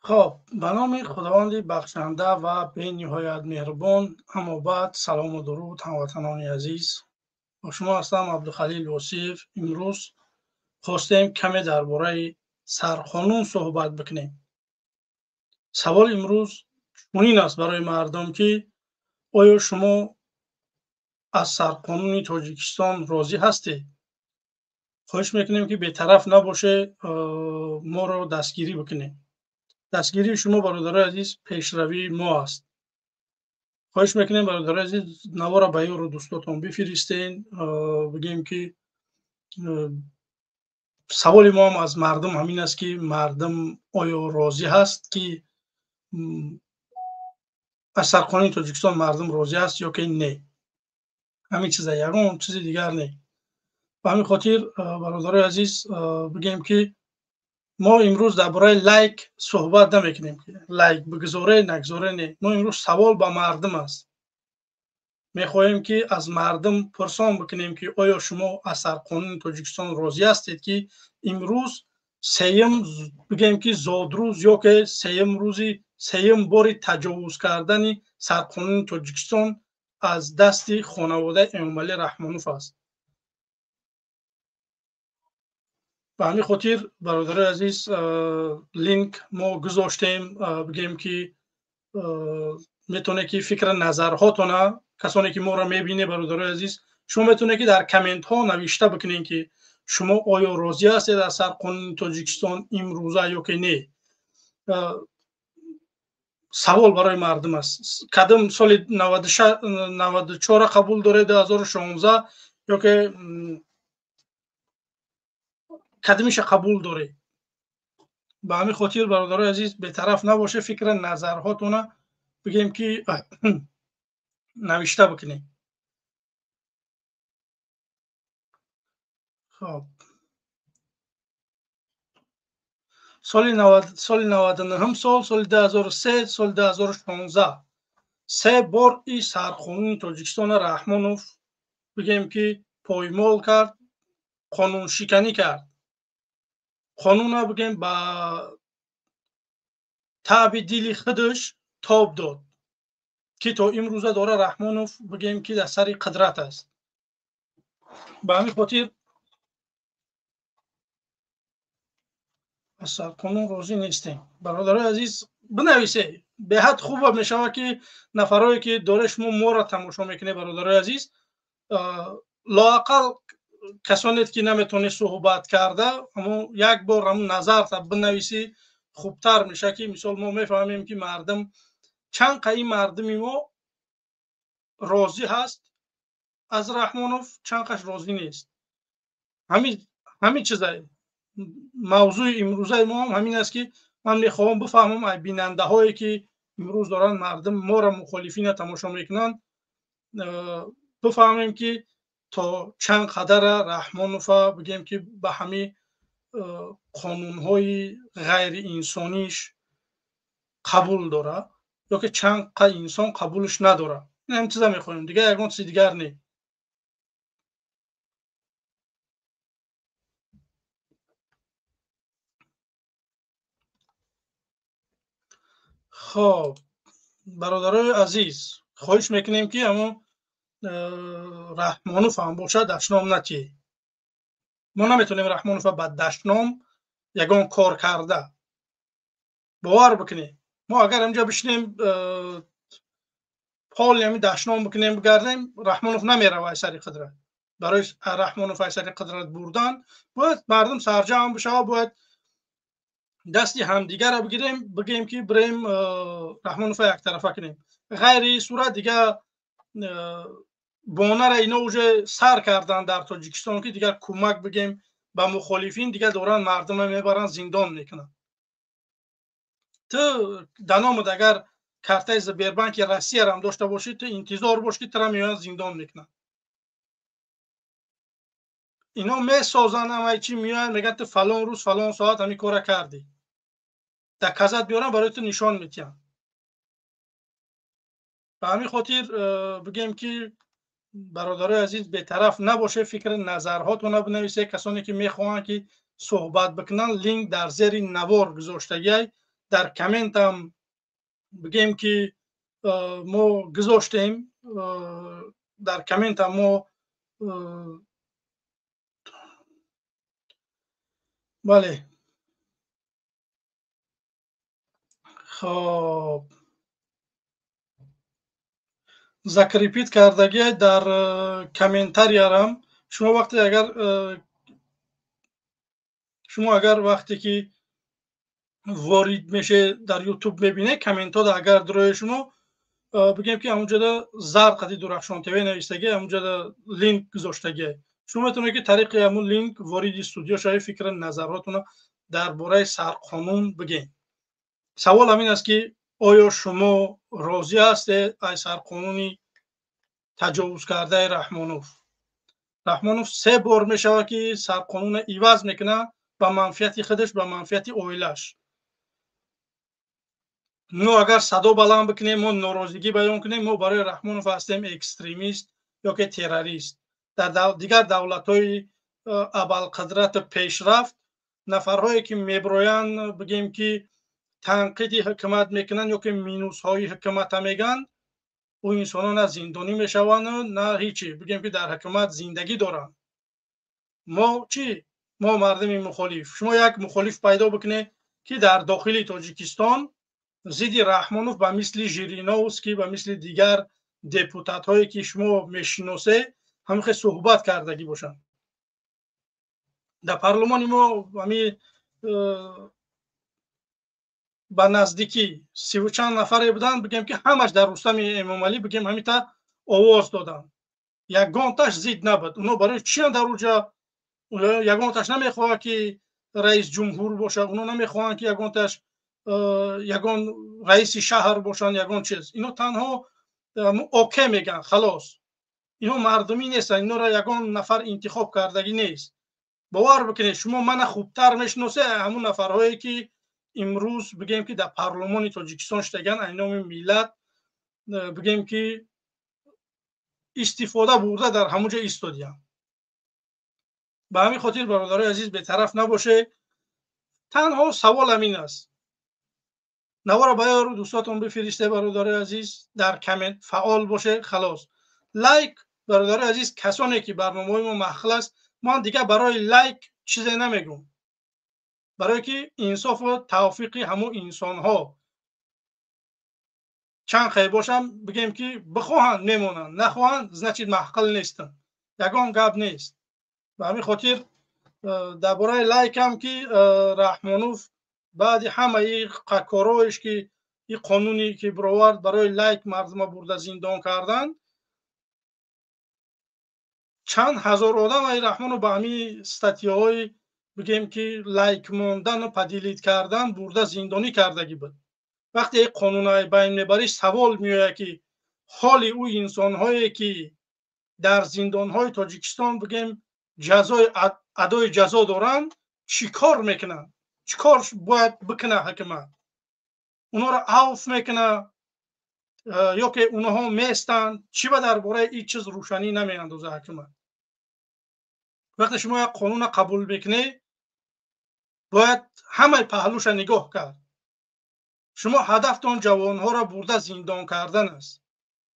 Хоб, ба номи Худованди бахшанда ва бениҳоят меҳрубон. Аммо баъд салому дуруд, ҳамватанони азиз. Бо шумо ҳастам Абдухалил Восиев. Имрӯз хостем каме дар бораи сарқонун суҳбат бикунем. Савол имрӯз чунин аст барои мардум, ки оё шумо аз сарқонуни Тоҷикистон розӣ ҳастед? Хоҳиш мекунем, ки бетараф набоше, моро дастгирӣ бикунем. Дастгирии шумо, бародарои азиз, пешравии мо аст. Хоҳиш мекунем, бародарои азиз, навора ба ёру дӯстотон бифиристен, бигем ки саволи мо ҳам аз мардум ҳамин аст, ки мардум оё розӣ ҳаст, ки аз сарқонуни Тоҷикистон мардум розӣ аст ё ки не? Ҳамин чиза, ягон чизи дигар не. Ба ҳамин хотир, бародарои азиз, бигем ки мо имрӯз дар бораи лайк суҳбат намекунем, ки лайк бигузоре, нагузоре, не. Мо имрӯз савол ба мардум аст. Мехоҳем, ки аз мардум пурсон бикунем, ки оё шумо аз сарқонуни Тоҷикистон розӣ ҳастед, ки имрӯз сеюм, бигем ки зодрӯз ё ки сеюм рӯзи сеюм бори таҷовуз кардани сарқонуни Тоҷикистон аз дасти хонаводаи Эмомалӣ Раҳмонов аст. Ба ҳамин хотир, бародарои азиз, линк мо гузоштем, бигем ки метавонед ки фикри назарҳотона, касоне ки моро мебинед, бародарои азиз, шумо метавонед ки дар комментҳо навишта бикунед, ки шумо оё розӣ ҳастед аз сарқонуни Тоҷикистон имрӯза ё ки не. Савол барои мардум аст. Кадом соли 94 қабул доред, 2016 ё ки кадомиша қабул доред? Ба ҳамин хотир, бародарои азиз, бетараф набоше, фикри назарҳотона бигем ки навишта бикунед. Хоб, соли 99 сол, соли 2003, соли 2016 се бор и сарқонуни Тоҷикистона Раҳмонов, бигем ки, поймол кард, қонуншиканӣ кард. Қонуна, бигем, ба таъби дили худаш тоб дод, ки то имрӯза дора Раҳмонов, бигем ки, дар сари қудрат аст. Ба ҳамин хотир аз сарқонун розӣ нестем. Бародарои азиз, бинависе, беҳад хуба мешавад, ки нафарое ки доре шумо моро тамошо мекунед, бародарои азиз, лоақал касонед ки наметавонед суҳбат карда, аммо як бор ҳамун назарта бинависӣ, хубтар мешавад, ки мисол мо мефаҳмем, ки мардум чанд қаи мардуми мо розӣ ҳаст аз Раҳмонов, чанд қаш розӣ нест. Ҳамин чиза мавзӯи имрӯзаи мо ҳам ҳамин аст, ки ман мехоҳам бифаҳмам ай бинандаҳое ки имрӯз доранд мардум моро мухолифина тамошо мекунанд, бифаҳмем, ки то чанд қадара Раҳмонова, бигем ки, ба ҳамин қонунҳои ғайриинсониш қабул дорад ё ки чанд қа инсон қабулш надорад. Ин ҳамин чиза мехоҳем, дигар ягон чизи дигар не. Хоб, бародарои азиз, хоҳиш мекунем, ки ҳамон Раҳмонов ҳам бошад, дашном натиҳед. Мо наметавонем Раҳмонова ба дашном ягон кор карда. Бовар бикунед, мо агар инҷа бишинем, ҳоли ҳамин дашном бикунем, бигардем, Раҳмонов намерава ай сари қудрат. Барои Раҳмонов ай сари қудрат бурдан бояд мардум сарҷамъ бишавад, бояд дасти ҳамдигарро бигирем, бигем ки бирем Раҳмонова яктарафа кунем. Ғайри ин сурат дига бонара ино уже сар кардан дар Тоҷикистон, ки дигар кӯмак, бигем, ба мухолифин дигар доранд мардума мебаранд, зиндон мекунанд. Ту даномад агар картаи Сбербанки Россиярам дошта бошӣ, ту интизор бош, ки тура меоянд, зиндон мекунанд. Ино месозанд ҳамаи чи, меоянд, мегӯянд, ту фалон рӯз, фалон соат ҳамин кора кардӣ, доказать биёрам, барои ту нишон медиҳам. Ба ҳамин хотир, бигем ки, бародарои азиз, бетараф набоше, фикри назарҳотона бинависе. Касоне ки мехоҳанд ки суҳбат бикунанд, линк дар зери навор гузоштагиай. Дар комментам бигем ки мо гузоштем, дар комментам мо бале. Хоб, закрепить кардагиай дар комментариярам. Шумо вақте агар шумо агар вақте ки ворид меше дар YouTube мебинед комментҳода, агар дурои шумо бигем ки ҳамунҷода зард қади Дурахшон ТВ навистагӣ, ҳамунҷода линк гузоштагиай. Шумо метавонед ки тариқи ҳамун линк вориди студио шавед, фикри назаротона дар бораи сарқонун бигем. Савол ҳамин аст ки оё шумо розӣ ҳастед аз сарқонуни таҷовузкардаи Раҳмонов? Раҳмонов се бор мешавад ки сарқонунро иваз мекунад ба манфиати худаш, ба манфиати оилаш. Мо агар садо баланд бикунем, мо норозигӣ баён кунем, мо барои Раҳмонов ҳастем экстремист ё ки террорист. Дар дигар давлатҳои абалқудрату пешрафт нафарҳое ки меброянд, бигем ки танқиди ҳукумат мекунанд ё ки минусҳои ҳукумата мегӯянд, ӯ инсонҳо на зиндонӣ мешаванд, на ҳичи, бигем ки дар ҳукумат зиндагӣ доранд. Мо чӣ? Мо мардуми мухолиф. Шумо як мухолиф пайдо бикунед ки дар дохили Тоҷикистон зидди Раҳмонов ба мисли Жириновский, ба мисли дигар депутатҳое ки шумо мешиносед, ҳамин хел суҳбат кардагӣ бошанд. Дар парлумони мо ҳами ба наздикӣ 30 чанд нафаре буданд, бигем ки ҳамаш дар Рустами Эмомалӣ, бигем, ҳамита овоз доданд, ягонташ зид набуд. Оно барои чиан дар уҷа? Ягонташ намехоҳад ки раис ҷумҳур бошад, оно намехоҳанд ки ягонташ ягон раиси шаҳр бошанд, ягон чиз. Ино танҳо окей мегӯянд, халос. Ино мардумӣ нестанд, инора ягон нафар интихоб кардагӣ нест. Бовар бикунед, шумо мана хубтар мешиносед ҳамун нафарҳое ки имрӯз, бигем ки, дар парлумони Тоҷикистон шудаган, ай номи миллат, бигем ки, истифода бурда дар ҳамун ҷо истодиянд. Ба ҳамин хотир, бародарои азиз, бетараф набошед. Танҳо савол ҳамин аст. Навора ба ёру дӯстотон бифиристе, бародарои азиз, дар коммент фаъол боше, халос. Лайк, бародарои азиз, касоне ки барномаҳои мо маъқул аст, ман дигар барои лайк чизе намегӯм, барое ки инсофу тавфиқи ҳамун инсонҳо чанд хел бошам, бигем ки бихоҳанд мемонанд, нахоҳанд, значит, маъқул нестам, ягон гап нест. Ба ҳамин хотир дар бораи лайкам ки Раҳмонов баъди ҳамаи корҳоеш ки ин қонуне ки бировард барои лайк мардума бурда зиндон кардан, чанд ҳазор одам ай Раҳмонов ба ҳамин статьяҳои, бигем ки, лайк мондану поделить кардан бурда зиндонӣ кардагӣ буд. Вақте ин қонунҳои байн мебарӣ, савол меояд ки ҳоли ӯ инсонҳое ки дар зиндонҳои Тоҷикистон, бигем, ҷазои адои ҷазо доранд, чӣ кор мекунанд? Чӣ кор бояд бикунад ҳукумат? Онҳоро авф мекунад ё ки онҳо местанд? Чӣ ба дар бораи ин чиз рӯшанӣ намеандозад ҳукумат? Вақте шумо як қонунро қабул мекунед, бояд ҳамаи паҳлӯша нигоҳ кард. Шумо ҳадафтон ҷавонҳоро бурда зиндон кардан аст.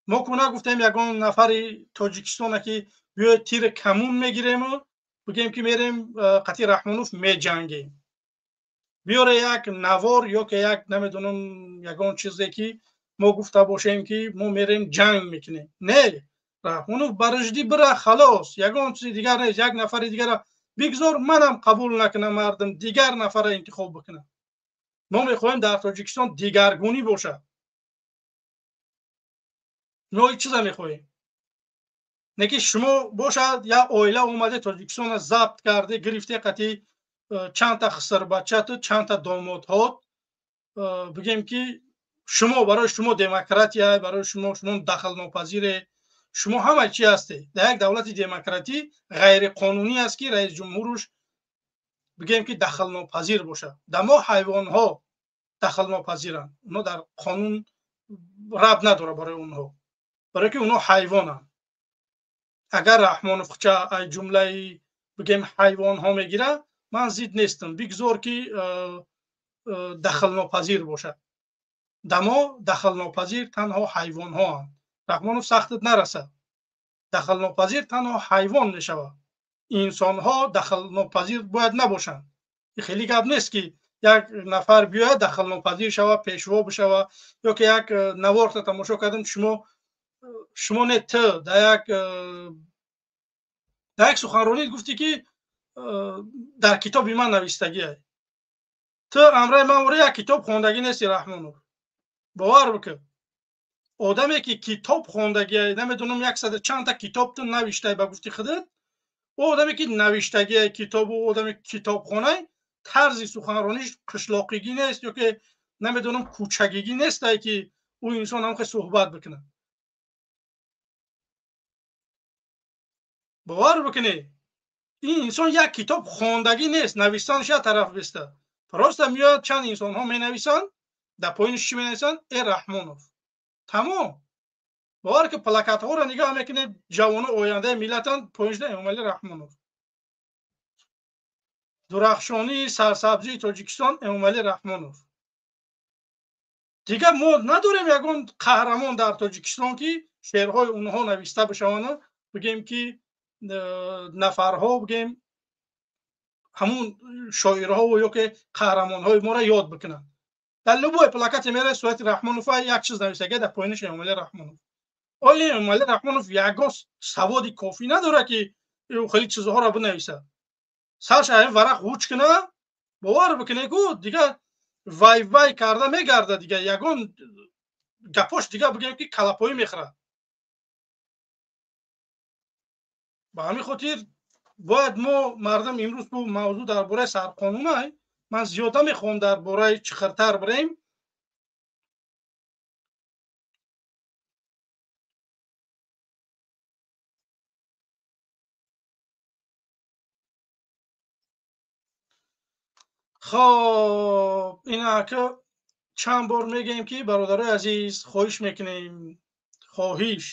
Мо ку нагуфтем ягон нафари Тоҷикистона ки биёед, тири камун мегирему, бигем ки, мерем қатъи Раҳмонов меҷангем. Биёре як навор ё ки як, намедонам, ягон чизе ки мо гуфта бошем ки мо мерем ҷанг мекунем. Не, Раҳмонов бараждӣ бира, халос, ягон чизи дигар нест. Як нафари дигара бигзор, манам қабул накунам, мардум дигар нафара интихоб бикунад. Мо мехоҳем дар Тоҷикистон дигаргунӣ бошад. Мо ин чиза мехоҳем. Не ки шумо бошад як оила омаде, Тоҷикистонро забт карде, гирифте, қатъи чандта хисарбачату чандта домодҳот, бигем ки шумо, барои шумо демократия, барои шумо, шумо дахлнопазире, шумо ҳама чи ҳастед. Дар як давлати демократӣ ғайриқонунӣ аст ки раис ҷумҳуруш, бигем ки, дахлнопазир бошад. Дар мо ҳайвонҳо дахлнопазиранд, онҳо дар қонун рабт надорад барои онҳо, барое ки онҳо ҳайвонанд. Агар Раҳмоновча ай ҷумлаи, бигем, ҳайвонҳо мегирад, ман зид нестам, бигзор ки. дахлнопазир бошад. Дамо дахлнопазир танҳо ҳайвонҳоанд. Раҳмонов сахтат нарасад. Дахлнопазир танҳо ҳайвон мешавад. Инсонҳо дахлнопазир бояд набошанд. Хеле гап нест ки як нафар биёяд дахлнопазир шавад, пешво бишавад, ё ки як наворта тамошо кардем, шумо не т дар як суханронӣ гуфтӣ ки дар китоби ман навистагие. Ту амраи ман вора як китоб хондагӣ нести, Раҳмонов. Бовар бикун, одаме ки китоб хондагие, намедонам яксаду чандта китоб ту навиштай ба гуфти худат, ӯ одаме ки навиштагие китобу одаме китобхонай, тарзи суханрониш қишлоқигӣ нест ё ки намедонам кӯчагигӣ нестай ки ӯ инсон ҳамхе суҳбат бикунад. Бовар бикунед, ин инсон як китоб хондагӣ нест, навистанаш як тараф биста. Просто меояд чанд инсонҳо менависанд, дар поинаш чӣ менависанд? Э Раҳмонов. Тамом. Бовар ки плакатҳоро нигоҳ мекунед, ҷавоно ояндаи миллатанд, поинашда Эмомалӣ Раҳмонов. Дурахшонии сарсабзии Тоҷикистон Эмомалӣ Раҳмонов. Дигар мо надорем ягон қаҳрамон дар Тоҷикистон ки шеърҳои онҳо нависта бишаванд, бигем ки нафарҳо, бигем ҳамун шоирҳо ё ки қаҳрамонҳои моро ёд бикунанд. Дар любой плакате меравед, сурати Раҳмонов як чиз навистага, дар поинаш Эмомалӣ Раҳмонов. Оё Эмомалӣ Раҳмонов ягон саводи кофӣ надорад ки хеле чизҳоро бинависад? Сарша ҳамин варақ ҳуч куна, бовар бикунед ку дигар вай вай карда мегардад, дигар ягон гапош дигар бигем ки калапоӣ мехӯрад. Ба ҳамин хотир бояд мо мардум имрӯз бу мавзӯъ дар бораи сарқонунай, ман зиёд намехоҳам дар бораи чиқиртар бирем. Хоб, инака чанд бор мегӯем ки бародарои азиз, хоҳиш мекунем, хоҳиш.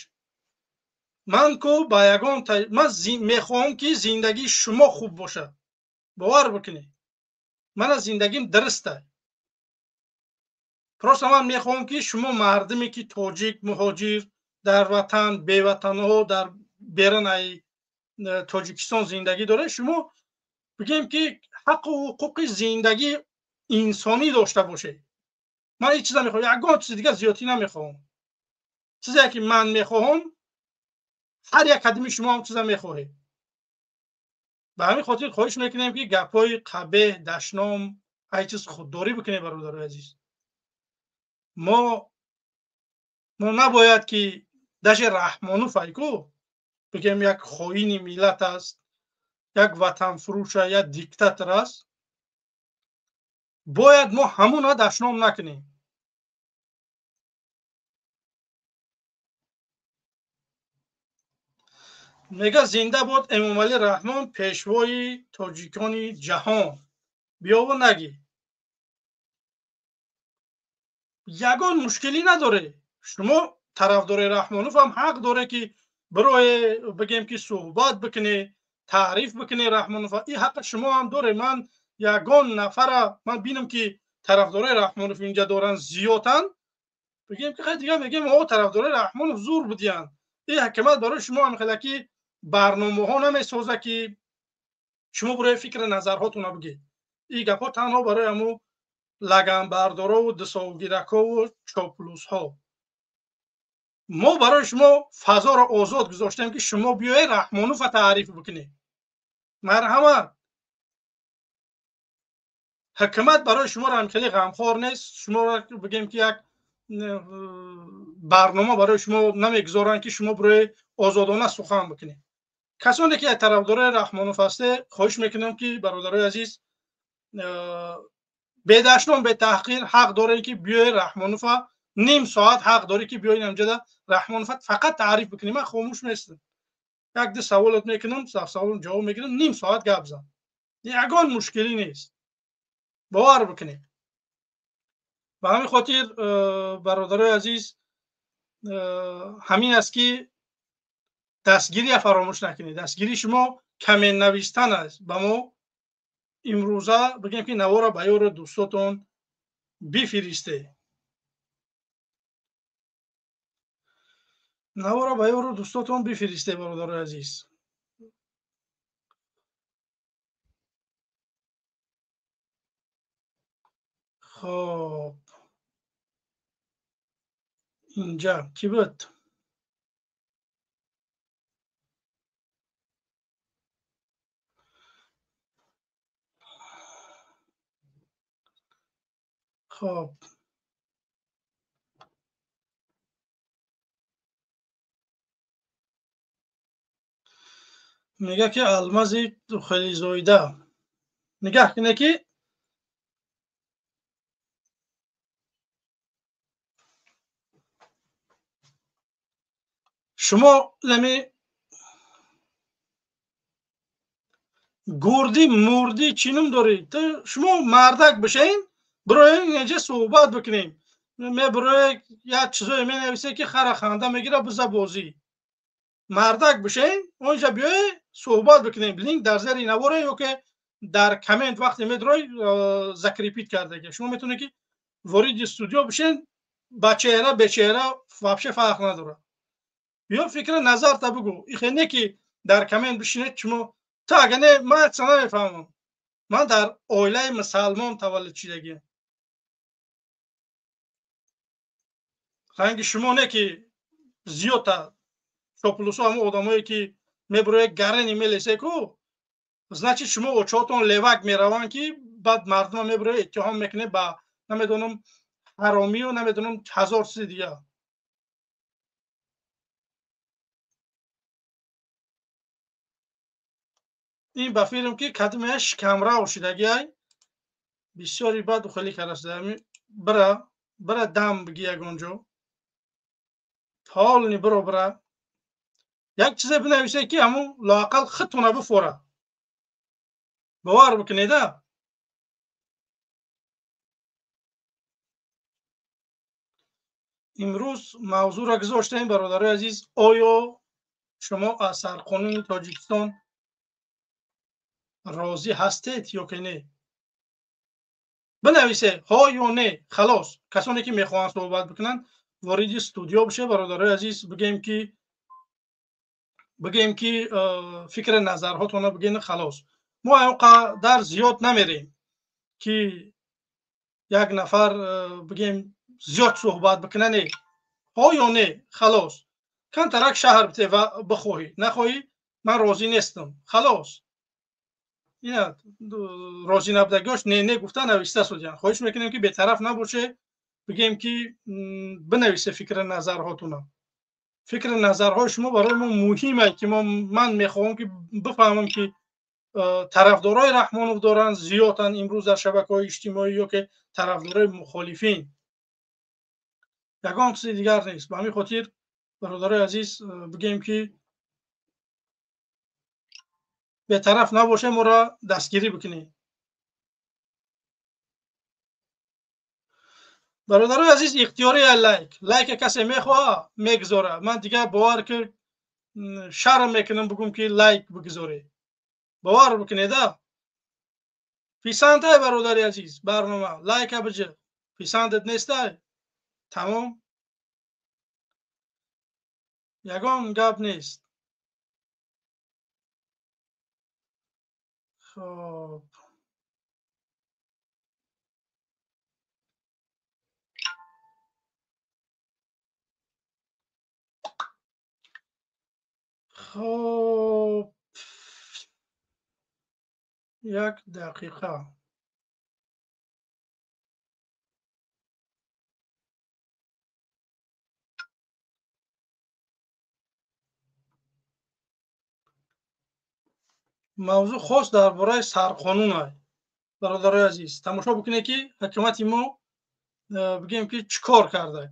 Ман ку ба ягон ман мехоҳам ки зиндагии шумо хуб бошад. Бовар бикунед, мана зиндагим дуруста. Просто ман мехоҳам ки шумо мардуме ки тоҷик, муҳоҷир, дар ватан, беватанҳо, дар берунаи Тоҷикистон зиндагӣ доред, шумо бигем ки ҳаққу ҳуқуқи зиндагии инсонӣ дошта бошед. Ман ҳеҷ чиз намехоҳам, ягон чизи дигар зиёдтӣ намехоҳам. Чизе ки ман мехоҳам, ҳар як қадими шумо ҳам чиза мехоҳед. Ба ҳамин хотир хоҳиш мекунем ки гапҳои қабеҳ, дашном, ай чиз худдорӣ бикунем, бародарои азиз. Мо набояд ки даже Раҳмонов айку бигем як хоини миллат аст, як ватанфурӯша, як диктатор аст, бояд мо ҳамонро дашном накунем. Мега зинда бод Эмомалӣ Раҳмон, пешвои тоҷикони ҷаҳон. Биёву нагӣ. Ягон мушкилӣ надоре. Шумо тарафдори Раҳмонов ҳам ҳақ доре ки бирое бигем ки суҳбат бикунӣ, таъриф бикунӣ Раҳмонов. Ин ҳаққа шумо ҳам доре. Ман ягон нафара ман бинам ки тарафдорои Раҳмонов инҷа доранд зиёданд, бигем ки хай дигар мегем о тарафдорои Раҳмонов зур будиянд. Ин ҳакимат барои шумо ҳам хеле ки барномаҳо намесоза ки шумо барои фикри назарҳотона бигед. Ин гапҳо танҳо барои ҳамун лаганбардорову дусовгиракҳову чоплусҳо. Мо барои шумо фазоро озод гузоштем ки шумо биёед Раҳмонова таъриф бикунед. Марҳамат. Ҳукумат барои шуморо ҳам хеле ғамхор нест. Шуморо бигем ки як барнома барои шумо намегузоранд ки шумо барои озодона сухан бикунед. Касоне ки тарафдорои Раҳмонов ҳастед, хоҳиш мекунам ки бародарои азиз, бедашном, бетаҳқир ҳақ доред ки биёед Раҳмонова ним соат ҳақ доред ки биёед инҷода Раҳмонова фақат таъриф бикунед. Ман хомӯш нестам. Як ду саволот мекунам, саволам ҷавоб мегирам, ним соат гап зан. Ягон мушкилӣ нест. Бовар бикунед. Ба ҳамин хотир бародарои азиз, ҳамин аст ки дастгирия фаромӯш накунед. Дастгирии шумо камен навистан аст. Ба мо имрӯза бигем ки навора ба ёру дӯстотон бифиристе. Навора ба ёру дӯстотон бифиристе, бародарои азиз. Хоб, инҷа кӣ буд? Хоб, мега ки алмази Хелизоида. Нигаҳ кине ки шумо лами гурди мурди чӣ ном дорӣ? Ту шумо мардак бишен, бироем инҷа суҳбат бикунем. Мебироe як чизое менависе ки хара ханда мегира, биза бозӣ. Мардак бишен, онҷа биёе суҳбат бикунем. Линк дар зери наворе ё ки дар коммент вақте медрой закрепить кардаги. Шумо метавонед ки вориди студио бишен, ба чеҳра бечеҳра вообще фарқ надорад. Биё фикри назарта бугӯ. Ихе не ки дар коммент бишинед шумо. Ту ага не, ман чиз намефаҳмам. Ман дар оилаи мусалмон таваллуд шудагиам. Ранги шумо не ки зиёдта чоплусо ҳамон одамое ки мебурояд гарени мелесе ку, значит шумо очоатон левак мераванд ки баъд мардума мебурояд иттиҳом мекунед ба намедонам ҳаромию намедонам ҳазор чизи дигар. Ин ба филм ки кадмея шикамрав шудагиай бисёри баъд хеле карасда. Бира бира дам биги ягон ҷо, полни биро бира як чизе бинависе ки ҳамун лоақал худтона бифора. Бовар бикунеда. Имрӯз мавзӯъро гузоштаем, бародарои азиз. Оё шумо аз сарқонуни Тоҷикистон розӣ ҳастед ё ки не? Бинависе ҳо ё не, халос. Касоне ки мехоҳанд суҳбат бикунанд вориди студио бише, бародарои азиз. Бигем ки фикри назарҳотонро бигем, халос. Мо он қадар зиёд намерем ки як нафар бигем зиёд суҳбат бикуна, не. Ҳо ё не, халос. Камтарак шаҳр бите ва бихоҳӣ нахоҳӣ, ман розӣ нестам, халос. Ина розӣ набудагиҳош не не гуфта нависта судян. Хоҳиш мекунем ки бетараф набоше, бигем ки бинависе фикри назарҳотона. Фикри назарҳои шумо барои мо муҳим аст ки ман мехоҳам ки бифаҳмам ки тарафдорои Раҳмонов доранд зиёданд имрӯз дар шабакаҳои иҷтимоӣ ё ки тарафдорои мухолифин. Ягон чизи дигар нест. Ба ҳамин хотир бародарои азиз бигем ки бетараф набоше, моро дастгирӣ бикунед. Бародарои азиз, ихтиёри лайк. Лайка касе мехоҳа мегузора. Ман дигар бовар ки шарм мекунам бигӯм ки лайк бигузоред. Бовар бикунеда. Писандай бародари азиз барнома, лайка биҷи. Писандат нестай, тамом. Ягон гап нест. Хоб, хоб, як дақиқа. Мавзӯъ хос дар бораи сарқонун ай. Бародарои азиз, тамошо бикунед ки ҳукумати мо бигем ки чӣ кор карда.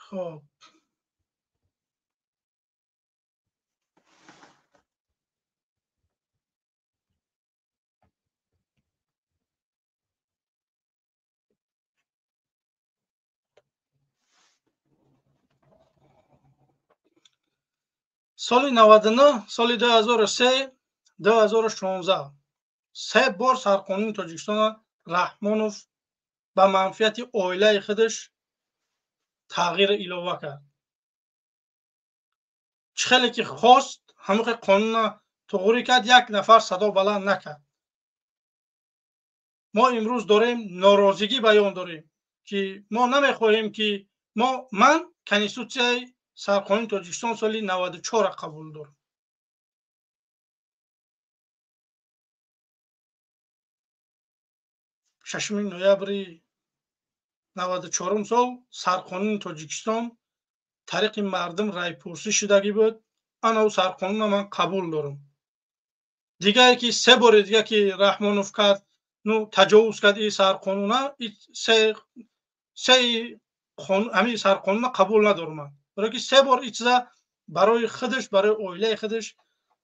Хоб, Соли 99, соли 2003, 2016 се бор сарқонуни Тоҷикистона Раҳмонов ба манфиати оилаи худаш тағйир илова кард. Чӣ хеле ки хост, ҳамон қонунро туғрӣ кард, як нафар садо баланд накард. Мо имрӯз дорем норозигӣ баён дорем, ки мо намехоҳем ки ман конститутсияи сарқонуни Тоҷикистон соли 94 қабул дорам. 6 ноябри 94 сол сарқонуни Тоҷикистон тариқи мардум райпурсӣ шудагӣ буд. Ана ӯ сарқонунро ман қабул дорам. Дигае ки се бори дига ки Раҳмонов кард, ну таҷовуз кард и сарқонуна, ҳамин сарқонуна қабул надорам ман. Барои ки се бор и чиза барои худаш, барои оилаи худаш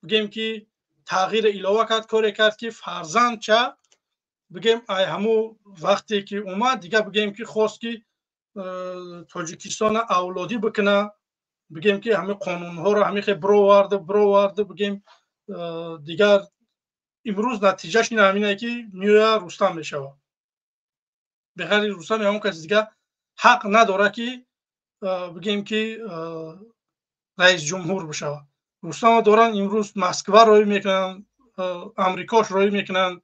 бигем ки тағйир илова кард, коре кард ки фарзандча бигем ай ҳамун вақте ки омад, дига бигем ки хост ки Тоҷикистона авлодӣ бикуна, бигем ки ҳамин қонунҳоро ҳамин хел бироварда, бигем дигар имрӯз натиҷаш ин ҳамине ки меоя Рустам мешавад. Беғайри Рустам ягон каси дига ҳақ надорад ки бигем ки раисҷумҳур бишавад. Рустамро доранд имрӯз Москва роҳӣ мекунанд, Амрикош роҳӣ мекунанд,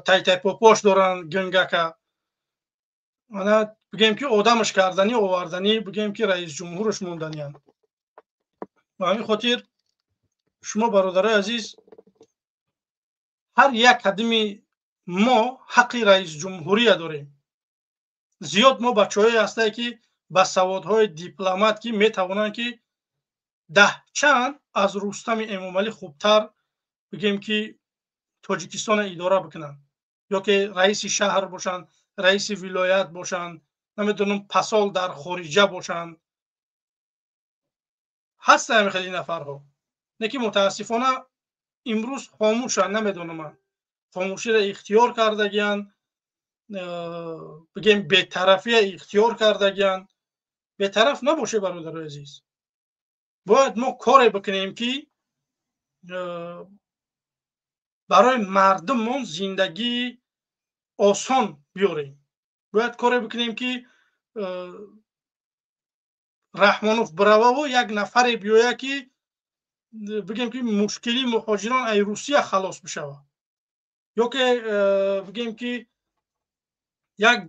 тайтайпопош доранд гингака. Ана бигем ки одамаш карданӣ, оварданӣ, бигем ки раисҷумҳураш монданианд. Ба ҳамин хотир шумо бародарои азиз, ҳар як қадими мо ҳаққи раисҷумҳурия дорем. Зиёд мо бачаҳое ҳастае ки ба саводҳои дипломат ки метавонанд ки даҳчанд аз Рустами Эмомалӣ хубтар бигем ки Тоҷикистонро идора бикунанд, ё ки раиси шаҳр бошанд, раиси вилоят бошанд, намедонам пасол дар хориҷа бошанд. Ҳастанд ҳамин хели нафарҳо, не ки мутаассифона имрӯз хомӯшанд, намедонам ман хомӯширо ихтиёр кардагиянд, бигем бетарафия ихтиёр кардагиянд. Бетараф набоше бародарои азиз, бояд мо коре бикунем ки барои мардуммон зиндагии осон биёрем. Бояд коре бикунем ки Раҳмонов бирававу як нафаре биёяд ки бигем ки мушкили муҳоҷирон ай Русия халос бишавад, ё ки бигем ки як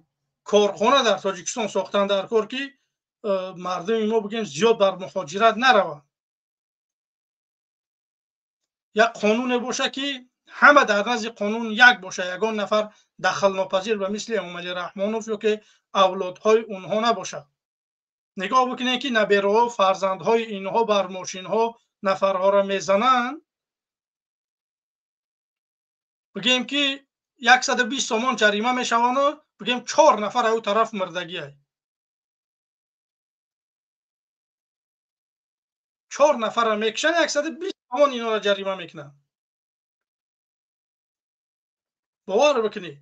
корхона дар Тоҷикистон сохтан дар кор ки мардуми мо бигем зиёд бар муҳоҷират нараванд. Як қонуне боша ки ҳама дар назди қонун як боша, ягон нафар дахлнопазир ба мисли Эмомалӣ Раҳмонов ё ки авлодҳои онҳо набошад. Нигоҳ бикунед ки набераҳо, фарзандҳои инҳо бар мошинҳо нафарҳоро мезананд. Бигем ки 120 сомон ҷарима мешаванду бигем 4 нафар аю тараф мурдагиай. 4 нафарро мекушанд, 120 сомон инҳоро ҷарима мекунанд. Бовар бикунед,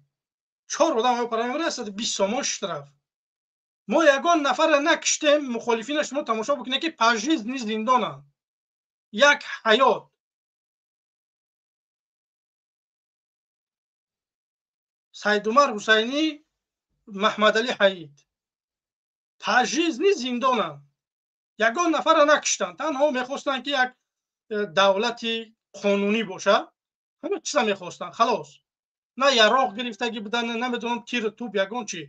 4 одам аю пара мемурад, 120 сомон штраф. Мо ягон нафарро накуштем, мухолифина шумо тамошо бикунед ки пажиз низ зиндонанд. Як ҳаёт. Сайдумар Ҳусайнӣ, Маҳмадалӣ Ҳаид пажиз низ зиндонанд. Ягон нафарро накуштанд, танҳо мехостанд ки як давлати қонунӣ бошад, ҳама чиза мехостанд, халос. На яроқ гирифтагӣ будан, намедонам тир тӯб ягон чи.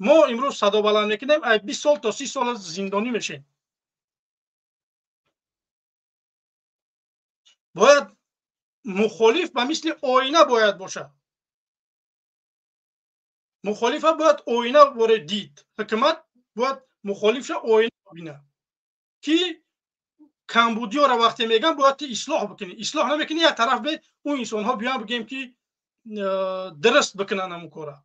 Мо имрӯз садо баланд мекунем, ай 20 сол то 30 сол зиндонӣ мешем. Бояд мухолиф ба мисли оина бояд бошад. Мухолифа бояд оина боре дид. Ҳукумат бояд мухолифша оина бинад ки камбудиёро вақте мегӯям бояд ти ислоҳ бикунӣ. Ислоҳ намекунӣ, як тараф бе ӯ инсонҳо биён бигем ки дуруст бикунанд ҳамун кора.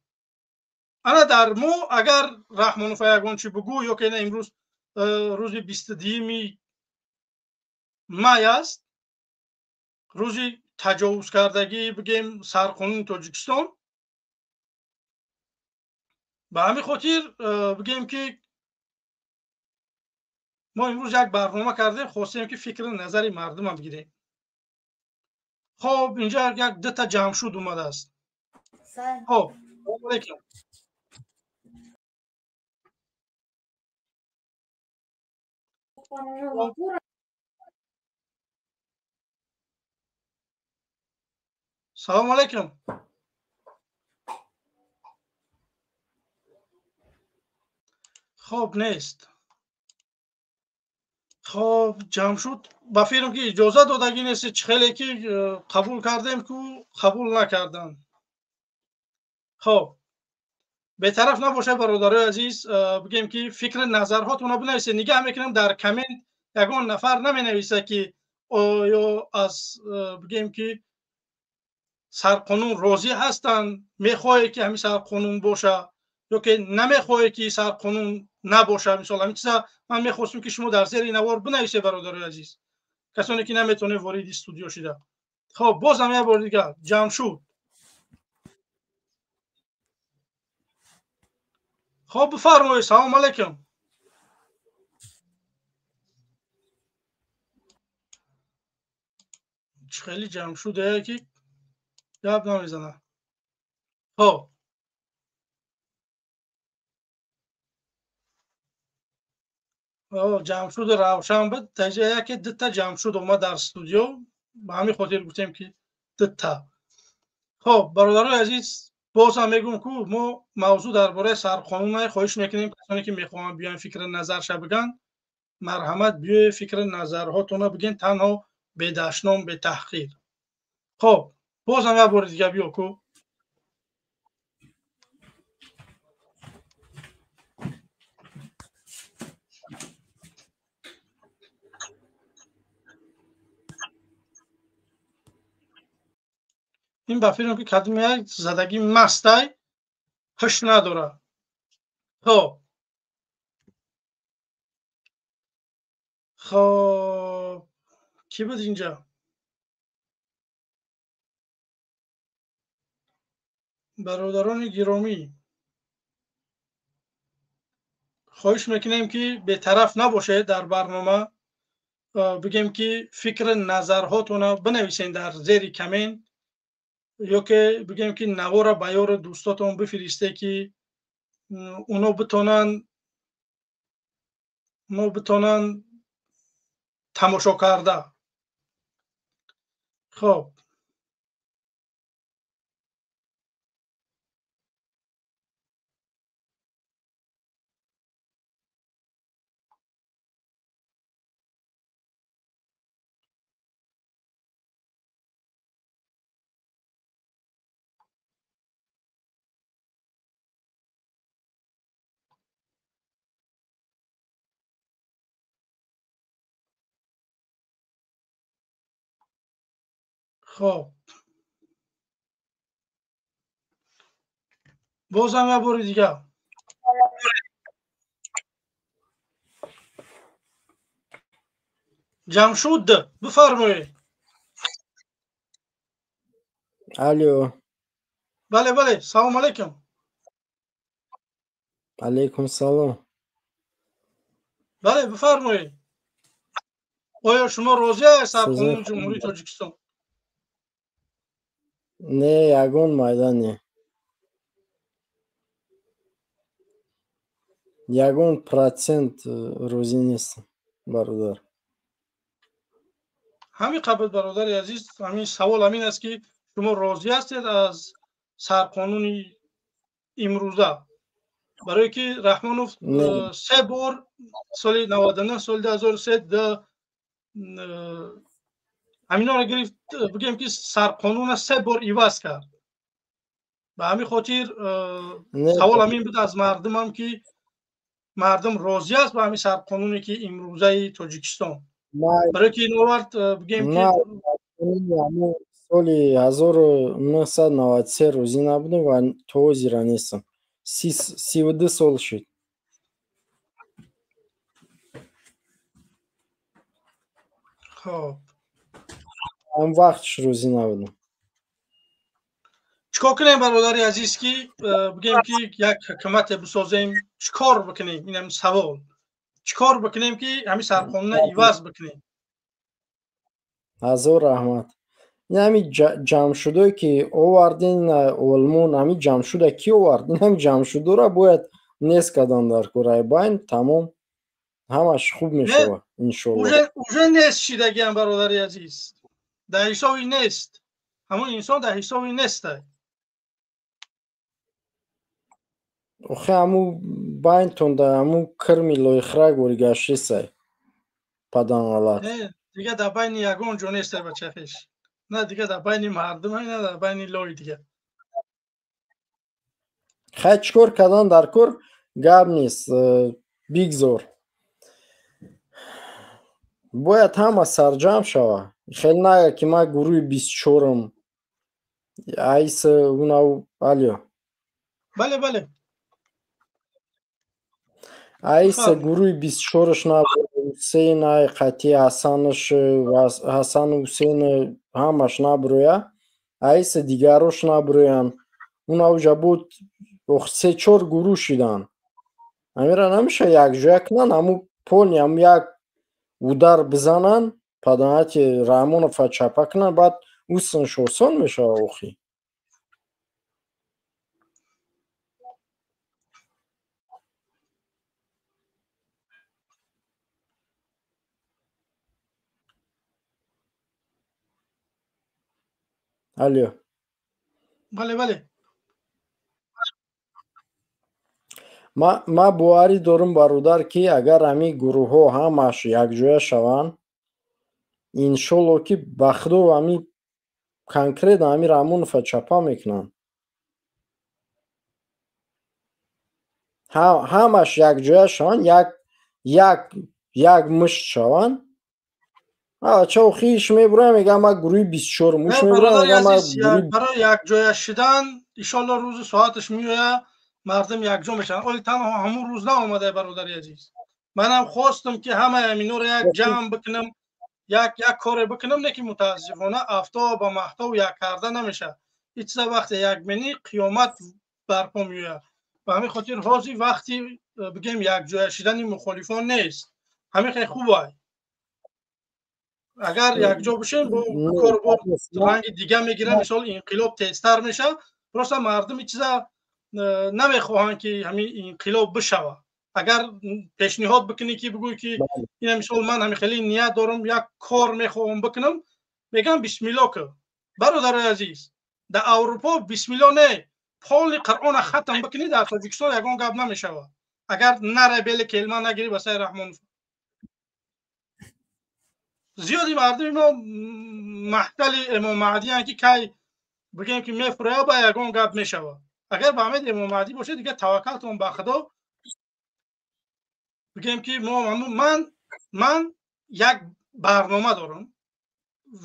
Ана дар мо агар Раҳмонов ягон чи бугӯ ё ки имрӯз рӯзи 22 май аст, рӯзи таҷовузкардагӣ бигем сарқонуни Тоҷикистон, ба ҳамин хотир бигем ки Мо имрӯз як барнома кардем, хостем ки фикри назари мардумам бигирем. Хоб, инҷа як дута Ҷамшуд омадааст. Хоб, салому алейкум. Салому алейкум. Хоб, нест. Хоб, Ҷамшуд, ба фикрам ки иҷоза додагӣ нест, чӣ хеле ки қабул кардем ку қабул накарданд. Хоб, бетараф набошад, бародарои азиз, бигем ки фикри назарҳотонро бинависед. Нигаҳ мекунам, дар коммент ягон нафар наменависад ки оё аз бигем ки сарқонун розӣ ҳастанд, мехоҳед ки ҳамин сарқонун боша ё ки намехоҳед ки сарқонун набоша. Мисол, ҳамин чиза ман мехостам ки шумо дар зери навор бинависед, бародарои азиз, касоне ки наметавонед вориди студио шида. Хоб, боз ҳам як бори дигар Ҷамшуд. Хоб, бифармоед. Салому алейкум. Чӣ хеле Ҷамшуд ки гап намезанад. Хоб, Ҷамшуд Равшан буд, таҷа яке дута Ҷамшуд омад дар студио, ба ҳамин хотир гуфтем ки дута. Хоб, бародарои азиз, боз ҳам мегӯм ку мо мавзӯъ дар бораи сарқонун хоҳиш мекунем, касоне ки мехоҳанд биёянд фикри назарша бигӯянд, марҳамат биёед фикри назарҳотонро бигӯед, танҳо бедашном, бетаҳқир. Хоб, боз ҳам як бори дига биё ку. Ин ба фикрам ки кадом як задагӣ мастай, ҳуш надорад. Хоб, хоб, кӣ буд инҷа? Бародарони гиромӣ, хоҳиш мекунем ки бетараф набошед дар барнома, бигем ки фикри назарҳотонро бинависед дар зери коммент, ё ки бигем ки навора ба ёру дӯстотон бифиристе ки оно битонанд тамошо карда. Хоб, хоб, бозам як бори дигар. Ҷамшуд, бифармоед. Алло. Бале, бале, салому алейкум. Алейкум салом. Бале, бифармоед. Оё шумо розӣ ҳастед сарқонуни Ҷумҳурии Тоҷикистон? Не, ягон майда не. Ягон процент розӣ нестам, бародар. Ҳамин қабл, бародари азиз, ҳамин савол ҳамин аст ки шумо розӣ ҳастед аз сарқонуни имрӯза? Барое ки Раҳмонов се бор соли 99, соли 2003 ҳаминҳоро гирифт, бигем ки сарқонуна се бор иваз кард. Ба ҳамин хотир савол ҳамин буд аз мардумам ки мардум розӣ аст ба ҳамин сарқонуне ки имрӯзаи Тоҷикистон. Барое ки ин овард, бигем ки соли 1993 розӣ набудам ва то ҳозира нестам. 32 сол шуд. Хоб, ҳам вақтш розӣ набудам. Чикор кунем, бародари азиз, ки бигем ки як ҳукумате бисозем, чикор бикунем? Инам савол. Чӣ кор бикунем, ки ҳамин сарқонуна иваз бикунем? Ҳазор раҳмат. Ин ҳами ҷамъшудое ки овардин, олмон ҳами ҷамъшуда ки овард? Ин ҳами ҷамъшудора бояд нест кардан дар кораи байн, тамом, ҳамаш хуб мешавад, иншолло. Уже нест шидагиам, бародари азиз, дар ҳисоби нест, ҳамон инсон дар ҳисоби нестай. Охе, ҳаму байнтон да ҳаму кирми лоихрак вори гаштисай паданғалат. Дига дар байни ягон ҷо нестай, бачахеш, на дига дар байни мардум, на дар байни лои дига. Хай, чӣ кор кардан дар кор, гап нест, бигзор. Бояд ҳама сарҷамъ шава. Хеле нага ки ман гурӯҳи 24-ум, айс унав. Алё? Бале, бале. Айс гурӯҳи 24-аш набуд, Ҳусейн ай қатъи Ҳасанаш, Ҳасану Ҳусейн ҳамаш набурӯя, айс дигарош набурӯянд. Унавҷа буд, се-чор гурӯҳ шидан. Ҳамира намеша якҷоя кунанд, ҳаму полни ҳаму як удар бизананд, паданати Раҳмонова чапа кунанд, баъд усинш осон мешавад охи. Алё? Бале, бале. Ма боварӣ дорам, бародар, ки агар ҳамин гурӯҳҳо ҳамаш якҷоя шаванд, иншолло, ки ба худо ҳамин конкретно ҳамин Раҳмонова чапа мекунанд. Ҳамаш якҷоя шаванд, як мушт шаванд. Ча охи иш мебурам, мегам ман гурӯҳи 24-ум, уш мебурам, мегам ман гурӯҳи. Барои якҷоя шидан иншолло рӯзи соаташ меояд, мардум якҷо мешаванд. Оли танҳо ҳамун рӯз наомада, бародари азиз. Манам хостам, ки ҳамаи ҳаминҳоро як ҷамъ бикунам, як коре бикунам, не ки мутаассифона афтоб ба маҳтоб як карда намешавад. Ҳеҷ чиза вақте як менӣ, қиёмат барпо меояд. Ба ҳамин хотир ҳозир вақти, бигем, якҷоя шидани мухолифон нест. Ҳамин хеле хуб ай. Агар якҷо бишем, бо кор бо ранги дига мегирад, мисол, инқилоб тезтар мешавад. Просто мардум ин чиза намехоҳанд, ки ҳамин инқилоб бишавад. Агар пешниҳод бикунӣ, ки бигӯӣ, ки ина мисол ман ҳамин хеле ният дорам, як кор мехоҳам бикунам, мегӯям бисмилло кун. Бародарои азиз, дар Аврупо бисмилло не, поли Қуръона хатм бикунӣ, дар Тоҷикистон ягон гап намешавад, агар нара бели келма нагирӣ ба сари Раҳмонов. Зиёди мардуми мо маҳтали Имом Маҳдиянд, ки кай бигем, ки мефурӯя, ба ягон гап мешавад. Агар ба ҳамин Имом Маҳдӣ бошед, дига таваккалтон ба Худо. Бигем, ки мо ман як барнома дорам,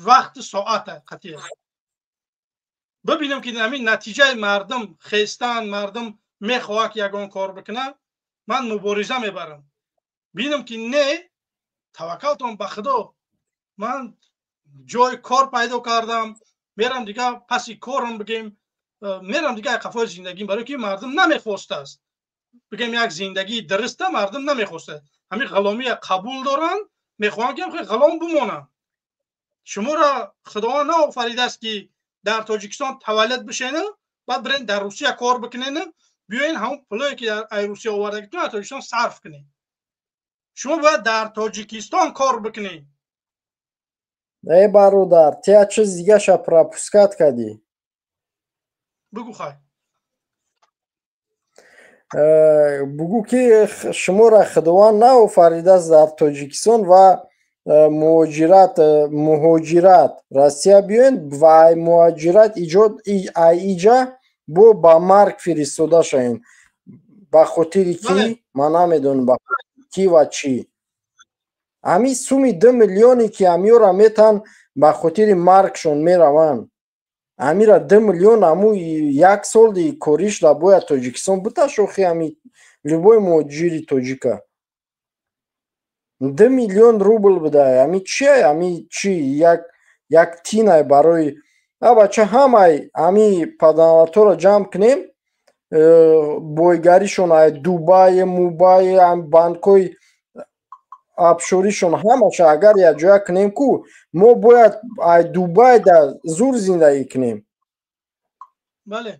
вақти соата қатъия бибинем, ки ҳамин натиҷаи мардум хестан, мардум мехоҳад, ки ягон кор бикунад, ман мубориза мебарам. Бинам, ки не, таваккалтон ба Худо, ман ҷои кор пайдо кардам, мерам дига паси корам, бигем, мерам дига қафои зиндагим. Барои ки мардум намехостааст, бигем, як зиндагии дуруста мардум намехостааст. Ҳамин ғуломия қабул доранд, мехоҳанд, ки ғулом бимонанд. Шуморо Худованд наофаридааст, ки дар Тоҷикистон таваллуд бишена, баъд бирен дар Русия кор бикунена, биёен ҳамон пулое, ки дар ай Русия овардагитон, дар Тоҷикистон сарф кунед. Шумо бояд дар Тоҷикистон кор бикунед. Э, бародар, ту як чиз дигаша пропускать кардӣ. Бигӯ, хай. Бугӯ, ки шуморо Худованд наофаридааст дар Тоҷикистон ва муҳоҷират Россия биёен ва ай муҳоҷират иҷод ай иҷа бо ба марг фиристода шавем. Ба хотири ки ман намедонам, ба ки ва чӣ. Ҳамин суми 2 миллионе, ки ҳамиёра метан, ба хотири маргшон мераванд. Ҳамира 2 миллион ҳаму як соли коришда бояд Тоҷикистон буташ. Охи, ҳами любой муҳоҷири тоҷика 2 миллион рубл бидай, ҳами чия, ҳами чи як тинай барои а бача. Ҳамай ҳами паданаторо ҷамъ кунем, бойгаришон ай Дубай, Мубай, банкҳои обшоришон ҳамаша агар якҷоя кунем ку, мо бояд ай Дубай да зур зиндагӣ кунем. Бале.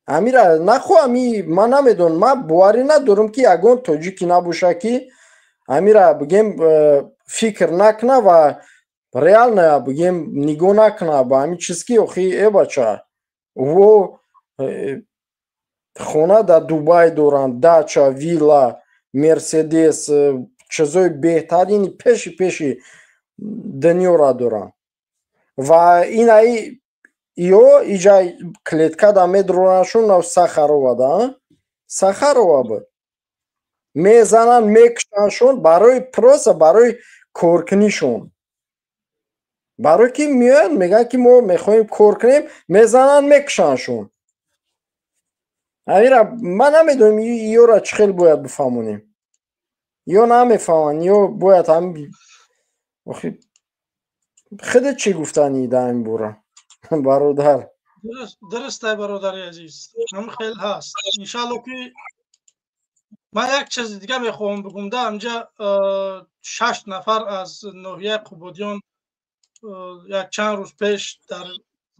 Амира нахоҳам, ман намедонам, ман боварӣ надорам, ки ягон тоҷике набоша, ки амира бигем фикр накуна ва реально бигем нигоҳ накуна ба ҳамин чиз, ки охи, э бача, во хона дар Дубай доранд, дача, вилла, Мерседес, чизои беҳтарини пеши пеши дунёра доранд ва инаи ё иҷа клеткада медрораншон. Сахарова да Сахарова буд, мезананд, мекушандшон барои просто барои коркунишон, барое ки меоянд, мегӯянд, ки мо мехоҳем кор кунем, мезананд, мекушандшон. Амира ман намедонам, ёра чӣ хел бояд бифаҳмонем, ё намефаҳманд, ё бояд ҳам. Худат чӣ гуфтанӣ дар ин бора, бародар? Дурустай, бародари азиз, ҳам хел ҳаст. Иншалло, ки ман як чизи дига мехоҳам бигум. Да амҷа шаш нафар аз ноҳияи Қубодиён як чанд рӯз пеш дар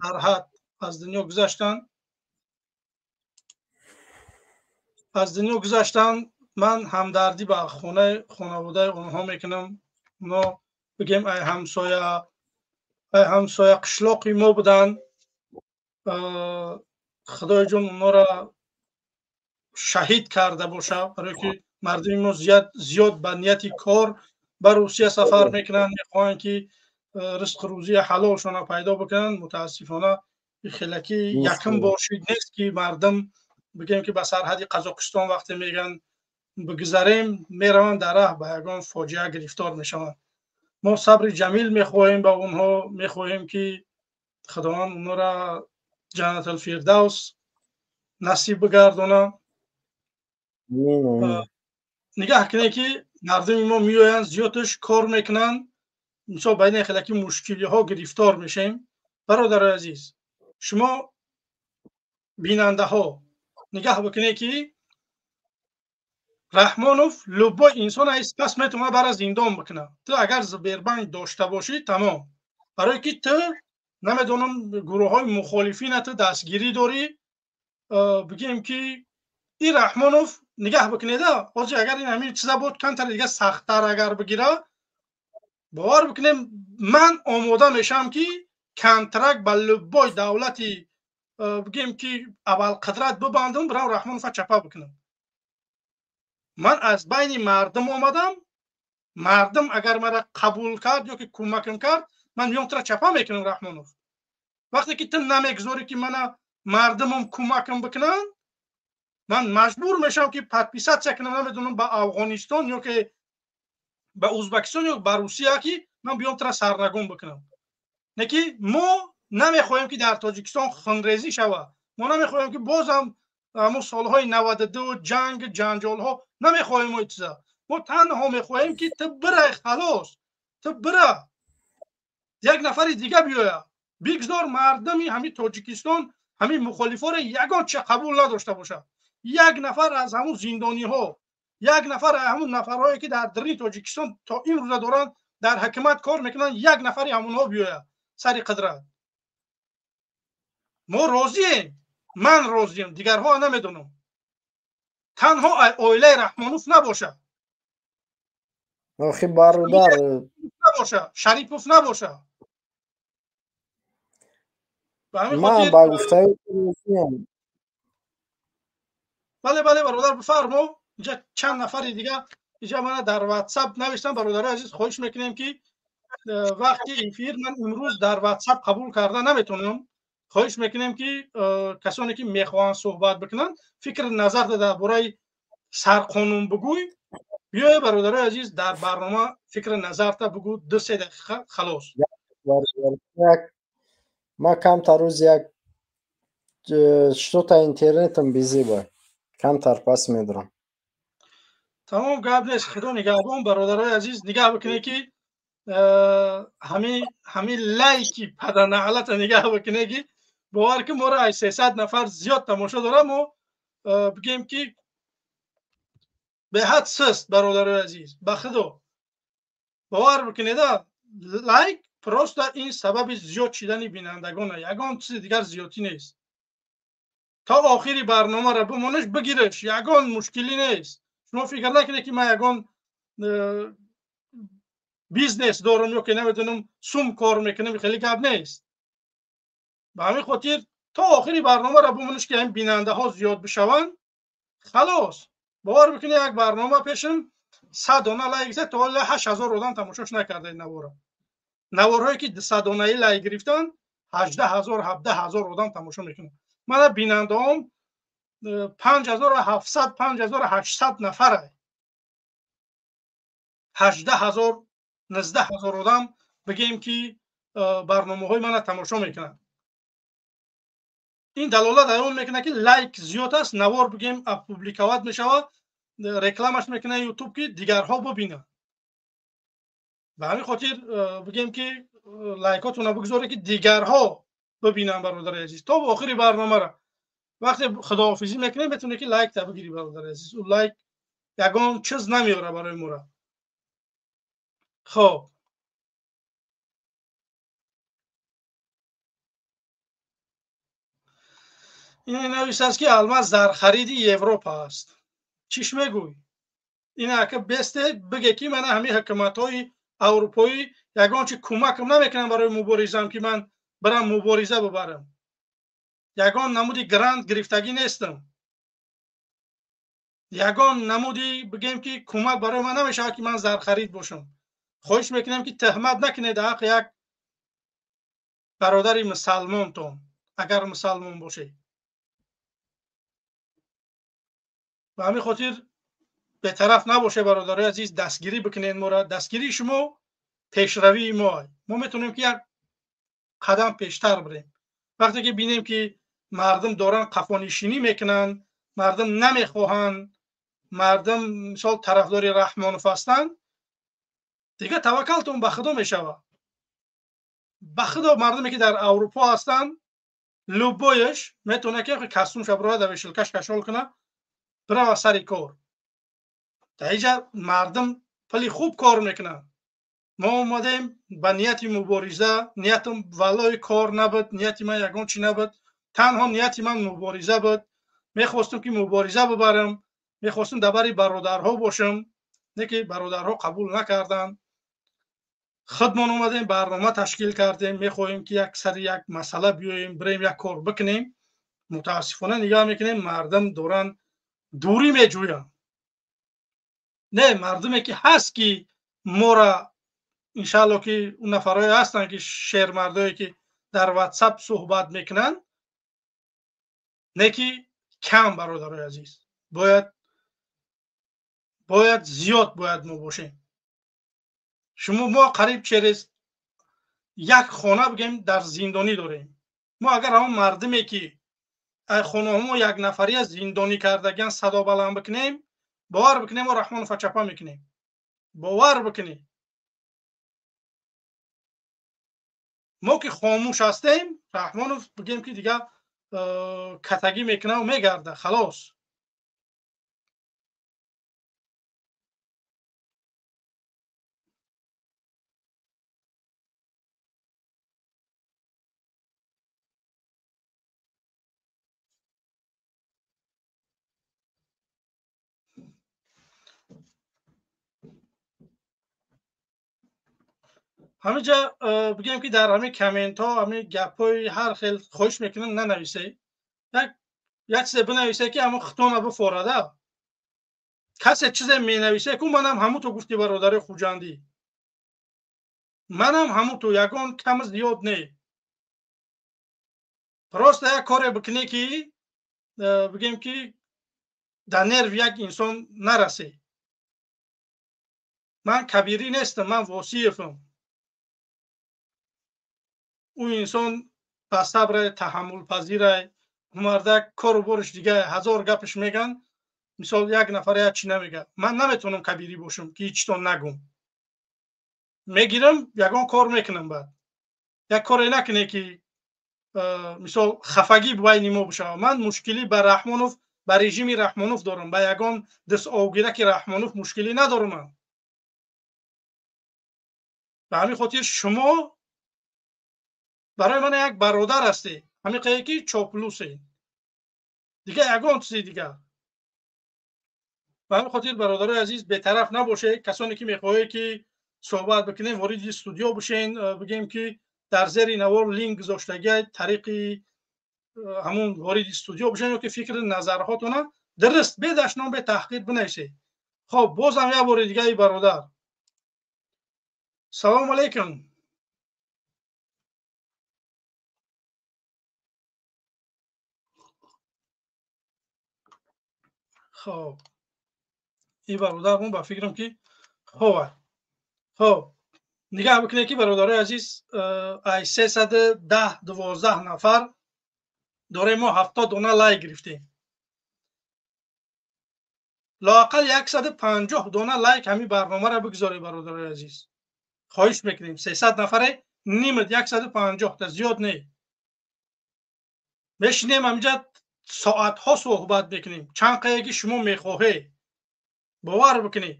сарҳад аз дунё гузаштанд, аз дунё гузаштанд. Ман ҳамдардӣ ба хонаи хонаводаи онҳо мекунам. Оно бигем ай ҳамсоя қишлоқи мо буданд. Худои ҷон онҳоро шаҳид карда боша, барое ки мардуми мо зиёд ба нияти кор ба Русия сафар мекунанд, мехоҳанд, ки ризқу рӯзии ҳалолшонро пайдо бикунанд. Мутаассифона, хелаки якум бор шид нест, ки мардум бигем, ки ба сарҳади Қазоқистон вақте мегӯянд бигзарем, мераванд, дар раҳ ба ягон фоҷиа гирифтор мешаванд. Мо сабри ҷамил мехоҳем ба онҳо, мехоҳем, ки Худованд онҳоро Ҷаннатулфирдавс насиб бигардона. Нигаҳ кунед, ки мардуми мо меоянд, зиёдаш кор мекунанд, мисол ба ин хелаки мушкилиҳо гирифтор мешем. Бародари азиз, шумо бинандаҳо нигаҳ бикунед, ки Раҳмонов любой инсон пас метавонад бара зиндон бикунад. Ту агар Сбербанк дошта бошӣ, тамом, барое ки ту намедонам гурӯҳҳои мухолифина ту дастгирӣ дорӣ. Бигем, ки ин Раҳмонов, нигаҳ бикунеда, ҳозир агар ин ҳамин чиза буд, камтар дига сахттар агар бигира, бовар бикунем, ман омода мешавам, ки контракт ба любой давлати, бигем, ки абарқудрат бибандам, бирам Раҳмонова чапа бикунам. Ман аз байни мардум омадам. Мардум агар мара қабул кард ё ки кӯмакам кард, ман меом, тура чапа мекунам, Раҳмонов. Вақте ки ту намегузорӣ, ки мана мардумам кӯмакам бикунанд, ман маҷбур мешавам, ки подписаться кунам, намедонам, ба Афғонистон ё ки ба Ӯзбекистон ё ба Русия, ки ман биём, тура сарнагун бикунам. Не ки мо намехоҳем, ки дар Тоҷикистон хунрезӣ шавад. Мо намехоҳем, ки бозам ҳамун солҳои 92 ҷанг, ҷанҷолҳо намехоҳем. Мо чиза, мо танҳо мехоҳем, ки ту бирай, халос, ту бира, як нафари дига биёя. Бигзор мардуми ҳамин Тоҷикистон ҳамин мухолифоро ягон ча қабул надошта бошад. Як нафар аз ҳамун зиндониҳо, як нафар аз ҳамун нафарҳое, ки дар даруни Тоҷикистон то ин рӯза доранд, дар ҳукумат кор мекунанд, як нафари ҳамонҳо биёяд сари қудрат, мо розием. Ман розием, дигарҳо намедонам. Танҳо оилаи Раҳмонов набошад. Охи, бародар, набоша, Шарипов набоша. Ман ба гуфтаи Бале, бародар, бифармо. Инҷа чанд нафари дига инҷа мана дар Ватсап навиштам. Бародари азиз, хоҳиш мекунем, ки вақти эфир ман имрӯз дар Ватсап қабул карда наметавонам. Хоҳиш мекунем, ки касоне ки мехоҳанд суҳбат бикунанд, фикр назар дар бораи сарқонун бигӯй, биёе, бародарои азиз, дар барнома фикри назарта бигӯ, 2-3 дақиқа, халос. Ма камтар рӯз як что-то интернетам бизи ба, камтар пас медорам. Тамом, гап нест, Худо нигаҳбон. Бародарои азиз, нигаҳ бикунед, ки ҳамин лайки паданаълата нигаҳ бикунед, ки бовар ки моро ай 300 нафар зиёд тамошо дорам. Мо бигем, ки Беҳад суст, бародарои азиз, ба худо бовар бикунед, лайк просто ин сабаби зиёд шидани бинандагона, ягон чизи дигар зиёдтӣ нест. То охири барномаро бимонеш, бигиреш, ягон мушкилӣ нест. Шумо фикр накунед, ки ман ягон бизнес дорам ё ки намедонам сум кор мекунам, хеле гап нест. Ба ҳамин хотир то охири барномаро бимонеш, ки ҳамин бинандаҳо зиёд бишаванд. Халос, бовар бикунед, як барнома пешам 100 дона лайк гирифта, то ҳоло 8000 одам тамошош накарда ин навора. Наворҳое ки 200 донаи лайк гирифтанд, 18000, 17000 одам тамошо мекунанд. Мана бинандаҳом 5700, 5800 нафара. 18000, 19000 одам бигем ки барномаҳои мана тамошо мекунанд. Ин далолат дар он мекунад, ки лайк зиёд аст, навор бигем опубликовать мешавад, рекламаш мекунад ютуб, ки дигарҳо бибинанд. Ба ҳамин хотир бигем ки лайкотонро бигузоред, ки дигарҳо бибинанд, бародари азиз. То охири барномаро вақте худоҳофизӣ мекунем, метавонед ки лайк та бигирӣ, бародари азиз. Ӯ лайк ягон чиз намеорад барои мора. Хоб, ин нависааст, ки алмаз зархариди Европа аст. Чиш мегӯй? Ин ака бесте биге, ки мана ҳамин ҳукуматҳои аврупоӣ ягон чи кӯмакам намекунам барои муборизам, ки ман барам мубориза бибарам. Ягон намуди грант гирифтагӣ нестам, ягон намуди бигем ки кӯмак барои ман намешавад, ки ман зархарид бошам. Хоҳиш мекунем, ки тӯҳмат накунед ҳаққи як бародари мусалмонтон, агар мусалмон бошед. Ба ҳамин хотир бетараф набошед, бародарои азиз, дастгирӣ бикунед моро. Дастгирии шумо пешравии мо. Мо метавонем, ки як қадам пештар бирем. Вақте ки бинем, ки мардум доранд қафонишинӣ мекунанд, мардум намехоҳанд, мардум мисол тарафдори Раҳмонов ҳастанд, дига таваккалтон ба худо мешавад. Ба худо, мардуме ки дар Аврупо ҳастанд, любоеш метавонад, ки костюмша бирорад, вешилкаш кашол кунад, бирава сари кор. Дар инҷа мардум пули хуб кор мекунанд. Мо омадем ба нияти мубориза, ниятам валлои кор набуд, нияти ман ягон чи набуд, танҳо нияти ман мубориза буд. Мехостам, ки мубориза бибарам, мехостам дар бари бародарҳо бошам, не ки бародарҳо қабул накарданд. Худмон омадем, барнома ташкил кардем, мехоҳем, ки як сари як масъала биёем, бирем, як кор бикунем. Мутаассифона нигоҳ мекунем, мардум доранд дурӣ меҷӯянд. Не, мардуме ки ҳаст, ки мора иншаалло, ки он нафарҳое ҳастанд, ки шермардое, ки дар ватсап суҳбат мекунанд, не ки кам, бародарои азиз. Бояд зиёд бояд мо бошем. Шумо мо қариб через як хона бигем дар зиндонӣ дорем. Мо агар ҳамон мардуме, ки хонаҳо мо як нафария зиндонӣ кардагиан, садо баланд бикунем, бовар бикунем, мо Раҳмонова чапа мекунем. Бовар бикунем, мо ки хомӯш ҳастем, Раҳмонов бигем, ки дига катагӣ мекунаву мегарда, халос. Ҳаминҷа бигем, ки дар ҳамин комментҳо ҳамин гапҳои ҳар хел хоҳиш мекунам нанависе. Як чизе бинависе, ки ҳамон хитона бифорада. Касе чизе менависе ку, манам ҳамуто гуфти, бародари хуҷандӣ, манам ҳамуто, ягон кам зиёд не. Просто як коре бикунӣ, ки бигем, ки дар нерв як инсон нарасе. Ман кабирӣ нестам, ман Восиевам. Ӯ инсон ба сабре, таҳаммулпазирай, мардак кору бориш дига, ҳазор гапаш меган, мисол як нафар як чи намега. Ман наметавонам кабирӣ бошам, ки ҳечтон нагум. Мегирам, ягон кор мекунам, баъд як коре накуне, ки мисол хафагӣ байни мо бишавад. Ман мушкилӣ ба Раҳмонов Ба режими Раҳмонов дорам, ба ягон дастовгираки Раҳмонов мушкилӣ надорам. Ман ба ҳамин хотир шумо барои ман як бародар ҳастед, ҳамин қае ки чоплусе, дигар ягон чизи дигар. Ба ҳамин хотир бародарои азиз, бетараф набошед. Касоне ки мехоҳед ки суҳбат бикунем, вориди студио бишен, бигем ки дар зери навор линк гузоштагия, тариқи ҳамун вориди студио бишен ё ки фикри назарҳотона дуруст бедашном, бетаҳқир бинависед. Хоб, бозам як бори дигаи бародар, салому алайкум. Хоб, ин бародармон ба фикрам ки хоб. Хоб, нигаҳ бикунед ки бародарои азиз, ай 310-12 нафар дорем, мо 70 дона лайк гирифтем. Лоақал 150 дона лайк ҳамин барномаро бигзоред бародарои азиз, хоҳиш мекунем. 300 нафаре нимад, 150 та зиёд не. Мешинем ҳаминҷа соатҳо суҳбат мекунем, чанд қае ки шумо мехоҳед. Бовар бикунед,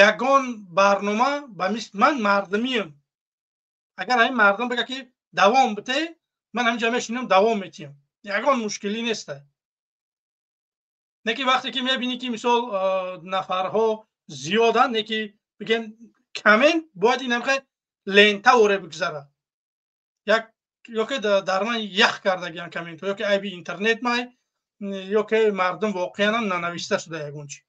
ягон барнома ба мисл ман мардумиям. Агар ҳамин мардум бигӯяд ки давом бите, ман ҳаминҷа мешинам, давом метиҳам, ягон мушкилӣ нест. Не ки вақте ки мебинӣ ки мисол нафарҳо зиёданд, не ки бигем коммент бояд ин ҳамхе лента оре бигзарад, як ё ки дар ман ях кардагиам комментҳо, ё ки айби интернет май, ё ки мардум воқеан ҳам нанависта шуда ягон чи.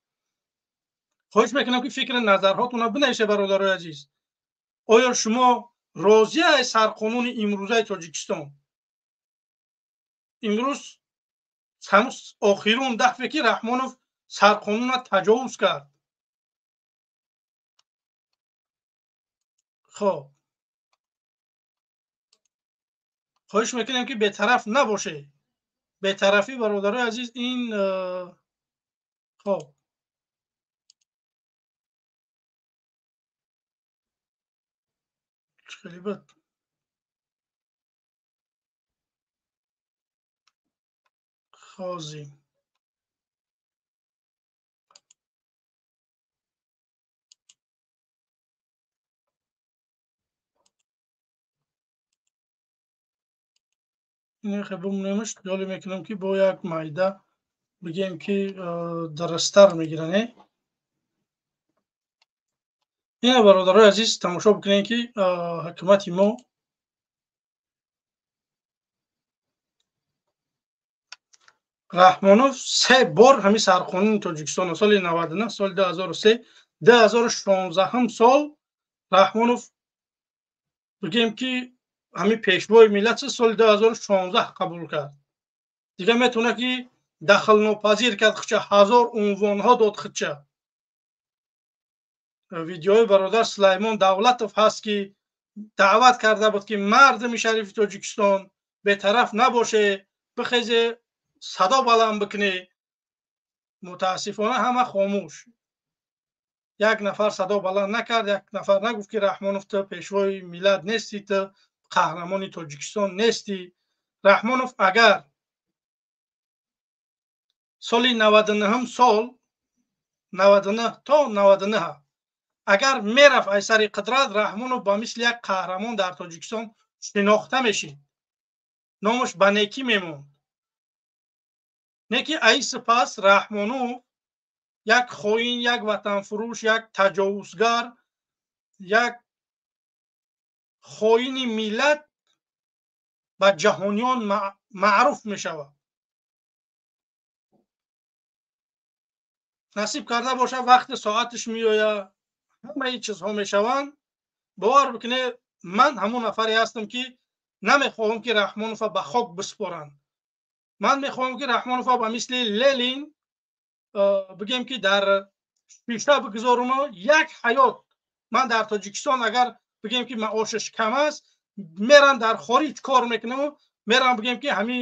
Хоҳиш мекунам ки фикри назарҳотонро бинависед бародарои азиз. Оё шумо розия аз сарқонуни имрӯзаи Тоҷикистон? Имрӯз ҳанӯз охирун дафъе ки Раҳмонов сарқонунро таҷовуз кард. Хоб, хоҳиш мекунем ки бетараф набошед. Бетарафӣ бародарои азиз ин хоб хеле бад. Хози бумнемаш ҷолиб мекунам ки бо як майда бигем ки дарастар мегиранд. Ина бародарои азиз, тамошо бикунед ки ҳукумати мо Раҳмонов се бор ҳамин сарқонуни Тоҷикистон соли 99, соли 2003, 2016 сол Раҳмонов бигем ки ҳамин пешвои миллат соли 2016 қабул кард. Дигар метавонад ки дахлнопазир кард хича, ҳазор унвонҳо дод хича. Видеои бародар Сулаймон Давлатов ҳаст ки даъват карда буд ки мардуми шарифи Тоҷикистон бетараф набоше, бихезе садо баланд бикунӣ. Мутаассифона ҳама хомӯш. Як нафар садо баланд накард, як нафар нагуфт ки Раҳмонов ту пешвои миллат нестӣ, ту қаҳрамони Тоҷикистон нестӣ. Раҳмонов агар соли 99 сол 99 то 99 агар мерафт аз сари қудрат, Раҳмонов ба мисли як қаҳрамон дар Тоҷикистон шинохта мешид, номаш ба некӣ мемонд. Не ки ай сипас Раҳмонов як хоин, як ватанфурӯш, як таҷовузгар, як хоини миллат ба ҷаҳониён маъруф мешавад. Насиб карда бошад, вақти соаташ меояд, ҳамаи чизҳо мешаванд. Бовар бикунед, ман ҳамон нафаре ҳастам ки намехоҳам ки Раҳмонова ба хок биспоранд. Ман мехоҳам ки Раҳмонова ба мисли Ленин бигем ки дар шиша бигузорум як ҳаёт. Ман дар Тоҷикистон агар бигем ки маошаш кам аст, мерам дар хориҷ кор мекунам, мерам бигем ки ҳамин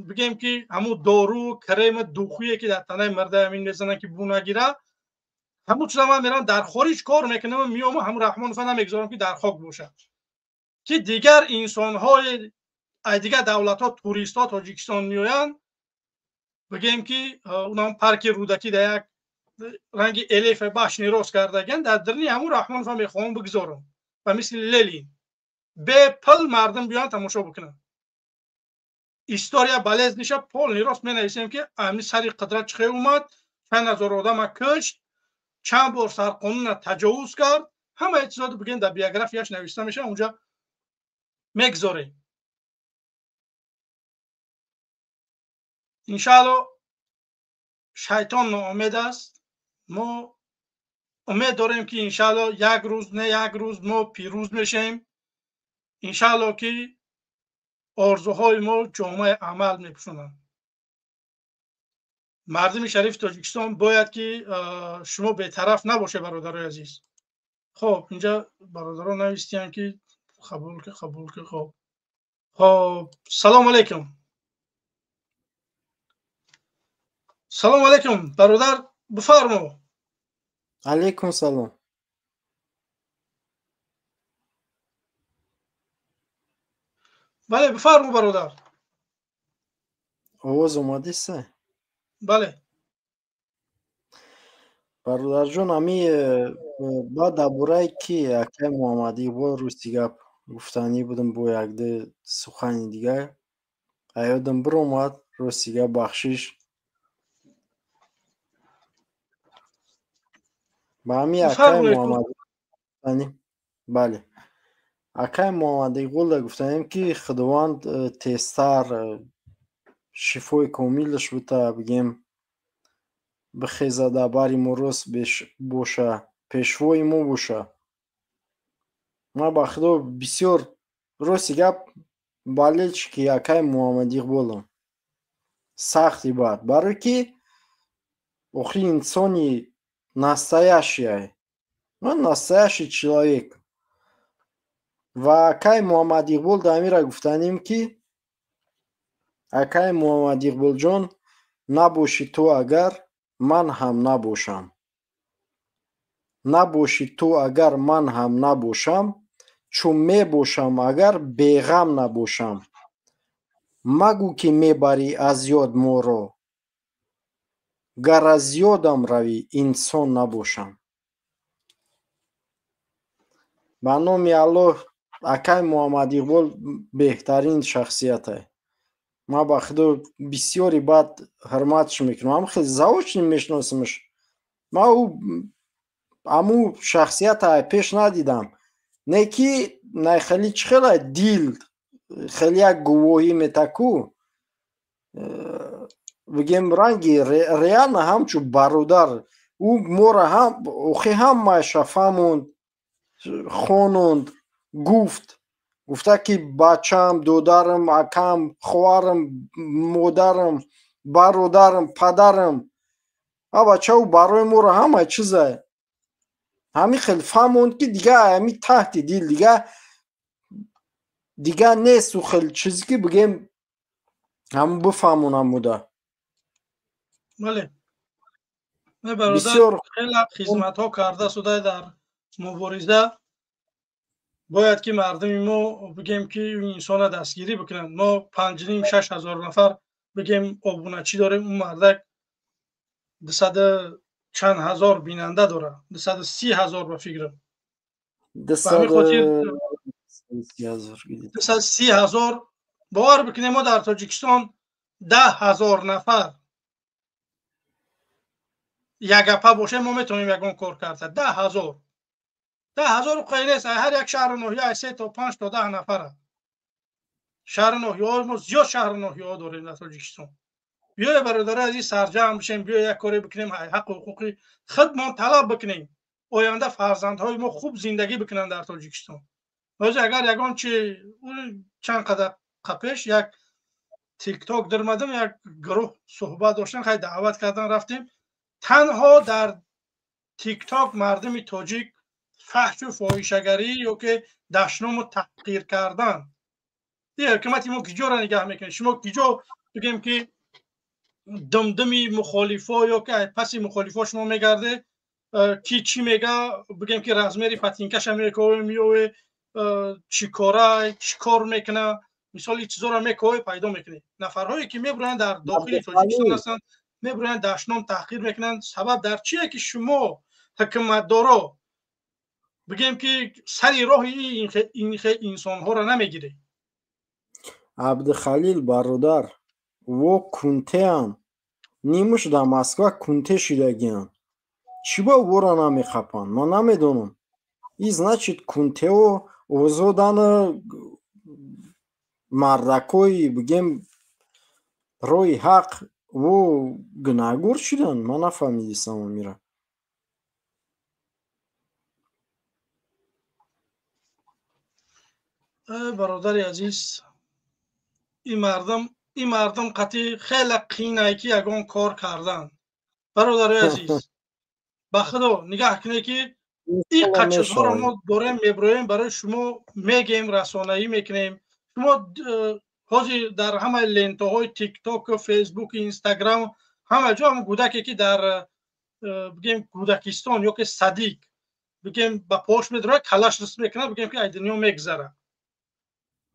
бигем ки ҳамун дору, крем, духуе ки дар танаи марда ҳамин мезананд ки бу нагира, ҳамун чиза ман мерам дар хориҷ кор мекунам, меомам ҳамун Раҳмонова намегузорам ки дар хок бошад, ки дигар инсонҳои аз дигар давлатҳо, туристҳо Тоҷикистон меоянд, Бигем ки унам парки Рӯдакӣ дар як ранги элеф башни рост кардаген, дар дарни ҳамун Раҳмонова мехоҳам бигзорам ба мисли Ленин. Бепул мардум биёянд тамошо бикунанд. История болезниша полный рост менависем ки ами сари қудрат чӣ хел омад, чанд ҳазор одама кушт, чанд бор сарқонуна таҷовуз кард, ҳамаи чизо бигем дар биографияш нависта мешавад, унҷа мегзорем. Иншаалло шайтон ноумед аст. Мо умед дорем ки иншаалло як рӯз не як рӯз мо пирӯз мешавем. Иншаалло ки орзуҳои мо ҷомаи амал мепӯшонанд. Мардуми шарифи Тоҷикистон бояд ки шумо бетараф набошед, бародарои азиз. Хоб, инҷа бародарон навистиянд ки қабул ки, қабул ки. Хоб, хоб, салому алайкум. Салому алайкум, бародар, бифармо. Алайкум салом. Бале, бифармо, бародар. Овоз омадиста? Бале. Бародарҷон, ами баъд дар бораи ки акай Муҳаммад Иқбол рости гап гуфтанӣ будам, бо якду сухани дигар аёдам биромад, рости гап бахшиш. Ба ҳами акай Муҳаммад, бале, акай Муҳаммад Иқболда гуфтанем ки Худованд тезтар шифои комилаш бита, бигем бихеза дар бари мо рост боша, пешвои мо боша. Ман ба Худо бисёр рости гап болельщики акай Муҳаммад Иқболам, сахти бад, барое ки охири инсони настоящий, он настоящий человек. Ва акай Муҳаммад Иқбол дар амира гуфтанем ки акай Муҳаммад Иқболҷон, набошӣ ту агар ман ҳам набошам, набошӣ ту агар ман ҳам набошам, чун мебошам агар беғам набошам, магӯ ки мебарӣ аз ёд моро, гар аз ёдам равӣ инсон набошам. Ба номи Аллоҳ, акай Муҳаммад Иқбол беҳтарин шахсияте. Ман ба Худо бисёри бад ҳурматш мекунам, ам хеле заочно мешиносамаш. Ман ӯ аму шахсията пеш надидам, не ки най хеле чӣ хела дил хеле як гувоҳӣ метаку, бигем ранги реально ҳамчун бародар ӯ моро ҳам охи ҳамаша фаҳмонд, хононд, гуфт, гуфта ки бачам, додарам, акам, хоҳарам, модарам, бародарам, падарам, а бача ӯ барои моро ҳама чиза ҳамин хел фаҳмонд ки дига ҳами таҳти дил дига нест ӯ хел чизе ки бигем ҳамн бифаҳмонам буда. Бале, бародар хеле хизматҳо карда шуда дар мубориза. Бояд ки мардуми мо бигем ки инсона дастгирӣ бикунанд. Мо 5,5-6 ҳазор нафар бигем обуначӣ дорем, ӯ мардак 200 чанд ҳазор бинанда дорад, 230 ҳазор ба фикрам. 230 ҳазор. Бовар бикунем, мо дар Тоҷикистон 10 ҳазор нафар ягапа бошем, мо метавонем ягон кор карда. 10 ҳазор, 10 ҳазор қои нест. Ҳар як шаҳру ноҳия 3 то 5 то 10 нафара. Шаҳру ноҳияҳо мо зиёд шаҳру ноҳияҳо дорем дар Тоҷикистон. Биёе бародари азиз сарҷамъ бишем, биёе як коре бикунем, ҳаққу ҳуқуқи худмон талаб бикунем, оянда фарзандҳои мо хуб зиндагӣ бикунанд дар Тоҷикистон. Ҳозир агар ягон чи чанд қадар пеш як тикток дармадам, як гурӯҳ суҳбат доштан, хай даъват кардан рафтем. Танҳо дар тикток мардуми тоҷик фаҳшу фоҳишагарӣ ё ки дашному таҳқир кардан. Ҳукумати мо киҷоро нигаҳ мекунед? Шумо киҷо бигем ки думдуми мухолифо ё ки паси мухолифо шумо мегарде, ки чӣ мега, бигем ки размери патинкаша мекове, меове, чӣ кора, чӣ кор мекуна. Мисол ин чизоро мекоҳӣ, пайдо мекунӣ. Нафарҳое ки мебуранд дар дохили Тоҷикистон ҳастанд, мебуранд дашном таҳқир мекунанд. Сабаб дар чие ки шумо ҳукуматдоро бигем ки сари роҳи ин инсонҳоро намегиред? Абдухалил бародар, во кунтеам, нимуш дар Москва кунте шидагианд. Чӣ ба вора намехапанд? Ман намедонам. И значит кунтео озодана, мардакои бигем роҳи ҳақ во гунаҳгор шуданд. Ман нафаҳмидистам амира. Бародари азиз, ин мардум қатъи хеле қинае ки ягон кор кардан. Бародари азиз, ба худо нигаҳ кунед ки ин қачизҳоро мо дорем, меброем, барои шумо мегем, расонаӣ мекунем. Шумо ҳозир дар ҳамаи лентаҳои тикток, фейсбук, инстаграм ҳама ҷо ҳам кӯдаке ки дар бигем кӯдакистон ё ки садик бигем ба пош медорад, калаш рис мекунад, бигем ки ай дунё мегзарад.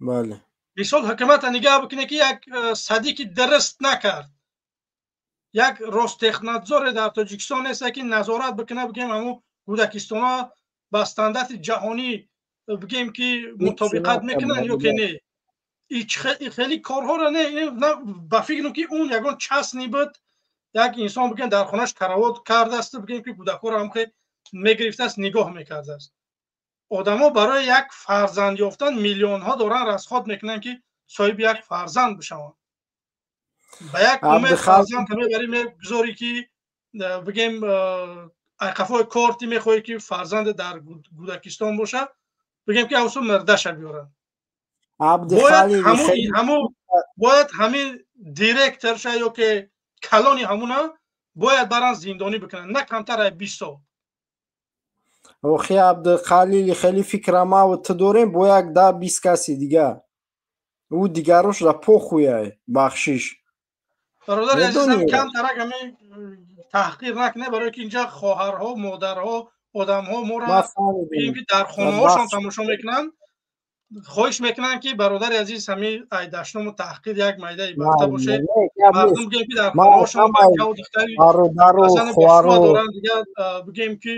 Бале. Мисол ҳукумата нигаҳ бикунед ки як садики дуруст накард, як Ростехнадзоре дар Тоҷикистон нест ки назорат бикунад, бигем ҳамун кӯдакистонҳо ба стандарти ҷаҳонӣ бигем ки мутобиқат мекунанд ё ки не. Хеле корҳоро не, ба фикрам ки он ягон частни буд, як инсон бигем дар хонаш каравот кардааст, бигем ки кӯдакҳоро ҳам хел мегирифтааст, нигоҳ мекардааст. Одамо барои як фарзанд ёфтан миллионҳо доранд расход мекунанд ки соҳиби як фарзанд бишаванд. Ба як умед фарзанд мебарӣ, мегузорӣ ки бигем айқафои корти мехоҳӣ ки фарзанд дар кӯдакистон бошад, бигем ки авсу мирдаша биёранд. Бояд ҳамин директорша ё ки калони ҳамуна бояд баранд зиндонӣ бикунанд, на камтар аз 20 сол. Охи Абдухалил, хеле фикра маву ту дорем бо як 10-20 каси дига. Ӯ дигарош да похуяй, бахшиш. Бародари азизам, камтарак ҳамин таҳқир накунед, барое ки инҷа хоҳарҳо, модарҳо, одамҳо моро бигем ки дар хонаҳошон тамошо мекунанд, хоҳиш мекунанд ки бародари азиз ҳамин айдашному таҳқир як майдаи барта бошед. Мардум бигем ки дар хонаҳошон бачаву духтари доранд, дигар бигем ки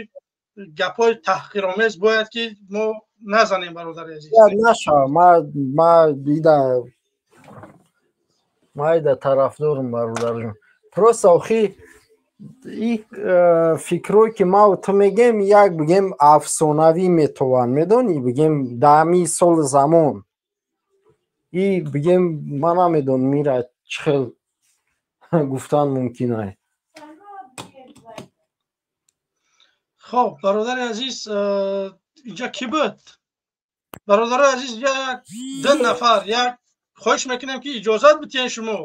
гапҳои таҳқиромез бояд ки мо назанем, бародари азиз. Наша, ма ида тарафдорам, бародарҷон. Просто охи и фикрое ки ма ту мегем, як бигем афсонавӣ метованд, медонӣ, бигем даҳми сол замон и бигем ман намедонам ира чӣ хел гуфтан мумкин ай. Хоб, бародари азиз, инҷа кӣ буд? Бародари азиз, як ду нафар, як хоҳиш мекунем ки иҷозат битиҳен, шумо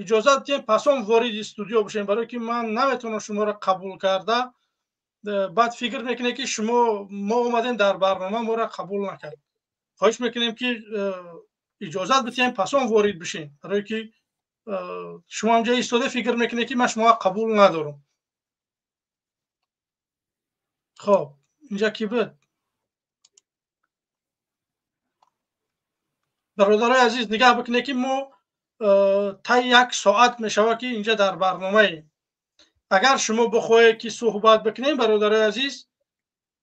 иҷозат битиҳен, пасон вориди студио бошем, барое ки ман наметавонам шуморо қабул карда. Баъд фикр мекунед ки шумо мо омадем дар барнома, моро қабул накард. Хоҳиш мекунем ки иҷозат битиҳен, пасон ворид бишем, барое ки шумо ҳамҷа истода фикр мекунед ки ман шуморо қабул надорам. Хоб, инҷа кӣ буд? Бародарои азиз, нигаҳ бикунед ки мо таи як соат мешавад ки инҷа дар барномаем. Агар шумо бихоҳед ки суҳбат бикунем, бародарои азиз,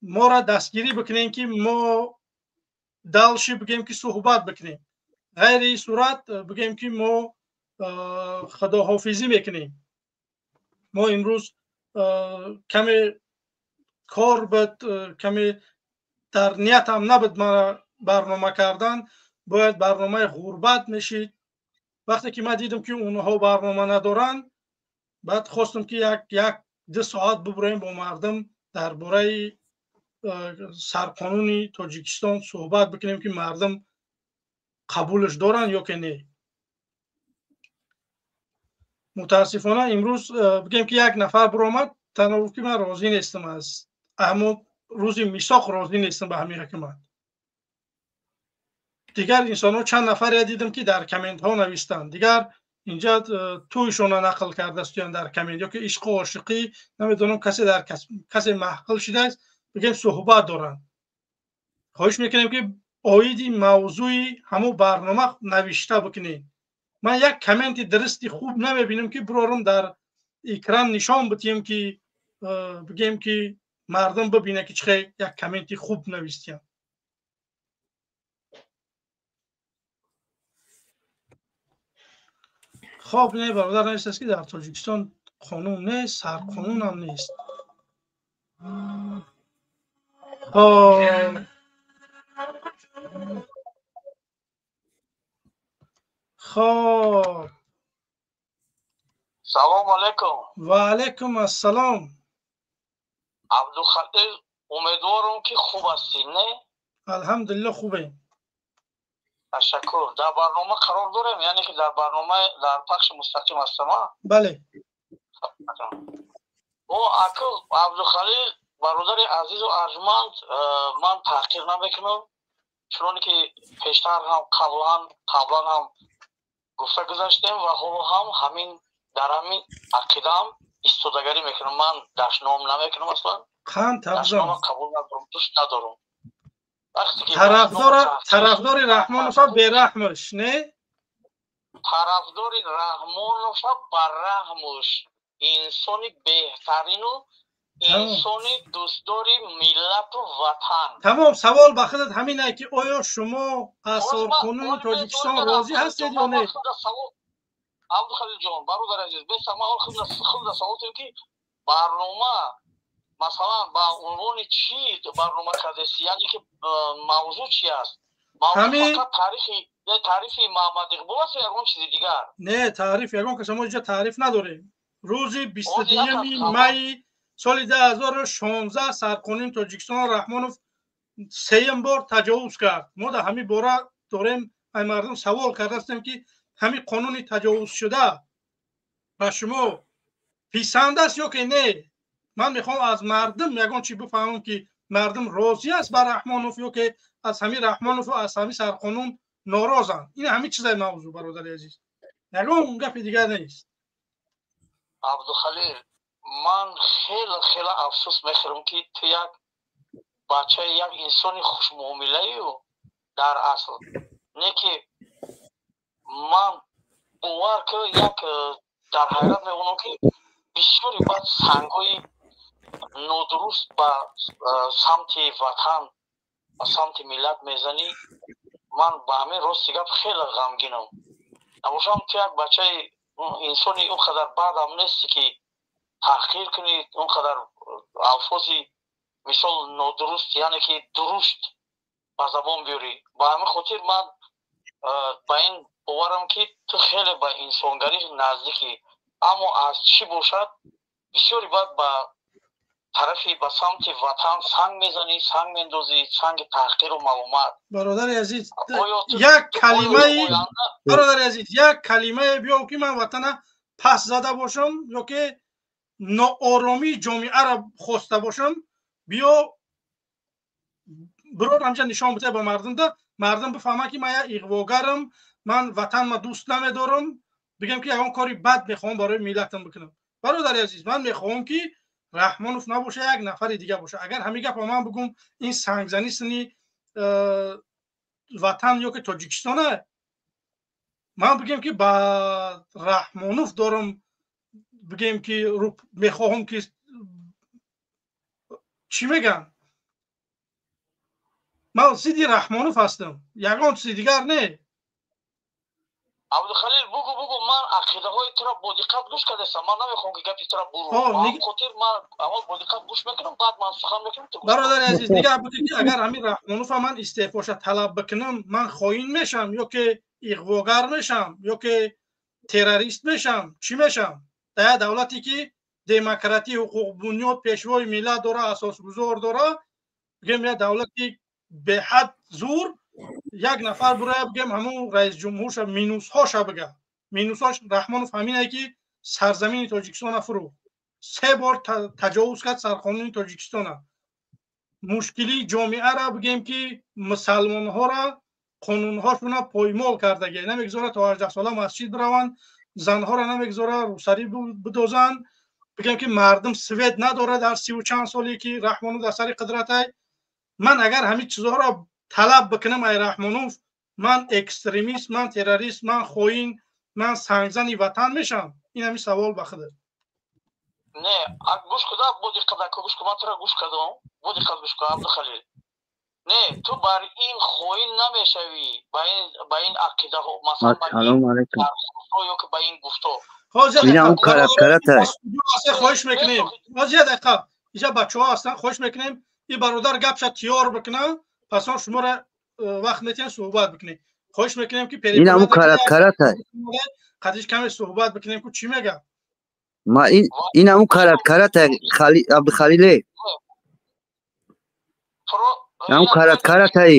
моро дастгирӣ бикунем ки мо далши бигем ки суҳбат бикунем. Ғайри ин сурат бигем ки мо худоҳофизӣ мекунем. Мо имрӯз каме кор буд, каме дар ниятам набуд мара барнома кардан, бояд барномаи ғурбат мешид. Вақте ки ман дидам ки онҳо барнома надоранд, баъд хостам ки як ду соат бибуроем бо мардум дар бораи сарқонуни Тоҷикистон суҳбат бикунем ки мардум қабулш доранд ё ки не. Мутаассифона имрӯз бигем ки як нафар биромад, танҳо гуфт ки ман розӣ нестам, аз ҳамон рӯзи мисоқ розӣ нестам ба ҳамин ҳукумат. Дигар инсонҳо чанд нафаре дидам ки дар комментҳо навиштанд, дигар инҷа тӯйшона нақл кардастуянд дар коммент, ё ки ишқу ошиқӣ намедонам, касе дар касе маҳқил шудааст, бигем суҳбат доранд. Хоҳиш мекунем ки Оиди мавзӯи ҳамун барнома навишта бикунед. Ман як комменти дурусти хуб намебинам, ки бирорам дар экран нишон битиҳем, ки бигем, ки мардум бибинад, ки чӣ хел як комменти хуб навистиям. Хоб, не, бародар навистааст, ки дар Тоҷикистон қонун нест, сарқонунам нест. Хоб, хоб. Салому алайкум. Ва алайкум ассалом. Абдухалил, умедворам, ки хуб ҳастӣ, не? Алҳамдулилла, хубем. Ташаккур. Дар барнома қарор дорем, яъне ки дар барнома, дар пахши мустақим ҳастам, а? Бале. О, акл, Абдухалил, бародари азизу арҷманд, ман таҳқир намекунам, чуноне ки пештар ҳам, қаблан ҳам гуфта гузаштем ва ҳоло ҳам ҳамин дар ҳамин ақидаам истодагарӣ мекунам. Ман дашном намекунам аслан. Қан табзан. Қабул надорам, дӯст надорам. Тарафдори Раҳмонова бераҳмаш, не? Тарафдори Раҳмонова барраҳмуш, инсони беҳтарину инсони дӯстдори миллату ватан. Тамом. Савол ба худат ҳамин ае, ки оё шумо аз сарқонуни Тоҷикистон розӣ ҳастед ё не? Абдухалилҷон, бародари азиз, беса ман худда савол кардем, ки барнома масалан ба унвони чӣ барнома кардест, яъне ки мавзӯъ чи аст? Фақат таърихи Муҳаммад Иқбол аст ё ягон чизи дигар? Не, таъриф ягон каса мо инҷа таъриф надорем. Рӯзи 22 майи соли 2016 сарқонуни Тоҷикистон Раҳмонов сеюм бор таҷовуз кард. Мо дар ҳамин бора дорем, ай мардум савол кардастем, ки ҳамин қонуни таҷовузшуда ба шумо писанд аст ё ки не. Ман мехоҳам аз мардум ягон чи бифаҳмам, ки мардум розӣ аст ба Раҳмонов ё ки аз ҳамин Раҳмонову аз ҳамин сарқонун норозанд. Ин ҳамин чизаи мавзӯъ, бародари азиз, ягон гапи дигар нест. Абдухалил, ман хеле хеле афсӯс мехӯрам, ки ту як бачаи, як инсони хушмуомилаю дар асл, не ки ман бовар ки як дар ҳайрат мемонам, ки бисёри баъд сангҳои нодуруст ба самти ватан, ба самти миллат мезанӣ. Ман ба ҳамин, рости гап, хеле ғамгинам. Набошам, ту як бачаи инсони он қадар бадам нести, ки таҳқир кунӣ, он қадар алфози мисол нодуруст, яъне ки дурушт ба забон биёрӣ. Ба ҳамин хотир ман ба ин боварам, ки ту хеле ба инсонгарӣ наздикӣ, аммо аз чӣ бошад, бисёри баъд ба тарафи, ба самти ватан санг мезанӣ, санг мендозӣ, санги таҳқиру маломат. Бародари азиз, як калимаи, бародари азиз, як калимае биёв, ки ман ватана пас зада бошам ё ки нооромии ҷомеаро хоста бошам. Биё, бирор, ҳамча нишон бите ба мардумда, мардум бифаҳмад, ки ман як иғвогарам, ман ватанма дӯст намедорам, бигем, ки ягон кори бад мехоҳам барои миллатам бикунам. Бародари азиз, ман мехоҳам, ки Раҳмонов набоша, як нафари дигар боша. Агар ҳамин гапро ман бигӯм, ин сангзанӣ сини ватан ё ки Тоҷикистона? Ман бигем, ки ба Раҳмонов дорам, бигем, ки мехоҳам, ки чӣ мегӯям, ман зидди Раҳмонов ҳастам, ягон чизи дигар не. Абдухалил, бугу, бугу, ман ақидаҳои туро бо диққат гӯш кардастам. Ман намехоҳам, ки гапи туро бурум, хотир ман аввал бо диққат гӯш мекунам, баъд ман сухан мекунам. Бародари азиз, нигаҳ буд, ки агар ҳамин Раҳмонова ман истеъфоша талаб бикунам, ман хоин мешам ё ки иғвогар мешам ё ки террорист мешам, чӣ мешам? Дар як давлате, ки демократӣ, ҳуқуқбунёд, пешвои миллат дора, асосгузор дора, бигем, як давлати беҳад зур, як нафар буроя, бигем, ҳамун раисҷумҳурша минусҳоша бига. Минусҳош Раҳмонов ҳаминае, ки сарзамини Тоҷикистона фурӯхт, се бор таҷовуз кард сарқонуни Тоҷикистона, мушкилии ҷомеара, бигем, ки мусалмонҳоро қонунҳошона поймол кардаги, намегузора то 18 сола масҷид бираванд, занҳоро намегузора рӯсарӣ бидозанд, бигем, ки мардум свет надорад дар сиву чанд соле, ки Раҳмонов дар сари қудратай. Ман агар ҳамин чизҳоро талаб бикунам ай Раҳмонов, ман экстремист, ман террорист, ман хоин, ман сангзани ватан мешавам? Ин ҳамин савол ба худат. Не, гӯш куда, бо диққат, гӯш кун, ман тура гӯш кардам, бо диққат гӯш кун, Абдухалил. Не, ту бар ин хоин намешавӣ, ба ин ақидаҳо, масалан, ба ин ё ки ба ин гуфто. Хоҳиш мекунем, ҳозир як дақиқа, инҷа бачаҳо ҳастанд, хоҳиш мекунем ин бародар гапша тиёр бикунад, пас он шуморо вақт метиҳем суҳбат бикунем. Хоҳиш мекунем ки қадиш каме суҳбат бикунем, ку чӣ мегӯяд. Ма ин ҳамун карат-карат Абдухалиле. Ҳамун карат-каратай.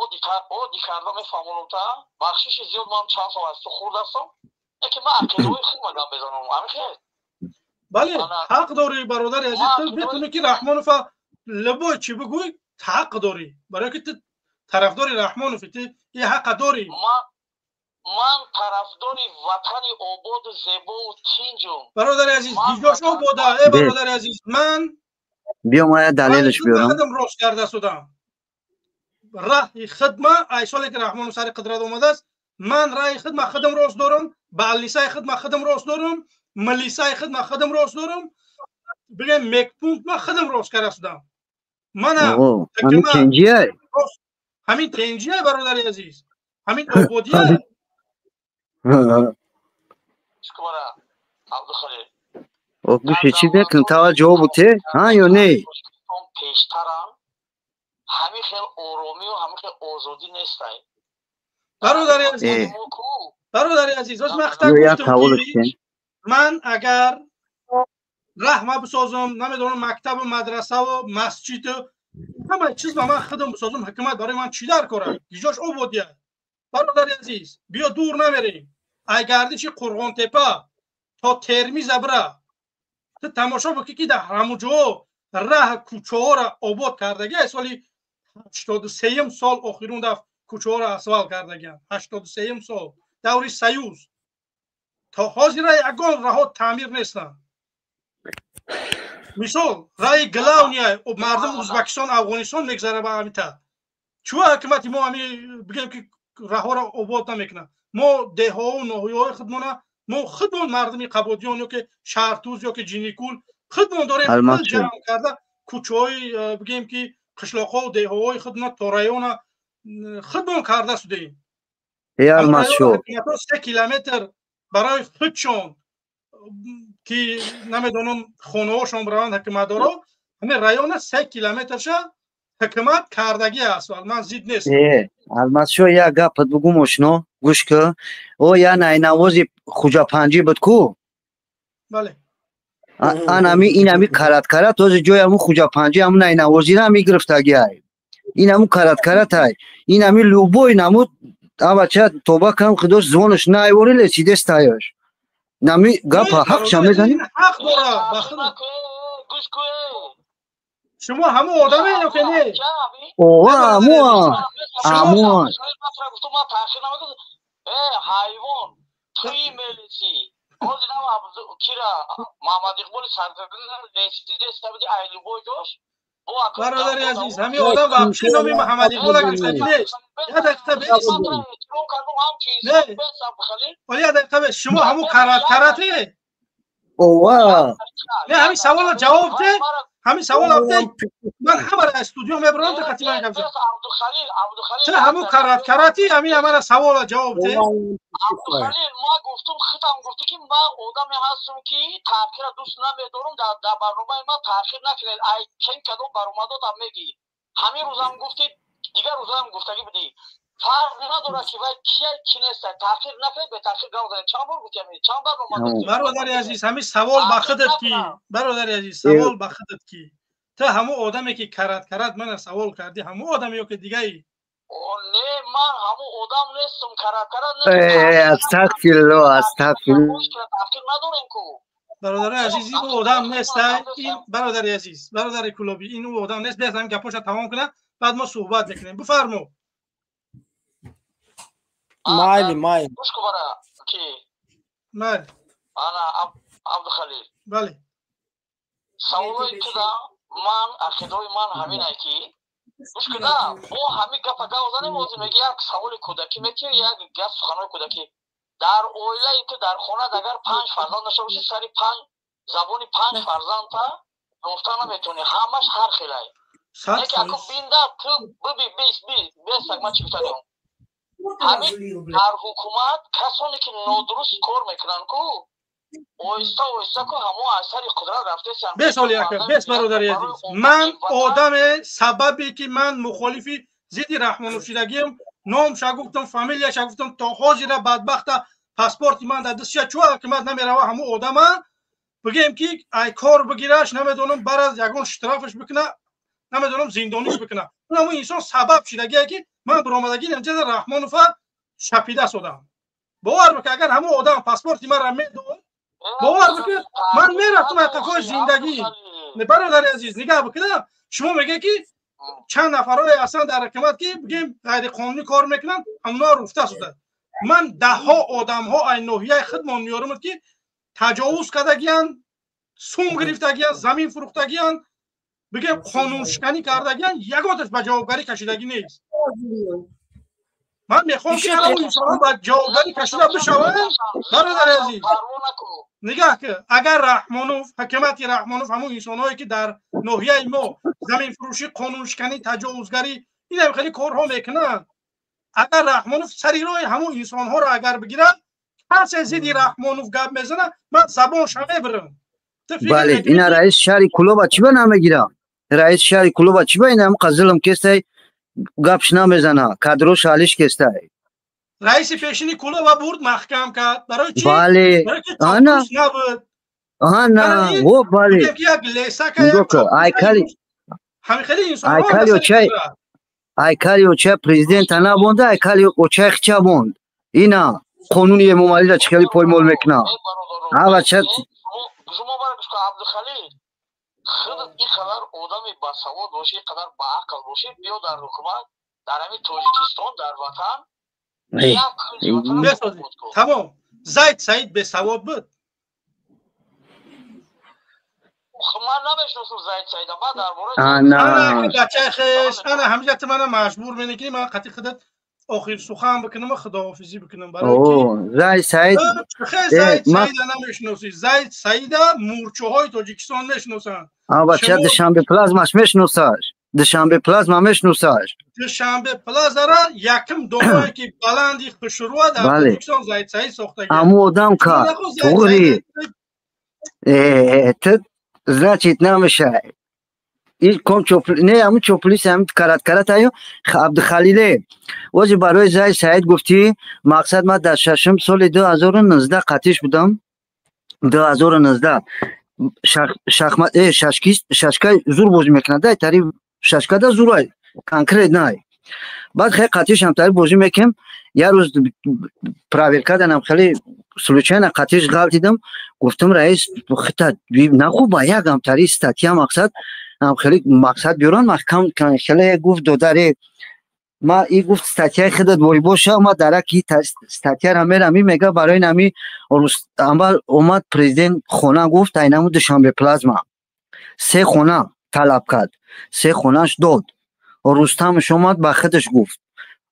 Оддӣ карда мефаҳмонам та, бахшиши зиёд, ман чанд сол аз ту хурдастам, яке ман ақидаҳои худма гап мезанам, ҳамин хел. Бале, ҳақ дорӣ, бародари азиз, ту метавонӣ ки Раҳмонова любой чӣ бигӯй, ҳақ дорӣ, барои ки ту тарафдори Раҳмонови, ту ин ҳақа дорӣ. Ман тарафдори ватани ободу зебову тинҷум. Бародари азиз, гиҷош обода, э бародари азиз, ман биё ман як далелш биёрам. Худам рост карда судам. Раҳи хидма, ай соле ки Раҳмонов сари қудрат омадааст, ман раҳи хидма худам рост дорам, ба алисаи хидма худам рост дорам, милисаи хидма худам рост дорам, бигем мекпункт ма худам рост карда судам. Мана ҳамин тенҷия? Ҳамин тенҷия, бародари азиз, ҳамин ободия. Гӯши чӣ мекунӣ? Тава ҷавоб те, ҳа ё не? Пештарам ҳамин хел оромию ҳамин хел озодӣ нестай. Бародари азиз, бародари азиз, оз ман хата гуфтам ки ман агар раҳма бисозам, намедонам, мактабу мадрасаву масҷиду ҳама чиз ба ман худам бисозам, ҳукумат барои ман чӣ дар кора? Гиҷош ободия. Бародари азиз, биё дур намерем. Ай гардиши Қурғонтепа то Термиза бира, ту тамошо бикӣ ки дар ҳамуҷо раҳ кӯчаҳоро обод кардагӣ. Ай соли 83-м сол охирун даф кӯчаҳоро асфалт кардагианд. 83-м сол, даври Союз. То ҳозира ягон раҳо таъмир нестанд. Мисол, раҳи главния мардум Ӯзбекистон, Афғонистон мегзара ба ҳамин таҳ. Чӯ ҳукумати мо ҳами бигем ки раҳоро обод намекунад? Мо деҳову ноҳияҳои худмона, мо худмон мардуми Қабодиён ё ки Шаҳртуз ё ки Ҷиникул худмон дорем ҷамъ карда кӯчаҳои, бигем ки қишлоқҳову деҳоҳои худмона то района худмон карда судем. 3 километр барои худшон ки намедонам хонаҳошон бираванд ҳукуматдоро, ҳамин района 3 километрша ҳукумат кардагӣ аст. Ман зид нестам. Алмазшо, як гапат бугум, ошно, гӯш кӣ. О я найнавози Хуҷапанҷӣ буд ку? Бале. Анами инами карат-карат този ҷои ҳамун Хуҷапанҷӣ ҳамун найнавозира мегирифтагӣ ай. Ин ҳамун карат-карат ай. Ин ҳами любой намуд авача тоба кам худош звонаш найвори лесидес таяш. Нами гапа ҳақша мезанӣ? Ҳақ дора. Гӯш кӯ. Шумо ҳамун одаме ё ки не? Ова, ҳамун. Ҳамун. Э, ҳайвон, туи мелисӣ. Ҳозир нам кира Маҳмад Иқболи сарзамин лесидес табиди ай любой ҷош. Бародари азиз, ҳамин одам вообще номи Муҳаммад Иқбола гирифтагӣ нест. Як дақиқа бес. Не. Оли як дақиқа бес. Шумо ҳамун карат-карате? Ова. Не, ҳамин саволро ҷавоб де. Ҳамин савол абде, ман ҳамаро аз студио мебарам то қатъи ман гап зад. Ту ҳамун карат-карати, ҳамин ҳамара саволро ҷавоб де. Абдухалил, ма гуфтум, худам гуфту ки ман одаме ҳастам ки таъхирро дӯст намедорам, дар барномаи ман таъхир накунед. Ай кен кадом баромадотам мегӣ. Ҳамин рӯзам гуфтӣ, дигар рӯзам гуфтагӣ будӣ. Фарқ надорад ки вай кия ки нест, таъхир накунед, бетаъхир гап занед. Чанд бор гуфтӣ ҳамин? Чанд барнома гуфтӣ? Бародари азиз, ҳамин савол ба худат ки, бародари азиз, савол ба худат ки ту ҳамун одаме ки карат-карат мана савол кардӣ, ҳамун одаме ё ки дигаи? Не, ман ҳамун одам нестам, карат-карат Астағфируллоҳ, астағфируллоҳ. Таъхир надорем ку. Бародари азиз, ин одам нест, ин бародари азиз, бародари Кулобӣ, ин ӯ одам нест. Биёед ҳамин гапҳоша тамом кунад, баъд мо суҳбат мекунем. Бифармо. Майли, майли. Гӯш кун бара ки. Майли. Ана Абдухалил. Бале. Саволои туда ман ақидаҳои ман ҳамин ай ки Гӯш куда, мо ҳамин гапа гап занем, ҳозир меги як саволи кӯдакӣ метиҳӣ, як гап суханои кӯдакӣ. Дар оилаи ту, дар хонат агар панҷ фарзанд дошта бошӣ, сари панҷ забони панҷ фарзандта ёфта наметавонӣ, ҳамаш ҳар хелай. Яке аку бинда ту биби бис би бесак ман чӣ гуфтанем? Ҳамин дар ҳукумат касоне ки нодуруст кор мекунанд ку, оҳиста оҳиста ку ҳамон аз сари қудрат рафтесанд. Бес оли ака, бес бародари азиз. Ман одаме сабабе ки ман мухолифи зидди Раҳмонов шидагиам, номша гуфтам, фамилияша гуфтам, то ҳозира бадбахта паспорти ман дар дастша, чӯ ҳукумат намерава ҳамун одама бигем ки ай кор бигираш, намедонам, бараз ягон штрафаш бикуна, намедонам, зиндониш бикуна. Ҳамун инсон сабаб шидагие ки ман биромадагӣ инҷа Раҳмонова шапида содам. Бовар бикун, агар ҳамун одам паспорти маро медод, бовар бикун, ман мерафтам аз қафои зиндагӣ. Бародари азиз, нигаҳ бикунам, шумо мегӯед ки чанд нафарое ҳастанд дар ҳукумат ки бигем ғайриқонунӣ кор мекунанд, ҳамонҳо руфта шуда. Ман даҳҳо одамҳо ай ноҳияи худмон меёрам ки таҷовуз кардагиянд, сум гирифтагиянд, замин фурӯхтагиянд, бигем қонуншиканӣ кардагиянд, ягонташ ба ҷавобгарӣ кашидагӣ нест. Ман мехоҳам ки ҳамон инсонҳо ба ҷавобгарӣ кашида бишаванд. Бародари азиз, нигаҳ ки агар Раҳмонов, ҳукумати Раҳмонов ҳамон инсонҳое ки дар ноҳияи мо заминфурӯшӣ, қонуншиканӣ, таҷовузгарӣ, инам хеле корҳо мекунанд, агар Раҳмонов сари роҳи ҳамон инсонҳоро агар бигирад, касе зидди Раҳмонов гап мезанад, ман забонша мебирам. Бале, ина раис шаҳри Кулоба чӣ ба намегирам? Раис шаҳри Кулоба чӣ ба ина ҳам зулм кестай, гапш намезана, кадрош алиш кестай. Раиси пешини Кулоба бурд маҳкам кард. Барои чӣ? Бале, ана набуд. Ана, о бале. Як лесака, як айкали. Ҳамин хеле инсонҳо айкали очай, айкали очай президента набонда, айкали очай хича бонд. Ина қонуни Эмомалиро чӣ хеле поймол мекунад. Ава чат шумо барои Абдухалил, худат ин қадар одами басавод бошӣ, ин қадар баақл бошӣ, биё дар ҳукумат, дар ҳамин Тоҷикистон, дар ватан як тамом. Зайд Саид бесавод буд. Ман намешиносам Зайд Саида, ман дар бораи ана бачаи хеш, ана ҳамиҷа ту мана маҷбур мекунӣ, ман қатъи худат охир сухан бикунам ва худоҳофизӣ бикунам. Барои ки Зайд Саид Зайд Саида намешиносӣ. Зайд Саида мӯрчаҳои Тоҷикистон мешиносанд. А бача Душанбе плазмаш мешиносаш. Душанбе плазма мешиносаш. Душанбе плазара якм домое ки баланди хушрӯа дар Тоҷикистон Зайд Саид сохтагӣ. Аму одам ка туғри. Ту значит намешай. Ин ком чоп не ҳамун чоплис ҳам карат карат аю Абдухалиле. Ози барои Зайд Саид гуфтӣ, мақсад ман дар шашум соли 2019 қатиш будам. 2019 шахмат шашкист, шашка зур бозӣ мекунад, дай тари шашкада зурай конкрет най. Баъд хеле қатиш ҳам тари бозӣ мекунем, як рӯз проверка данам хеле случайно қатиш ғалтидам, гуфтам раис хита нахуба як ҳам тари статья мақсад ҳам хеле мақсад биёран маҳкам хеле гуфт додаре ма и гуфт статьяи худат бори боша, ма дарак и статьяра мерам, и мега барои нами амал омад президент хона гуфт айнаму Душанбе плазма се хона талаб кард, се хонаш дод. Рустамш омад ба худаш гуфт,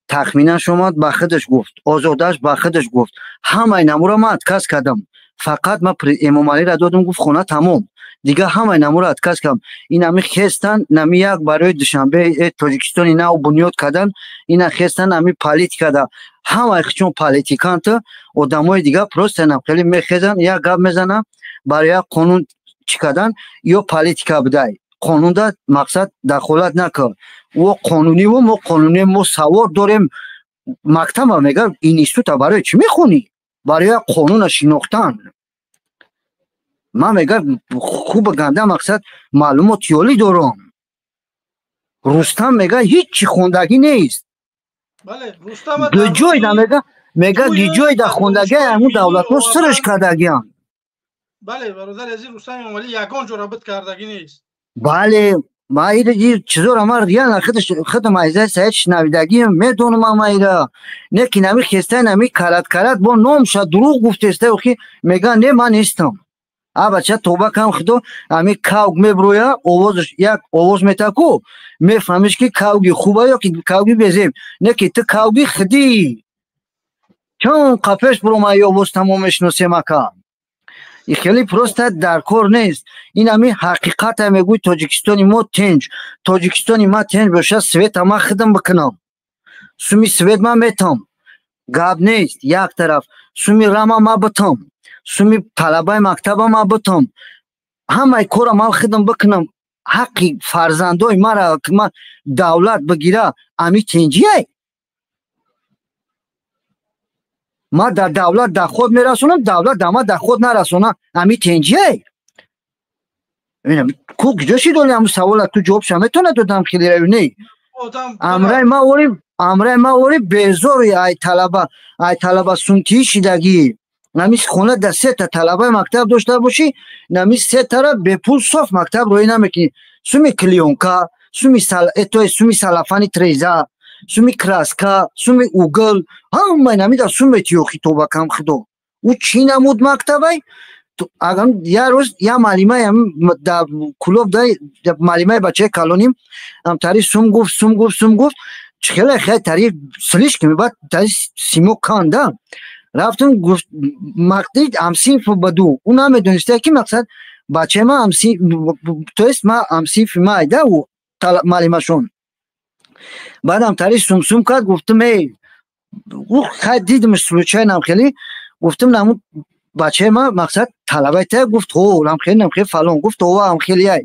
тахминаш омад ба худаш гуфт, Озодаш ба худаш гуфт, ҳамаи намура ман отказ кардам, фақат ман Эмомалиро додам, гуфт хона тамом, дигар ҳамаи намура отказ кардам. Ин ҳами хестан нами як барои Душанбе Тоҷикистони нав бунёд кардан, ина хестан ҳами политикада ҳамаи чун политиканта одамои дигар просто нам хеле мехезан, як гап мезанам барои як қонун чӣ кардан, ё политика будай қонунда мақсад дахолат накард. О қонуниву мо қонуни мо савод дорем, мактаба мегӯяд института барои чӣ мехонӣ? Барои як қонуна шинохтан. Ман мегӯям хуба ганда мақсад маълумот ёлӣ дорам. Рустам мегӯяд ҳеҷ чӣ хондагӣ нест. Гиҷойда мега, мега гиҷойда хондагӣ ҳамун давлатҳо сирш кардагианд. Бале, бародари азиз, Рустам Эмомалӣ ягон ҷо робит кардагӣ нест. Бале, ма ира чизоро ман реально худам Айзай Саид шунавидагиам, медонам ама ира. Не ки нами хестай нами карат карат бо номша дурӯғ гуфтестай, охи мега не ман нестам. А бача тоба кам худо, ами кавг меброя, овозш як овоз метаку, мефаҳмиш ки кавги хуба ё ки кавги безеб. Не ки ту кавги худӣ. Чон қапеш бурома ё овоз тамом мешиносем ака. И хеле просто дар кор нест. Ин ами ҳақиқата мегӯй Тоҷикистони мо тинҷ. Тоҷикистони ма тинҷ боша, света ма хидм бикунам. Суми свет ма метам. Гап нест, як тараф. Суми рама ма битам. Суми талабаи мактаба ма битам. Ҳамаи кора ма хидм бикунам. Ҳаққи фарзандои мара ма давлат бигира, ами тинҷияй. Ма дар давлат даход мерасонам, давлат дар ма даход нарасона, ами тинҷияй. Ку куҷо шидоли ҳамун савола ту ҷавобша метавонад додам хеле не? Амраи ма ори, амраи ма ори безори ай талаба, ай талаба сумтии шидагӣ. Нами хона дар сета талабаи мактаб дошта бошӣ, нами сетара бепул соф мактаб роӣ намекунӣ. Суми клеёнка, суми суми салафани треза, суми краска, суми угл, ҳамаи намида сум метиёхи тоба кам худо. Ӯ чӣ намуд мактабай? Агар я рӯз я маълимаи дар клуб да маълимаи бачаи калоним амтари сум гуфт, сум гуфт, сум гуфт, чӣ хеле хеле тари слишком баъд тари симо канда. Рафтам гуфт мақди ҳамсинф ба ду. Ӯ намедониста ки мақсад бачаи ма ҳамсинф, то есть ма ҳамсинфи ма айда ӯ маълимашон. Баъдам тари сумсум кард, гуфтам эй, ӯ хай дидимш случайно хеле, гуфтам намуд бачаи ма мақсад талабаи та, гуфт ҳо намхел намхел фалон, гуфт ова ҳамхел яй.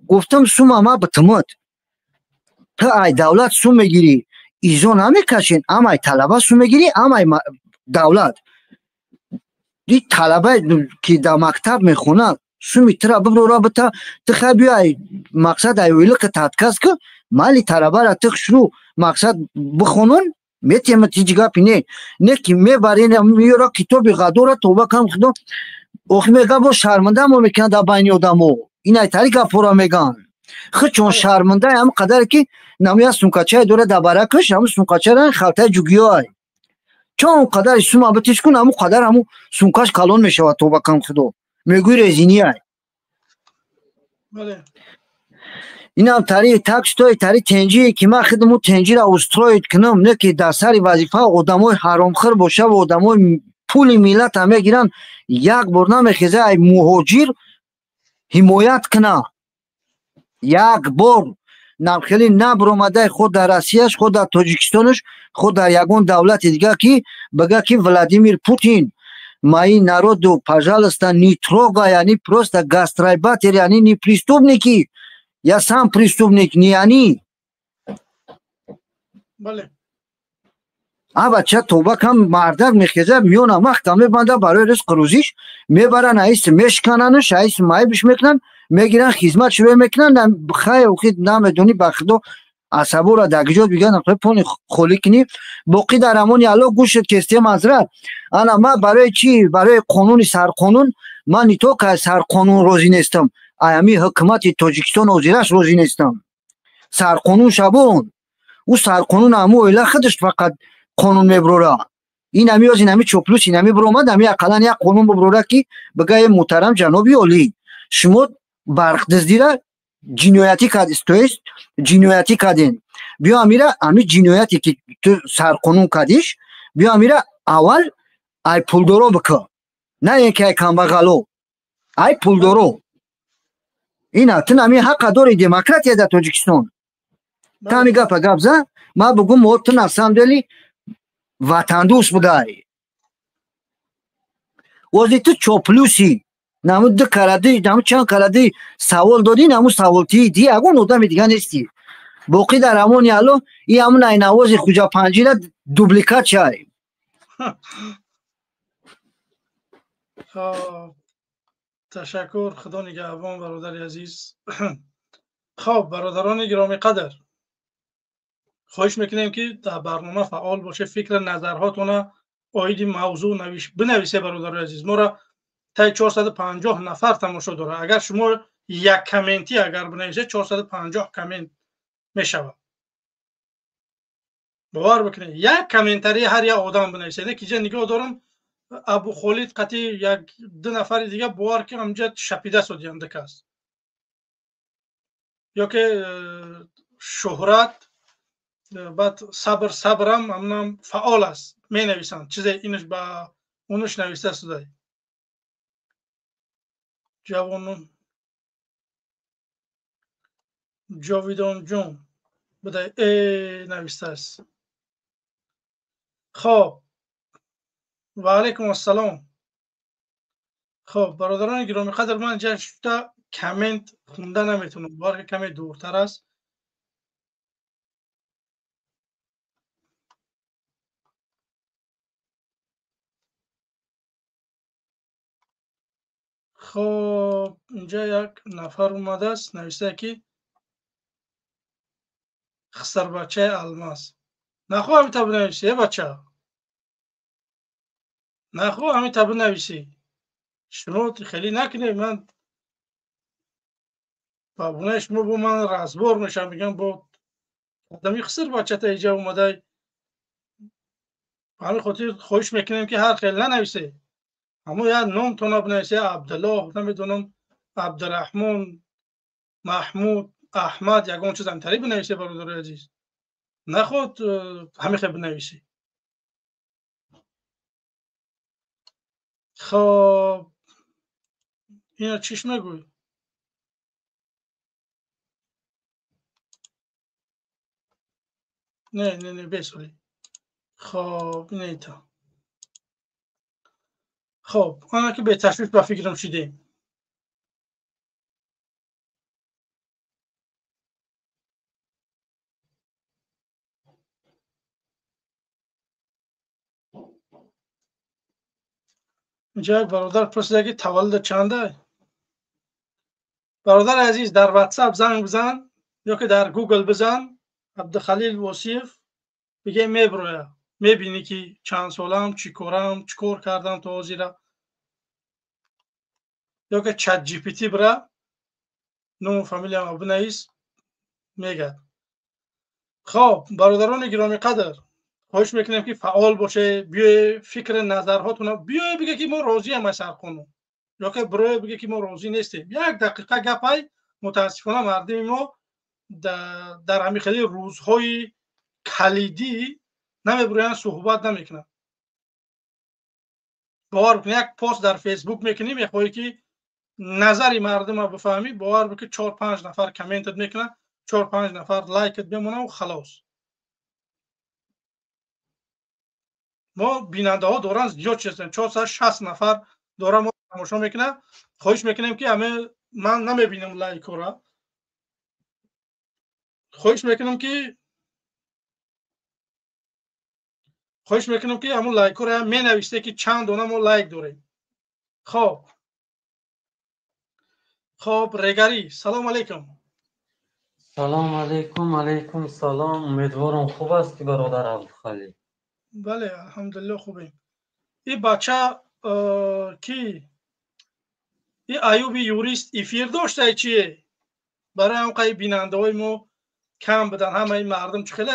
Гуфтам сума ма битимуд. Ту ай давлат сум мегирӣ, изо намекашен, ам ай талаба сум мегирӣ, ам ай давлат. Ди талаба ки дар мактаб мехонад, суми тура биброра бита, ту хай биё ай мақсад ай ойлиқи татказ ку, майли талабара ту шурӯъ мақсад бихонон, метиҳам ҳеҷ гапи не. Не ки мебарен меёра китоби ғадора тоба кам худо. Охи мега бо шарманда мо мекунад дар байни одамо. Ин ай тари гапҳоро меган. Худ чон шарманда ҳам қадаре ки намоя сумкачае дора дар баракаш, ҳамун сумкачара халтаи ҷугиёай. Чон қадари сума битиш кун, ҳамун қадар ҳамун сумкаш калон мешавад тоба кам худо. Мегӯй резинияй. Инам тари так что тари тенҷие ки ман худму тенҷира устроит кунам, не ки дар сари вазифа одамои ҳаромхӯр боша ва одамои пули миллата мегиранд, як бор намехеза ай муҳоҷир ҳимоят куна. Як бор намхелӣ набуромадай худ дар Россияш, худ дар Тоҷикистонаш, худ дар ягон давлати дигар ки бага ки Владимир Путин мои народу, пожалуйста, не трогай, они просто гастарбайтеры, они не преступники. Я сам преступник, не они. Бале. А бача тоба кам мардак мехеза, миёна махта мебанда барои ризқ рӯзиш, мебаран аис мешкананаш, аис маибиш мекунанд, мегиранд хизмат шурӯъ мекунанд, хай охи намедонӣ ба худо асабора дар гиҷот бигӯянд, пони холӣ кунӣ, боқӣ дар амони Аллоҳ гӯшт кестем ҳазрат. Ана ман барои чӣ? Барои қонуни сарқонун ман не только аз сарқонун розӣ нестам, ами ҳукумати Тоҷикистон ҳозираш розӣ нестам. Сарқонун шабон. Ӯ сарқонун ҳаму оила худаш фақат қонун меброра. Ин ами оз ин ами чоплус ин ами биромад, ами ақаллан як қонун биброра ки бигӯяд муҳтарам ҷаноби олӣ, шумо барқдиздира ҷиноятӣ кардед, то есть ҷиноятӣ карден. Биё амира ами ҷинояте ки ту сарқонун кардиш, биё амира аввал ай пулдоро бикун, на ин ки ай камбағало, ай пулдоро. Ина ту нами ҳаққа дори демократия дар Тоҷикистон. Та ами гапа гап за, ман бугум мо ту на самом деле ватандӯст будай. Ози ту чоплюси, наму ду каради, наму чанд каради савол додӣ, наму саволтии ди ягон одами дига нестӣ. Боқӣ дар амони Аллоҳ, и ҳамун айнавози Хуҷапанҷира дубликат шай. Ташаккур, худо нигаҳбон бародари азиз. Хоб, бародарони гиромиқадр, хоҳиш мекунем ки дар барнома фаъол боше, фикр назарҳотона оиди мавзӯъ бинависе. Бародарои азиз, моро таи 450 нафар тамошо дорад. Агар шумо як комментӣ агар бинависед, 450 коммент мешавад. Бовар бикунед, як комментарий ҳар як одам бинависед. Не ки ҷа нигоҳ дорам. Абухолид қати як ду нафари дига бовар ки ҳамҷа шапида содиянд кас. Ё ки Шӯҳрат, баъд Сабр, Сабрам ҳамнам фаъол аст, менависанд чизе инаш ба унуш нависта судай. Ҷавонон Ҷовидонҷон будай навистааст. Хоб, ва алайкум ассалом. Хоб, бародарони гиромиқадр, ман инҷа шуда коммент хунда наметавонам, бовар ки каме дуртар аст. Хоб, инҷа як нафар омадааст, нависта ки хисарбачаи алмаз. Нахоҳ ҳамита бинависӣ, э бача, нахоҳ ҳамита бинависӣ. Шумо хеле накунед, ман ба бунаи шумо бо ман разбор мешавам, мегӯям бо одами хисарбачата иҷа омадай. Ба ҳамин хотир хоҳиш мекунем ки ҳар хел нанависе, аммо як номтона бинависе, Абдуллоҳ, намедонам, Абдураҳмон, Маҳмуд, Аҳмад, ягон чиз ҳамтари бинависе, бародари азиз. Наход ҳамин хел бинависӣ. Хоб, ина чиш мегӯй? Не, не, не, бесоли. Хоб, ина ита. Хоб, ана ки беташвиш ба фикрам шидем. Инҷа як бародар пурсида ки таваллуд чанда? Бародари азиз, дар WhatsApp занг бизан ё ки дар Google бизан Абдухалил Восиев, биге меброя. Мебинӣ ки чанд солам, чӣ корам, чӣ кор кардам то ҳозира. Ё ки Chat GPT бира, ному фамилиямро бинавис, мегӯяд. Хоб, бародарони гиромиқадр, хоҳиш мекунем ки фаъол боше, биёе фикри назарҳотона, биёе биге ки мо розиам аз сарқонун, ё ки бироe биге ки мо розӣ нестем. Як дақиқа гапай, мутаассифона мардуми мо дар ҳамин хели рӯзҳои калидӣ намебироянд, суҳбат намекунанд. Бовар бикунед, як пост дар Фейсбук мекунӣ, мехоҳӣ ки назари мардумро бифаҳмӣ, бовар бикун 4-5 нафар комментат мекунанд, 4-5 нафар лайкат мемонанд, халос. Мо бинандаҳо доранд зиёд чизанд, 460 нафар доранд мо тамошо мекунанд. Хоҳиш мекунем ки ҳама, ман намебинам лайкҳоро, хоҳиш мекунам ки ҳамон лайкҳоро ҳам менависте ки чанд дона мо лайк дорем. Хоб, хоб, Регарӣ, салом алейкум. Салом алейкум, алейкум салом. Умедворам хуб ҳастӣ, бародар Абдухалил. Бале, алҳамдулиллоҳ хубем. И бача ки и Аюби юрист эфир доштай чие? Барои ҳам қай бинандаҳои мо кам будан, ҳамаи мардум чӣ хеле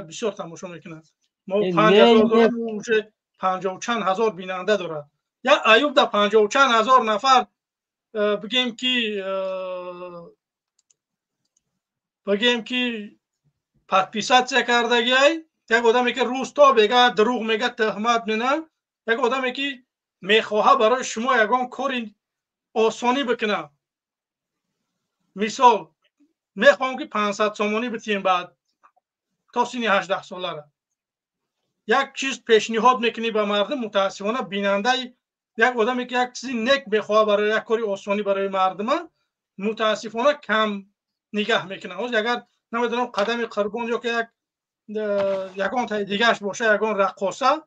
бисёр тамошо мекунанд. Мо 5000 дорем, уже 50 чанд ҳазор бинанда дорад. Я Аюб да 50 чанд ҳазор нафар, бигем ки подписатсия кардагиай. Як одаме ки рӯз то бега дурӯғ мега, тӯҳмат мена, як одаме ки мехоҳа барои шумо ягон кори осонӣ бикунад. Мисол, мехоҳам ки 500 сомонӣ битием баъд то синни 18 солара. Як чиз пешниҳод мекунӣ ба мардум, мутаассифона бинандаи як одаме ки як чизи нек мехоҳа барои як кори осонӣ барои мардума, мутаассифона кам нигаҳ мекунад. Ҳозир агар намедонам Қадами Қурбон ё ки як ягон таи дигааш боша, ягон раққоса,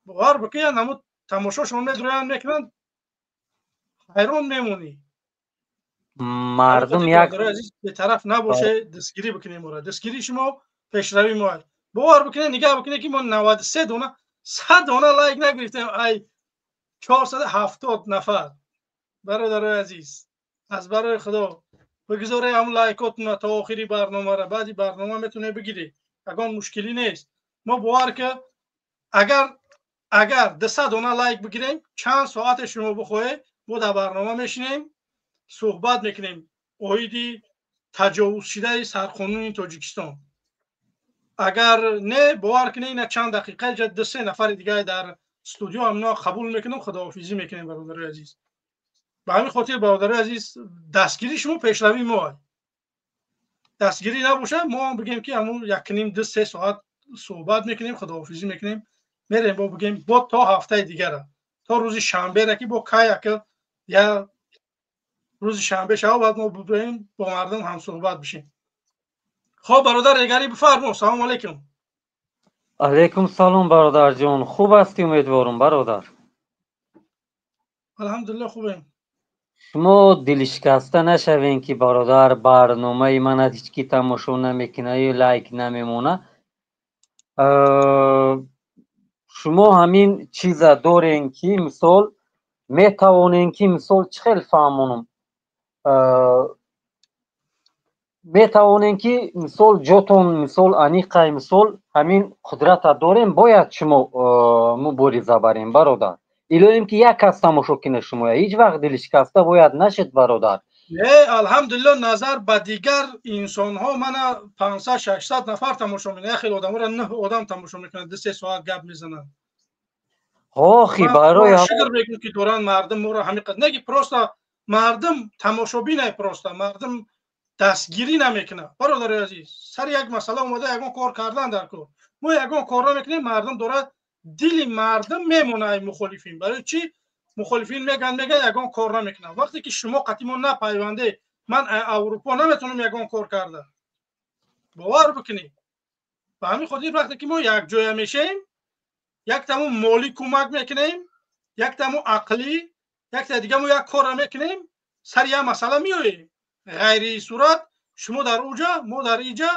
бовар бикунед, ҳамун тамошошон медроянд, мекунанд, ҳайрон мемонӣ. Мардум як бетараф набоше, дастгирӣ бикунем ора. Дастгирии шумо пешравии мо аст. Бовар бикунед, нигаҳ бикунед ки мо 93 дона, 100 дона лайк нагирифтем, ай 470 нафар. Бародарои азиз, аз барои Худо бигзоред ҳамун лайкотона то охири барномаро. Баъди барнома метавонед бигиред, ягон мушкилӣ нест. Мо бовар ки агар Агар 200 дона лайк бигирем, чанд соате шумо бихоҳед, мо дар барнома мешинем, суҳбат мекунем оиди таҷовузшидаи сарқонуни Тоҷикистон. Агар не, бовар кунед, ина чанд дақиқа ҷа 2-3 нафари дига дар студио ҳамино қабул мекунем, худоҳофизӣ мекунем, бародарои азиз. Ба ҳамин хотир, бародарои азиз, дастгирии шумо пешравии мо. Дастгирӣ набошад, мо ҳам бигем ки ҳамун 1.5, 2-3 соат суҳбат мекунем, худоҳофизӣ мекунем, мерем, бо бигем бо то ҳафтаи дигара, то рӯзи шанбера ки бо кай ака я рӯзи шанбе шава, баъд мо бибием бо мардум ҳамсуҳбат бишем. Хоб, бародар Регарӣ, бифармо. Салому алайкум. Алайкум салом, бародарҷон. Хуб ҳастӣ, умедворум, бародар? Алҳамдулилло, хубем. Шумо дилшикаста нашавем ки, бародар, барномаи мана ҳеҷ ки тамошо намекунаю лайк намемона. Шумо ҳамин чиза дорем ки, мисол, метавонем ки, мисол, чӣ хел фаҳмонам, метавонем ки, мисол, ҷотон, мисол, аниқай, мисол, ҳамин қудрата дорем, бояд шумо мубориза барем, бародар. Илоҳим ки як кас тамошо кунад шумоя, ҳеҷ вақт дилшикаста бояд нашед, бародар. Не, алҳамдулилло, назар ба дигар инсонҳо мана 500-600 нафар тамошо мекунад. Як хел одаморо 9 одам тамошо мекунад, 2-3 соат гап мезананд. Охи, барои шукр мекунем ки доранд мардум моро ҳамин қадр. Не ки просто мардум тамошобинай, просто мардум дастгирӣ намекунад. Бародари азиз, сари як масъала омада ягон кор кардан дар кор. Мо ягон кор намекунем, мардум дорад, дили мардум мемонад мухолифин. Барои чӣ? Мухолифин меган, ягон кор намекунанд. Вақте ки шумо қатъи мо напайванде, ман Аврупо наметавонам ягон кор карда. Бовар бикунед. Ба ҳамин хотир вақте ки мо якҷоя мешавем, як таму молӣ кӯмак мекунем, як таму ақлӣ, як та дига мо як корро мекунем, сари як масъала меоем. Ғайри сурат шумо дар уҷа, мо дар иҷа,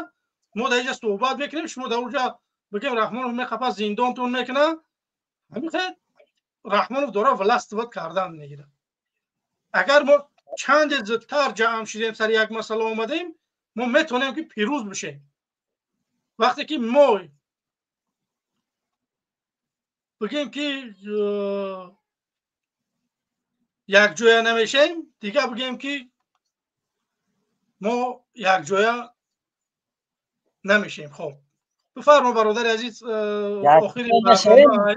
мо дар иҷа суҳбат мекунем, шумо дар уҷа бигем Раҳмонов мехапа зиндонтон мекунад. Ҳамин хел Раҳмонов дора властвовать кардан мегирад. Агар мо чанде зудтар ҷамъ шудем, сари як масъала омадем, мо метавонем ки пирӯз бишем. Вақте ки мо бигем ки якҷоя намешем, дига бигем ки мо якҷоя намешем. Хоб, бифармо, бародари азиз, охири барнома.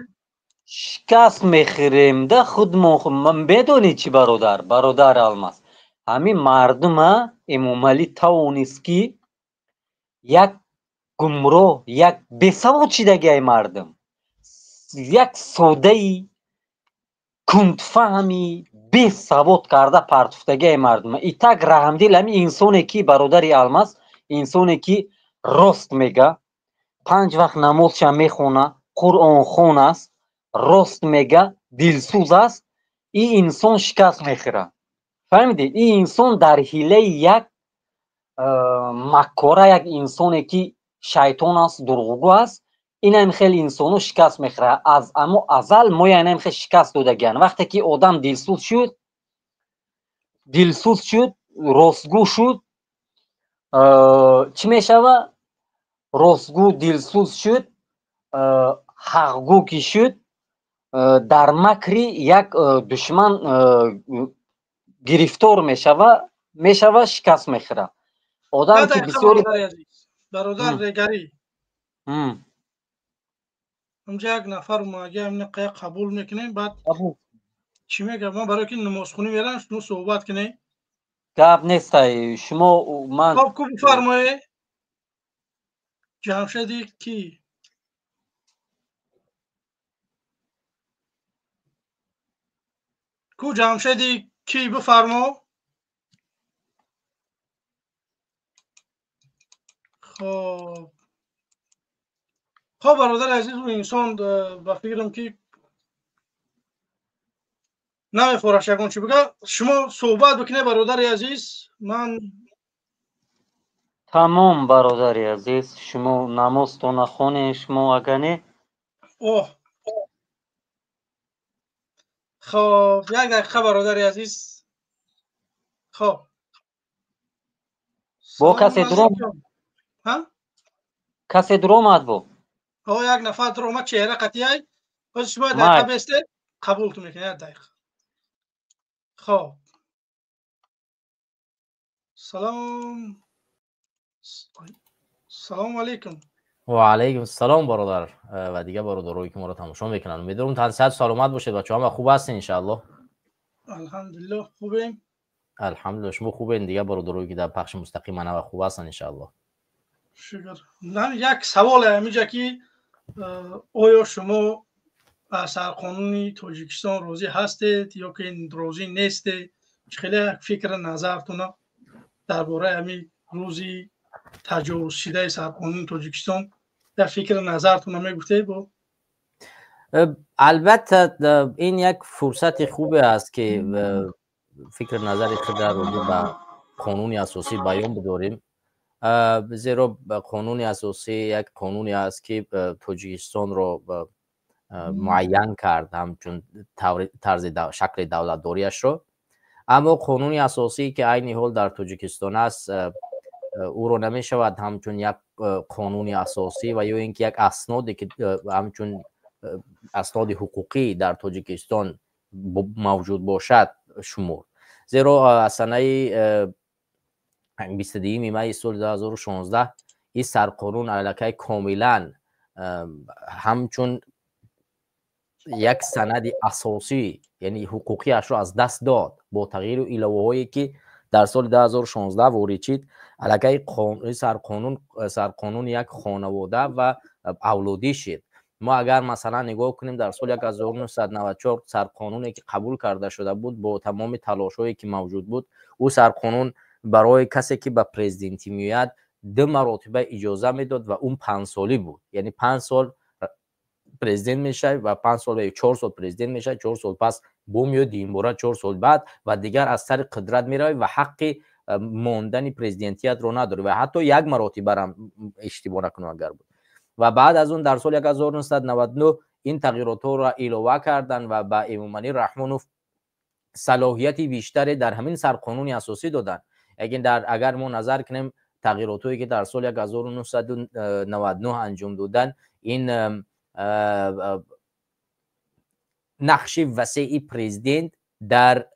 Шикаст мехӯрем да худмон. Медонӣ чӣ, бародар, бародар Алмаз, ҳамин мардума Эмомалӣ тавонист ки як гумроҳ, як бесавод шидагиай мардум, як содаи кундфаҳми бесавод карда партуфтагиай мардума. Итак, раҳмдил ҳамин инсоне ки, бародари Алмаз, инсоне ки рост мега, 5 вақт намозша мехона, қуръонхон аст, рост мега, дилсӯз аст, ин инсон шикаст мехӯрад. Фаҳмидед? Ин инсон дар ҳилаи як маккора, як инсоне ки шайтон аст, дурӯғгӯ аст, инам хеле инсоно шикаст мехӯрад. Аз амо азал мо инам хеле шикаст додагианд. Вақте ки одам дилсӯз шуд, дилсӯз шуд, ростгӯ шуд, чӣ мешавад? Ростгӯ, дилсӯз шуд, ҳақгӯ ки шуд, дар макри як душман гирифтор мешава, шикаст мехӯрад. Одам ки бисёри бародар Регарӣ, онҷа як нафар омага, ҳамина қабул мекунем, баъд чӣ мегӯям? Ман барои ки намозхонӣ мерам, шумо суҳбат кунед. Гап нестай, шумо ман Хоб, ку бифармоед. Ҷамшеди ки? Ку Ҷамшеди ки, бифармо. Хоб, хоб, бародари азиз, ӯ инсон ба фикрам ки намефораш ягон чӣ бига. Шумо суҳбат бикунед, бародари азиз, ман Тамом, бародари азиз, шумо намозтона хонед, шумо агар не Оҳ, хоб, як дақиқа, бародари азиз. Хоб. Бо касе дуромад? Касе дуромад бо? О, як нафар дуромад, чеҳра қатъияй. Ҳозир шумо дақиқа бестед, қабултон мекунед, як дақиқа. Хоб, салом, салому алейкум. Ва алейкум салом, бародар ва дигар бародарое ки моро тамошо мекунанд. Умедворам, тансиҳату саломат бошед, бачаҳо, ҳама хуб ҳастен, иншааллоҳ. Алҳамдулиллоҳ, хубем. Алҳамдулиллоҳ, шумо хубен? Дигар бародарое ки дар пахши мустақим ана хуб ҳастанд, иншааллоҳ. Шукр. Як саволе ҳаминҷа, ки оё шумо аз сарқонуни Тоҷикистон розӣ ҳастед ё ки розӣ нестед? Чӣ хеле як фикри назартона дар бораи ҳамин рӯзи таҷовузшидаи сарқонуни Тоҷикистон як фикри назартона мегуфтед бо? Албатта, ин як фурсати хубе аст, ки фикри назари худро роҷеъ ба қонуни асосӣ баён бидорем, зеро қонуни асосӣ як қонуне аст, ки Тоҷикистонро муайян кард, ҳамчун тарзи шакли давлатдориашро. Аммо қонуни асосӣ, ки айни ҳол дар Тоҷикистон аст, ӯро намешавад ҳамчун як қонуни асосӣ ва ё ин ки як асноде, ки ҳамчун асноди ҳуқуқӣ дар Тоҷикистон мавҷуд бошад, шумурд, зеро аз санаи 22 майи соли 2016 ин сарқонун аллакай комилан ҳамчун як санади асосӣ, яъне ҳуқуқиашро аз даст дод. Бо тағйиру иловаҳое, ки дар соли 2016 ворид шид, аллакай сарқонуни як хонавода ва авлодӣ шид. Мо агар, масалан, нигоҳ кунем, дар соли 1994 сарқонуне, ки қабул карда шуда буд, бо тамоми талошҳое, ки мавҷуд буд, ӯ сарқонун барои касе, ки ба президентӣ меояд, ду маротиба иҷоза медод ва он 5-солӣ буд. Яъне 5 сол президент мешавӣ ва 5 сол ё 4 сол президент мешавӣ, 4 сол пас бо меояд, дуюмбора 4 сол баъд ва дигар аз сари қудрат меравӣ ва ҳаққи мондани президентиятро надорӣ ва ҳатто як маротибарам, иштибоҳ накунам агар, буд. Ва баъд аз он дар соли 1999 ин тағйиротҳоро илова карданд ва ба Эмомалӣ Раҳмонов салоҳияти бештаре дар ҳамин сарқонуни асосӣ доданд. Лекин агар мо назар кунем, тағйиротҳое, ки дар соли 1999 анҷом доданд, ин нақши васеи президент дар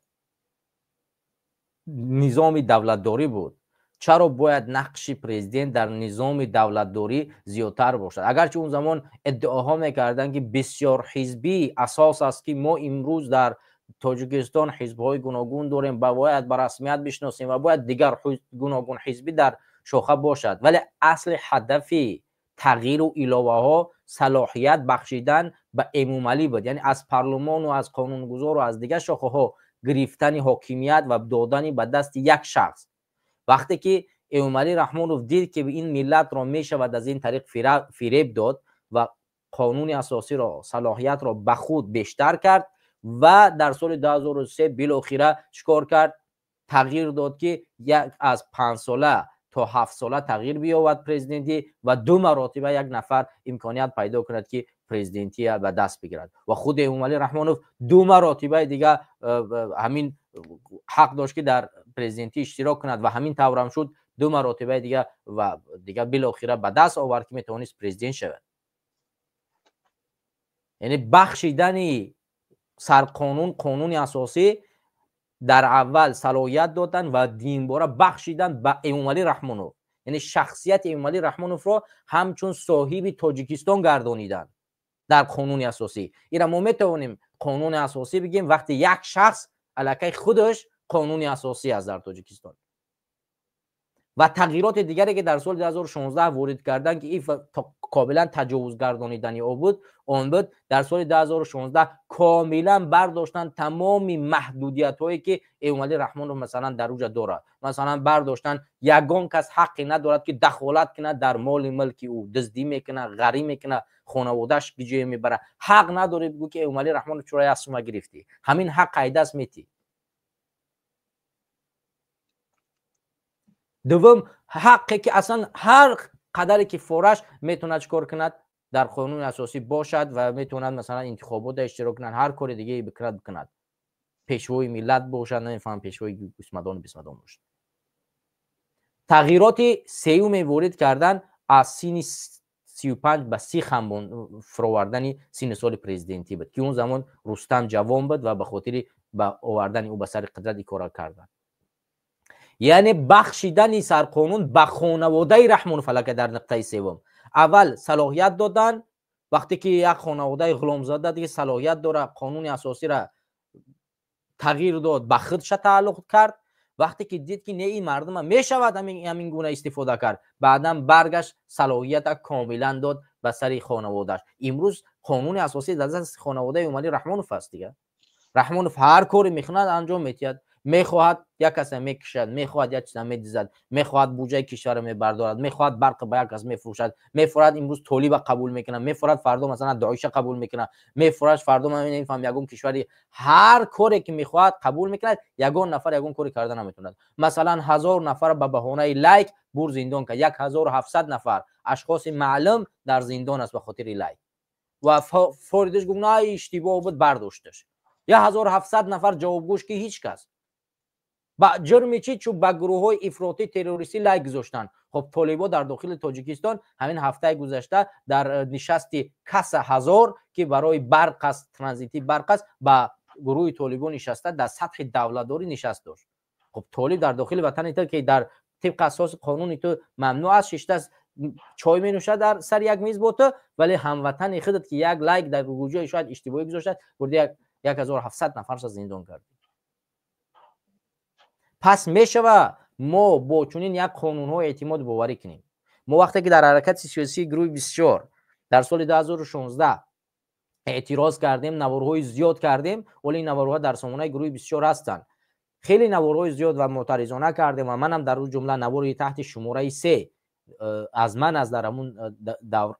низоми давлатдорӣ буд. Чаро бояд нақши президент дар низоми давлатдорӣ зиёдтар бошад? Агарчи он замон иддаоҳо мекарданд, ки бисёрҳизбӣ асос аст, ки мо имрӯз дар Тоҷикистон ҳизбҳои гуногун дорем ва бояд ба расмият бишносем ва бояд дигар гуногунҳизбӣ дар шоха бошад, вале асли ҳадафи тағйиру иловаҳо салоҳият бахшидан ба Эмомалӣ буд, яъне аз парлумону аз қонунгузору аз дигар шохаҳо гирифтани ҳокимият ва додани ба дасти як шахс. Вақте ки Эмомалӣ Раҳмонов дид, ки ин миллатро мешавад аз ин тариқ фиреб дод ва қонуни асосиро, салоҳиятро ба худ бештар кард ва дар соли 2003 билохира чӣ кор кард? Тағйир дод, ки як аз 5-сола то 7-сола тағйир биёбад президентӣ ва ду маротиба як нафар имконият пайдо кунад, ки президентия ба даст бигирад. Ва худи Эмомалӣ Раҳмонов ду маротибаи дига ҳамин ҳақ дошт, ки дар президентӣ иштирок кунад, ва ҳамин таврам шуд, ду маротибаи дига ва дига билохира ба даст овард, ки метавонист президент шавад. Яъне бахшидани сарқонун, қонуни асосӣ, дар аввал салоҳият доданд ва дуюмбора бахшиданд ба Эмомалӣ Раҳмонов, яъне шахсияти Эмомалӣ Раҳмоновро ҳамчун соҳиби Тоҷикистон гардониданд дар қонуни асосӣ. Ира мо метавонем қонуни асосӣ бигем, вақте як шахс аллакай худаш қонуни асосӣ аст дар Тоҷикистон. Ва тағйироти дигаре, ки дар соли 2016 ворид карданд, ки комилан таҷовузгардонидани ӯ буд, он буд: дар соли 2016 комилан бардоштанд тамоми маҳдудиятҳое, ки Эмомалӣ Раҳмонов, масалан, дар уҷа дорад. Масалан, бардоштанд, ягон кас ҳаққе надорад, ки дахолат кунад дар моли мулки ӯ, дуздӣ мекунад, ғарӣ мекунад, хонаводааш биҷое мебарад, ҳақ надорӣ бигӯ, ки Эмомалӣ Раҳмонов, чура як сума гирифтӣ? Ҳамин ҳақ қайдаст метӣ. Дуввум ҳаққе, ки аслан ҳар қадаре ки фораш метавонад чӣ кор кунад, дар қонуни асосӣ бошад ва метавонад, масалан, интихобота иштирок кунад, ҳар кори дигаре бикунад, бикунад, пешвои миллат бошад, намефаҳмам, пешвои гусмадону бисмадон бошад. Тағйироти сеюме ворид кардан, аз синни 35 ба 30 фуровардани синни соли президентӣ буд, ки он замон Рустам ҷавон буд ва ба хотири ба овардани ӯ ба сари қудрат ин корро карданд. Яъне бахшидани сарқонун ба хонаводаи Раҳмонов аллакай дар нуқтаи севум. Аввал салоҳият додан, вақте ки як хонаводаи ғуломзода диге салоҳият дора, қонуни асосиро тағйир дод, ба худша тааллуқ кард. Вақте ки дид ки не, ин мардума мешавад ҳамин гуна истифода кард, баъдан баргашт, салоҳията комилан дод ба сари хонаводааш. Имрӯз қонуни асосӣ дар дасти хонаводаи Эмомалӣ Раҳмонов аст. Дига Раҳмонов ҳар коре мекунад, анҷом метиҳад. Мехоҳад, як каса мекушад, мехоҳад, як чиза медизад, мехоҳад, буҷаи кишварро мебардорад, мехоҳад, барқ ба як кас мефурӯшад, мефурад, имрӯз Толиба қабул мекунад, мефурад, фардо масалан Доиша қабул мекунад, мефурад, фардо ман намефаҳмам ягон кишвари, ҳар коре ки мехоҳад қабул мекунад. Ягон нафар ягон коре карда наметавонад. Масалан, 1000 нафар ба баҳонаи лайк бур зиндон кард. 1700 нафар ашхоси маълум дар зиндон аст ба хотири лайк ва форидаш гуфт, на, иштибоҳ буд, бардошташ. 1700 нафар ҷавобгӯш ки ҳеҷ кас ба ҷурми чӣ? Чун ба гурӯҳҳои ифротӣ, террористӣ лайк гузоштанд. Хоб, толибо дар дохили Тоҷикистон ҳамин ҳафтаи гузашта дар нишасти каса ҳазор, ки барои барқ аст, транзити барқ аст, ба гурӯҳи толибо нишаста, дар сатҳи давлатдорӣ нишаст дошт. Хоб, толиб дар дохили ватани ту, ки дар тибқи асоси қонуни ту мамнӯъ аст, шиштааст, чой менӯшад дар сари як миз бо ту, вале ҳамватани худат, ки як лайк дар ҷои шояд иштибоҳӣ гузоштааст, бурди 1700 нафарша зиндон кард. Пас мешава мо бо чунин як қонунҳо эътимоду боварӣ кунем? Мо вақте ки дар ҳаракати сиёсии гурӯҳи 24 дар соли 2016 эътироз кардем, наворҳои зиёд кардем, вале ин наворҳо дар сомонаи гурӯҳи 24 ҳастанд. Хеле наворҳои зиёд ва мӯътаризона кардем ва манам дар ҷумла навори таҳти шумораи 3 аз ман аз дар ҳамун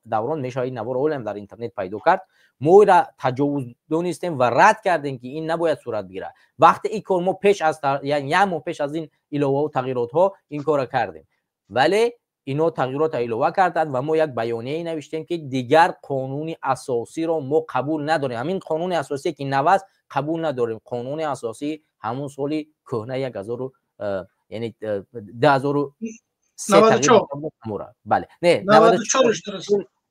даврон мешавад ин навор олам дар интернет пайдо кард. Мо ира таҷовуз донистем ва рад кардем, ки ин набояд сурат бигирад. Вақте ин кор мо пеш аз, яъне як моҳ пеш аз ин иловаву тағйиротҳо ин корро кардем, вале ино тағйиротро илова карданд ва мо як баёнияе навиштем, ки дигар қонуни асосиро мо қабул надорем. Ҳамин қонуни асосие ки нав аст, қабул надорем. Қонуни асосии ҳамун соли кӯҳна, як ҳазору, яъне 2003. Бале, не,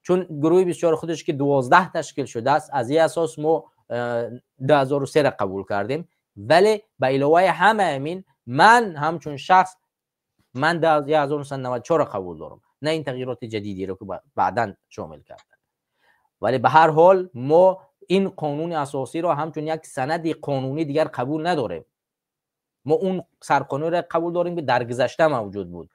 чун гурӯҳи 24 худаш ки 12 ташкил шудааст, аз ин асос мо 2003-ра қабул кардем. Вале ба иловаи ҳама ҳамин, ман ҳамчун шахс, ман 1994-ро қабул дорам, на ин тағйироти ҷадидиро, ки баъдан шомил карданд. Вале ба ҳар ҳол мо ин қонуни асосиро ҳамчун як санади қонунӣ дигар қабул надорем. Мо он сарқонунро қабул дорем, ки дар гузашта мавҷуд буд.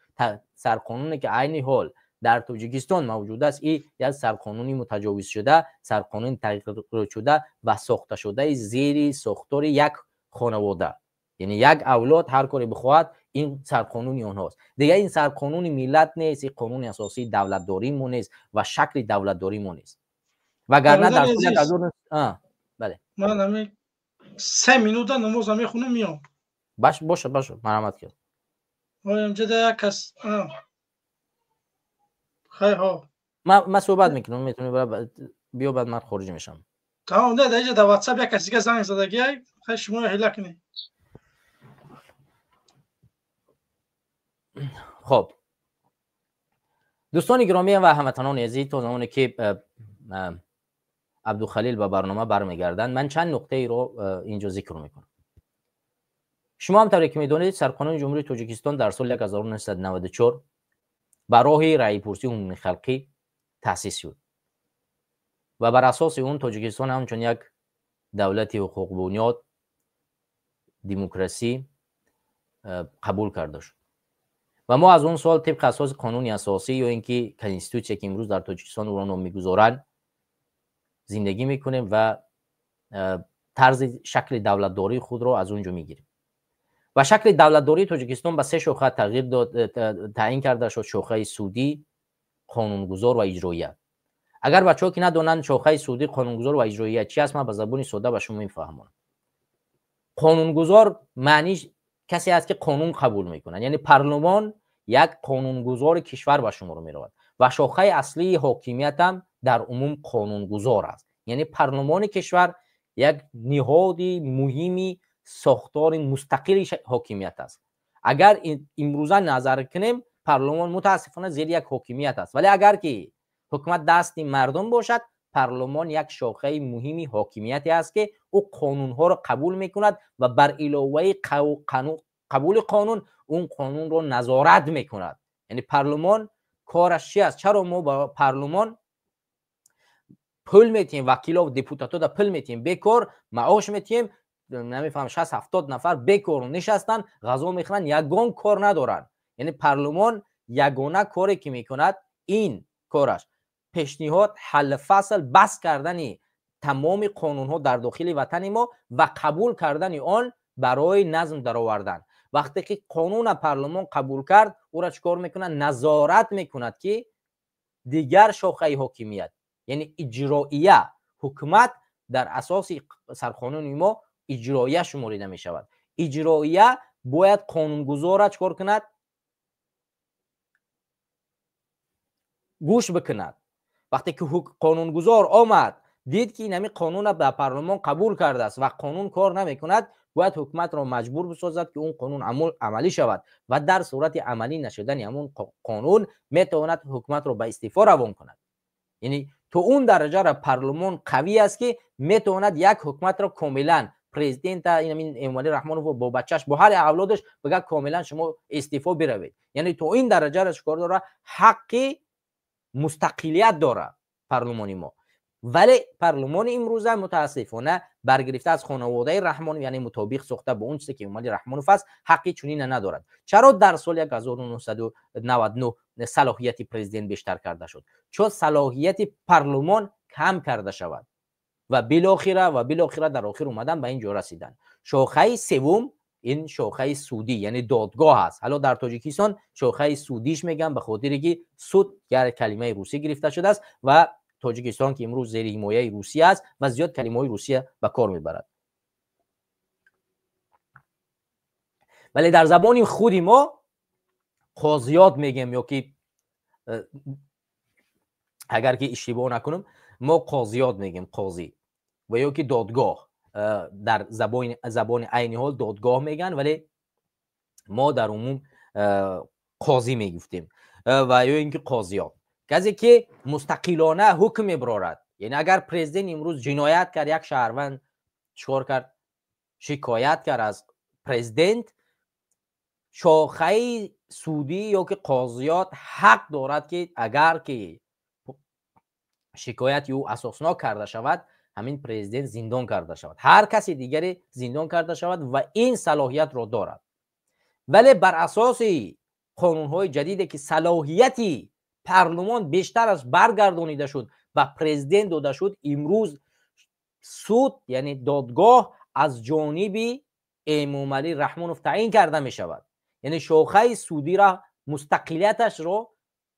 Сарқонуне ки айни ҳол дар Тоҷикистон мавҷуд аст, и як сарқонуни мутаҷовизшуда, сарқонуни тағйиршуда ва сохташудаи зери сохтори як хонавода, яъне як авлод ҳар коре бихоҳад, ин сарқонуни онҳост. Дигар ин сарқонуни миллат нест, ин қонуни асосии давлатдории мо нест ва шакли давлатдории мо нест. Вагарна дар бале, ман ҳамин 3 минута намоза мехонам, меом. Боша, боша, марҳамат кед. Оямҷада як кас хай ҳо. Ман суҳбат мекунам, метавонӣ биё, баъд ман хориҷ мешавам. Тамом, не, дар инҷа дар WhatsApp як кас дига занг задагиай, хай шумо ҳила кунед. Хоб, дӯстони гиромӣ ва ҳамватанони азиз, то замоне ки Абдухалил ба барнома бармегарданд, ман чанд нуқтаеро инҷо зикр мекунам. Шумо ҳам тавре ки медонед, сарқонуни Ҷумҳурии Тоҷикистон дар соли 1994 ба роҳи раъйпурсии умумихалқӣ таъсис шуд ва бар асоси он Тоҷикистон ҳамчун як давлати ҳуқуқбунёд, демократсӣ қабул карда шуд. Ва мо аз он сол тибқи асоси қонуни асосӣ ё ин ки конститутсия, ки имрӯз дар Тоҷикистон ӯро ном мегузоранд, зиндагӣ мекунем ва тарзи шакли давлатдории худро аз он ҷо мегирем. Ва шакли давлатдории Тоҷикистон ба се шоха тағйир дод, таъин карда шуд: шохаи судӣ, қонунгузор ва иҷроия. Агар бачаҳо ки надонанд шохаи судӣ, қонунгузор ва иҷроия чи аст, ман ба забони сода ба шумо мефаҳмонам. Қонунгузор маъниш касе аст, ки қонун қабул мекунад, яъне парлумон як қонунгузори кишвар ба шумор меравад ва шохаи аслии ҳокимиятам дар умум қонунгузор аст. Яъне парлумони кишвар як ниҳоди муҳими сохтори мустақили ҳокимият аст. Агар имрӯза назар кунем, парлумон мутаассифона зери як ҳокимият аст, вале агар ки Ҳукумат дасти мардум бошад, парлумон як шохаи муҳими ҳокимияте аст, ки ӯ қонунҳоро қабул мекунад ва бар иловаи қабули қонун он қонунро назорат мекунад. Яъне парлумон кораш чи аст? Чаро мо ба парлумон пул метиҳем, вакило, депутатода пул метиҳем, бекор маош метиҳем, намефаҳмам, 60-70 нафар бекор нишастанд, ғазо мехӯранд, ягон кор надоранд. Яъне парлумон ягона коре ки мекунад, ин кораш пешниҳод, ҳалли фасл, бас кардани тамоми қонунҳо дар дохили ватани мо ва қабул кардани он барои назм даровардан. Вақте ки қонуна парлумон қабул кард, ӯра чӣ кор мекунад? Назорат мекунад, ки дигар шохаи ҳокимият, яъне иҷроия, ҳукумат дар асоси сарқонуни мо иҷроия шуморида мешавад. Иҷроия бояд қонунгузорра чӣ кор кунад? Гӯш бикунад. Вақте ки қонунгузор омад, дид, ки инами қонунро ба парлумон қабул кардааст ва қонун кор намекунад, бояд ҳукуматро маҷбур бисозад, ки он қонун амалӣ шавад, ва дар сурати амалӣ нашудани ҳамон қонун метавонад ҳукуматро ба истеъфо равон кунад. Яъне то он дараҷара парлумон қавӣ аст, ки метавонад як ҳукуматро комилан, президента, инамин Эмомалӣ Раҳмонов бо бачаш, бо ҳар авлодаш бигӯяд: комилан шумо истеъфо биравед. Яъне то ин дараҷара чӣ кор дора? Ҳаққи мустақилият дора парлумони мо. Вале парлумони имрӯза, мутаассифона, баргирифта аз хонаводаи Раҳмонов, яъне мутобиқ сохта бо он чизе ки Эмомалӣ Раҳмонов аст, ҳаққи чунина надорад. Чаро дар соли 1999 салоҳияти президент бештар карда шуд? Чун салоҳияти парлумон кам карда шавад. Ва билохира дар охир омадан ба ин ҷо расиданд. Шохаи севум ин шохаи судӣ, яъне додгоҳ аст. Ҳало дар Тоҷикистон шохаи судиш мегӯям, ба хотире ки суд як калимаи русӣ гирифта шудааст ва Тоҷикистон, ки имрӯз зери ҳимояи Русия аст ва зиёд калимаҳои Русия ба кор мебарад. Вале дар забони худи мо қозиёт мегӯем, ё ки агар ки иштибоҳ накунам, мо қозиёт мегӯем, қозӣ ва ё ки додгоҳ. Дар забони айни ҳол додгоҳ мегӯянд, вале мо дар умум қозӣ мегуфтем ва ё ин ки қозиёт, касе ки мустақилона ҳукм мебарорад. Яъне агар президент имрӯз ҷиноят кард, як шаҳрванд чикор кард, шикоят кард аз президент, шохаи судӣ ё ки қозиёт ҳақ дорад, ки агар ки шикояти ӯ асоснок карда шавад, ҳамин президент зиндон карда шавад, ҳар каси дигаре зиндон карда шавад, ва ин салоҳиятро дорад. Вале бар асоси қонунҳои ҷадиде, ки салоҳияти парлумон бештар аз баргардонида шуд ва президент дода шуд, имрӯз суд, яъне додгоҳ, аз ҷониби Эмомалӣ Раҳмонов таъин карда мешавад. Яъне шохаи судира мустақилияташро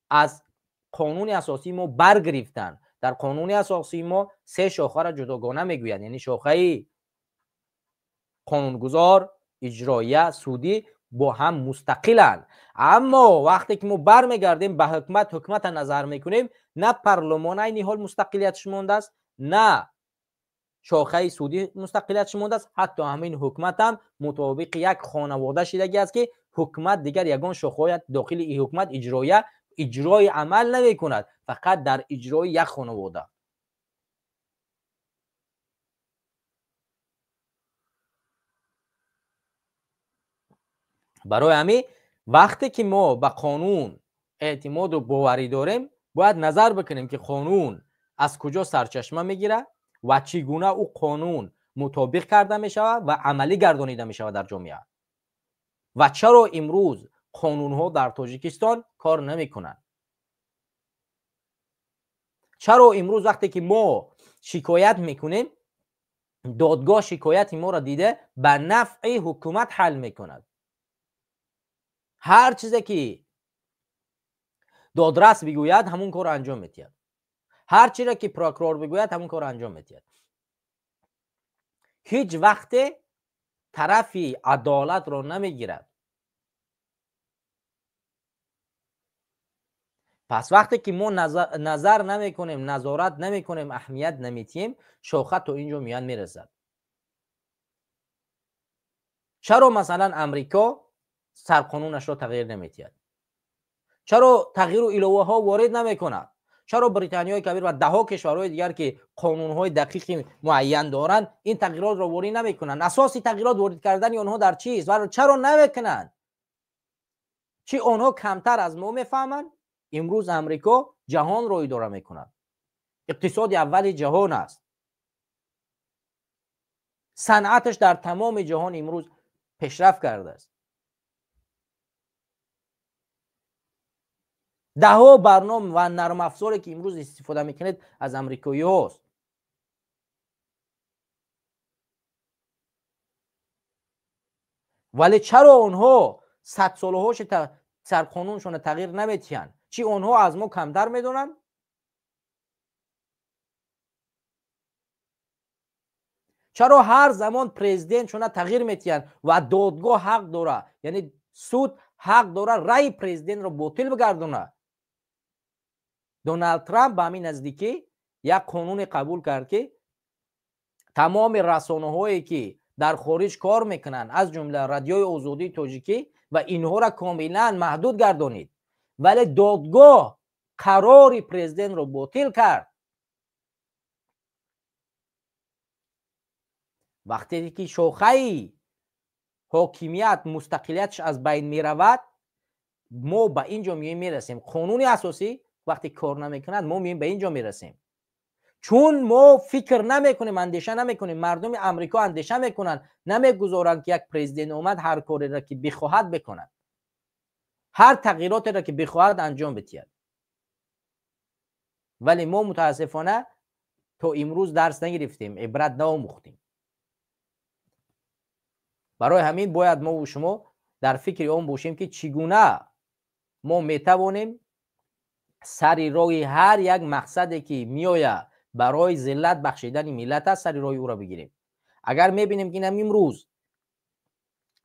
аз қонуни асосии мо баргирифтанд. Дар қонуни асосии мо се шохаро ҷудогона мегӯянд, яъне шохаи қонунгузор, иҷроия, судӣ бо ҳам мустақиланд. Аммо вақте ки мо бармегардем ба ҳукумат, ҳукумата назар мекунем, на парлумон айни ҳол мустақилиятш мондааст, на шохаи судӣ мустақилиятш мондааст. Ҳатто ҳамин ҳукуматам мутобиқи як хонавода шидагӣ аст, ки ҳукумат дигар ягон шохаҳоя дохили ҳукумат иҷроия иҷрои амал намекунад, фақат дар иҷрои як хонавода. Барои ҳамин вақте ки мо ба қонун эътимоду боварӣ дорем, бояд назар бикунем, ки қонун аз куҷо сарчашма мегирад ва чӣ гуна ӯ қонун мутобиқ карда мешавад ва амалӣ гардонида мешавад дар ҷомеа, ва чаро имрӯз қонунҳо дар Тоҷикистон кор намекунанд. Чаро имрӯз вақте ки мо шикоят мекунем, додгоҳ шикояти моро дида, ба нафъи ҳукумат ҳал мекунад? Ҳар чизе ки додрас бигӯяд, ҳамун корро анҷом медиҳад, ҳар чизе ки прокурор бигӯяд, ҳамун корро анҷом медиҳад. Ҳеҷ вақте тарафи адолатро намегирад. Пас вақте ки мо назар намекунем, назорат намекунем, аҳамият наметиҳем, шоха то ин ҷо меяд, мерасад. Чаро, масалан, Амрико сарқонунашро тағйир наметиҳад? Чаро тағйиру иловаҳо ворид намекунад? Чаро Британияи Кабир ва даҳҳо кишварҳои дигар, ки қонунҳои дақиқи муайян доранд, ин тағйиротро ворид намекунанд? Асоси тағйирот ворид кардани онҳо дар чист ва чаро намекунанд? Чӣ, онҳо камтар аз мо мефаҳманд? Имрӯз Амрико ҷаҳонро идора мекунад, иқтисоди аввали ҷаҳон аст, санъаташ дар тамоми ҷаҳон имрӯз пешрафт кардааст. Даҳҳо барнома ва нармафзоре, ки имрӯз истифода мекунед, аз амрикоиҳост. Вале чаро онҳо садсолаҳоши сарқонуншона тағйир наметиҳанд? Чӣ, онҳо аз мо камтар медонанд? Чаро ҳар замон президентшона тағйир метиҳанд ва додгоҳ ҳақ дора, яъне суд ҳақ дора раъи президентро ботил бигардонад? Доналд Трамп ба ҳамин наздикӣ як қонуне қабул кард, ки тамоми расонаҳое, ки дар хориҷ кор мекунанд, аз ҷумла Радиои Озодии Тоҷикӣ, ва инҳоро комилан маҳдуд гардонид. Вале додгоҳ қарори президентро ботил кард. Вақте ки шохаи ҳокимият мустақилиятш аз байн меравад, мо ба ин ҷо меоем мерасем. Қонуни асосӣ вақте кор намекунад, мо меоем ба ин ҷо мерасем, чун мо фикр намекунем, андеша намекунем. Мардуми Амрико андеша мекунанд, намегузоранд, ки як президент омад, ҳар кореро, ки бихоҳад, бикунад, ҳар тағйиротеро, ки бихоҳад, анҷом бидиҳад. Вале мо мутаассифона то имрӯз дарс нагирифтем, ибрат наомӯхтем. Барои ҳамин бояд мову шумо дар фикри он бошем, ки чӣ гуна мо метавонем сари роҳи ҳар як мақсаде, ки меояд барои зиллат бахшидани миллат аст, сари роҳи ӯро бигирем. Агар мебинем, ки инам имрӯз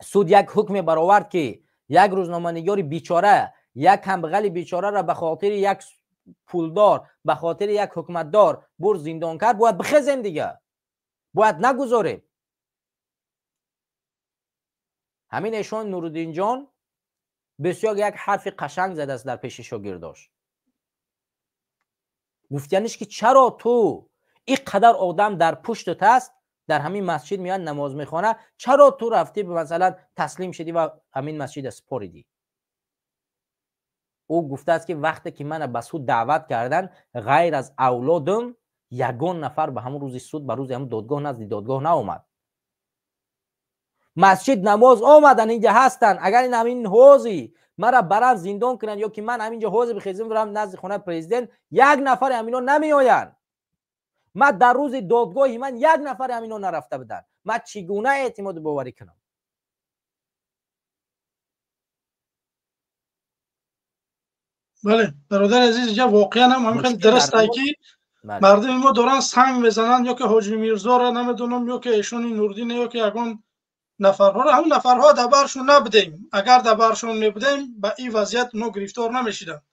суд як ҳукме баровард, ки як рӯзноманигори бичора, як камбағали бичораро ба хотири як пулдор, ба хотири як ҳукуматдор бур зиндон кард, бояд бихезем, дига бояд нагузорем. Ҳамин эшон Нуруддинҷон бисёр як ҳарфи қашанг задааст дар пеши шогирдош. Гуфтаниш, ки чаро ту ин қадар одам дар пуштат аст, дар ҳамин масҷид меояд, намоз мехонад, чаро ту рафтӣ, масалан, таслим шудӣ ва ҳамин масҷида супоридӣ? Ӯ гуфтааст, ки вақте ки мана ба суд даъват карданд, ғайр аз авлодам ягон нафар ба ҳамон рӯзи суд, ба рӯзи ҳамон додгоҳ, назди додгоҳ наомад. Масҷид намоз омадан, инҷа ҳастанд. Агар ин ҳамин ҳози мара баран зиндон кунанд ё ки ман ҳаминҷо ҳозир бихезим, бирам назди хонаи президент, як нафари ҳамино намеоянд. Ман дар рӯзи додгоҳи ман як нафари ҳамино нарафта буданд. Ман чӣ гуна эътимоду боварӣ кунам? Бале, бародари азиз, инҷа воқеан ҳам ҳамин хел дуруст ай, ки мардуми мо доранд санг мезананд ё ки Ҳоҷи Мирзоро намедонам, ё ки эшони Нурдине, ё ки ягон нафарҳоро. Ҳамн нафарҳо дар баршон набудем. Агар дар баршон мебудем, ба ин вазъият мо гирифтор намешиданд.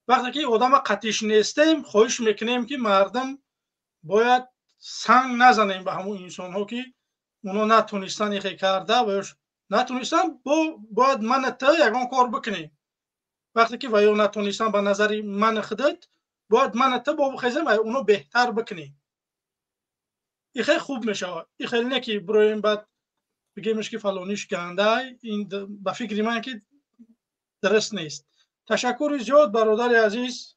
Вақте ки одама қатиш нестем, хоҳиш мекунем, ки мардум бояд санг назанем ба ҳамон инсонҳо, ки оно натонистанд ихе карда ва ё натонистанд. Бояд мана ту ягон кор бикунем. Вақте ки ва ё натонистанд, ба назари мани худат бояд мана ту бо бихезем ва оно беҳтар бикунем. И хеле хуб мешавад. И хеле не ки бироем, баъд бигемш, ки фалониш гандай. Ин ба фикри ман ки дуруст нест. Ташаккури зиёд, бародари азиз.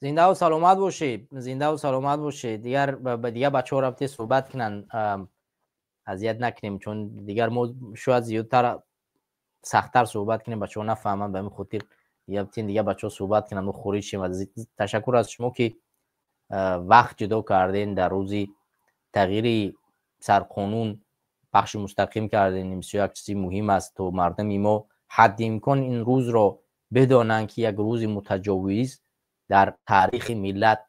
Зиндаву саломат бошед, зиндаву саломат бошед. Дигар ба дигар бачаҳо рафте суҳбат кунанд, азият накунем, чун дигар мо шояд зиёдтар, сахттар суҳбат кунем, бачаҳо нафаҳманд. Ба ҳамин хотир дигар бачаҳо суҳбат кунанд, мо хориҷ шем. Ташаккур аз шумо, ки вақт ҷудо кардем, дар рӯзи тағйири сарқонун пахши мустақим кардем. Ин бисёр як чизи муҳим аст, то мардуми мо ҳадди имкон ин рӯзро бидонанд, ки як рӯзи мутаҷовиз дар таърихи миллат,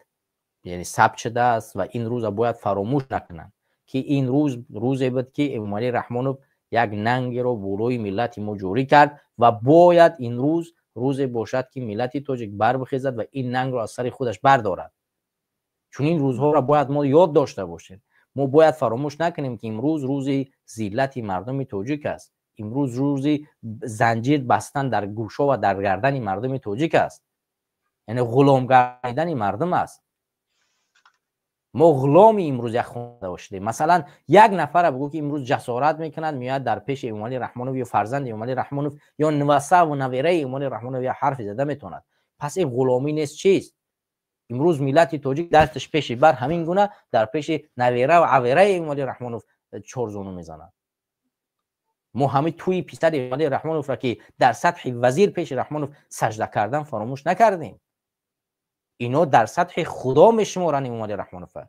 яъне, сабт шудааст ва ин рӯза бояд фаромӯш накунанд, ки ин рӯз рӯзе буд, ки Эмомалӣ Раҳмонов як нангеро болои миллати мо ҷорӣ кард ва бояд ин рӯз рӯзе бошад, ки миллати тоҷик барбихезад ва ин нангро аз сари худаш бардорад. Чунин рӯзҳоро бояд мо ёд дошта бошем. Мо бояд фаромӯш накунем, ки имрӯз рӯзи зиллати мардуми тоҷик аст, имрӯз рӯзи занҷир бастан дар гӯшҳо ва дар гардани мардуми тоҷик аст. Яъне ғулом гардидани мардум аст. Мо ғуломи имрӯз як хонада шудем. Масалан, як нафара бигӯ, ки имрӯз ҷасорат мекунад, меояд дар пеши Эмомалӣ Раҳмонов ё фарзанди Эмомалӣ Раҳмонов ё нувасаву навираи Эмомалӣ Раҳмонов як ҳарфе зада метавонад. Пас ин ғуломӣ нест, чист? Имрӯз миллати тоҷик дасташ пеши бар ҳамин гуна дар пеши навера ва авераи Эмомалӣ Раҳмонов чорзону мезанад. Мо ҳамин тӯи писари Эмомалӣ Раҳмоновро, ки дар сатҳи вазир пеши Раҳмонов сажда кардан, фаромӯш накардем. Ино дар сатҳи худо мешуморанд Эмомалӣ Раҳмонова.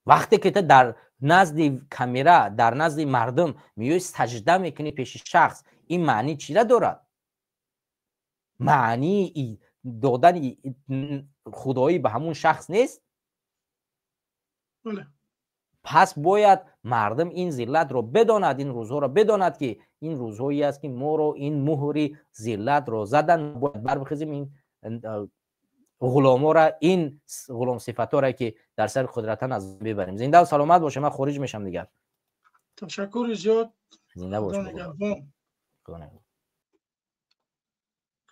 Вақте ки ту дар назди камера, дар назди мардум меои сажда мекунӣ пеши шахс, ин маъни чира дорад? Маънии додани худоӣ ба ҳамун шахс нест? Пас бояд мардум ин зиллатро бидонад, ин рӯзҳоро бидонад, ки ин рӯзҳое аст, ки моро ин муҳри зиллатро задан. Бояд барбихезем, ин ғуломора, ин ғуломсифатора, ки дар сари қудратан, аз бибарем. Зиндаву саломат боше, ман хориҷ мешам дигар. Ташаккури зиёд. Зинда бош.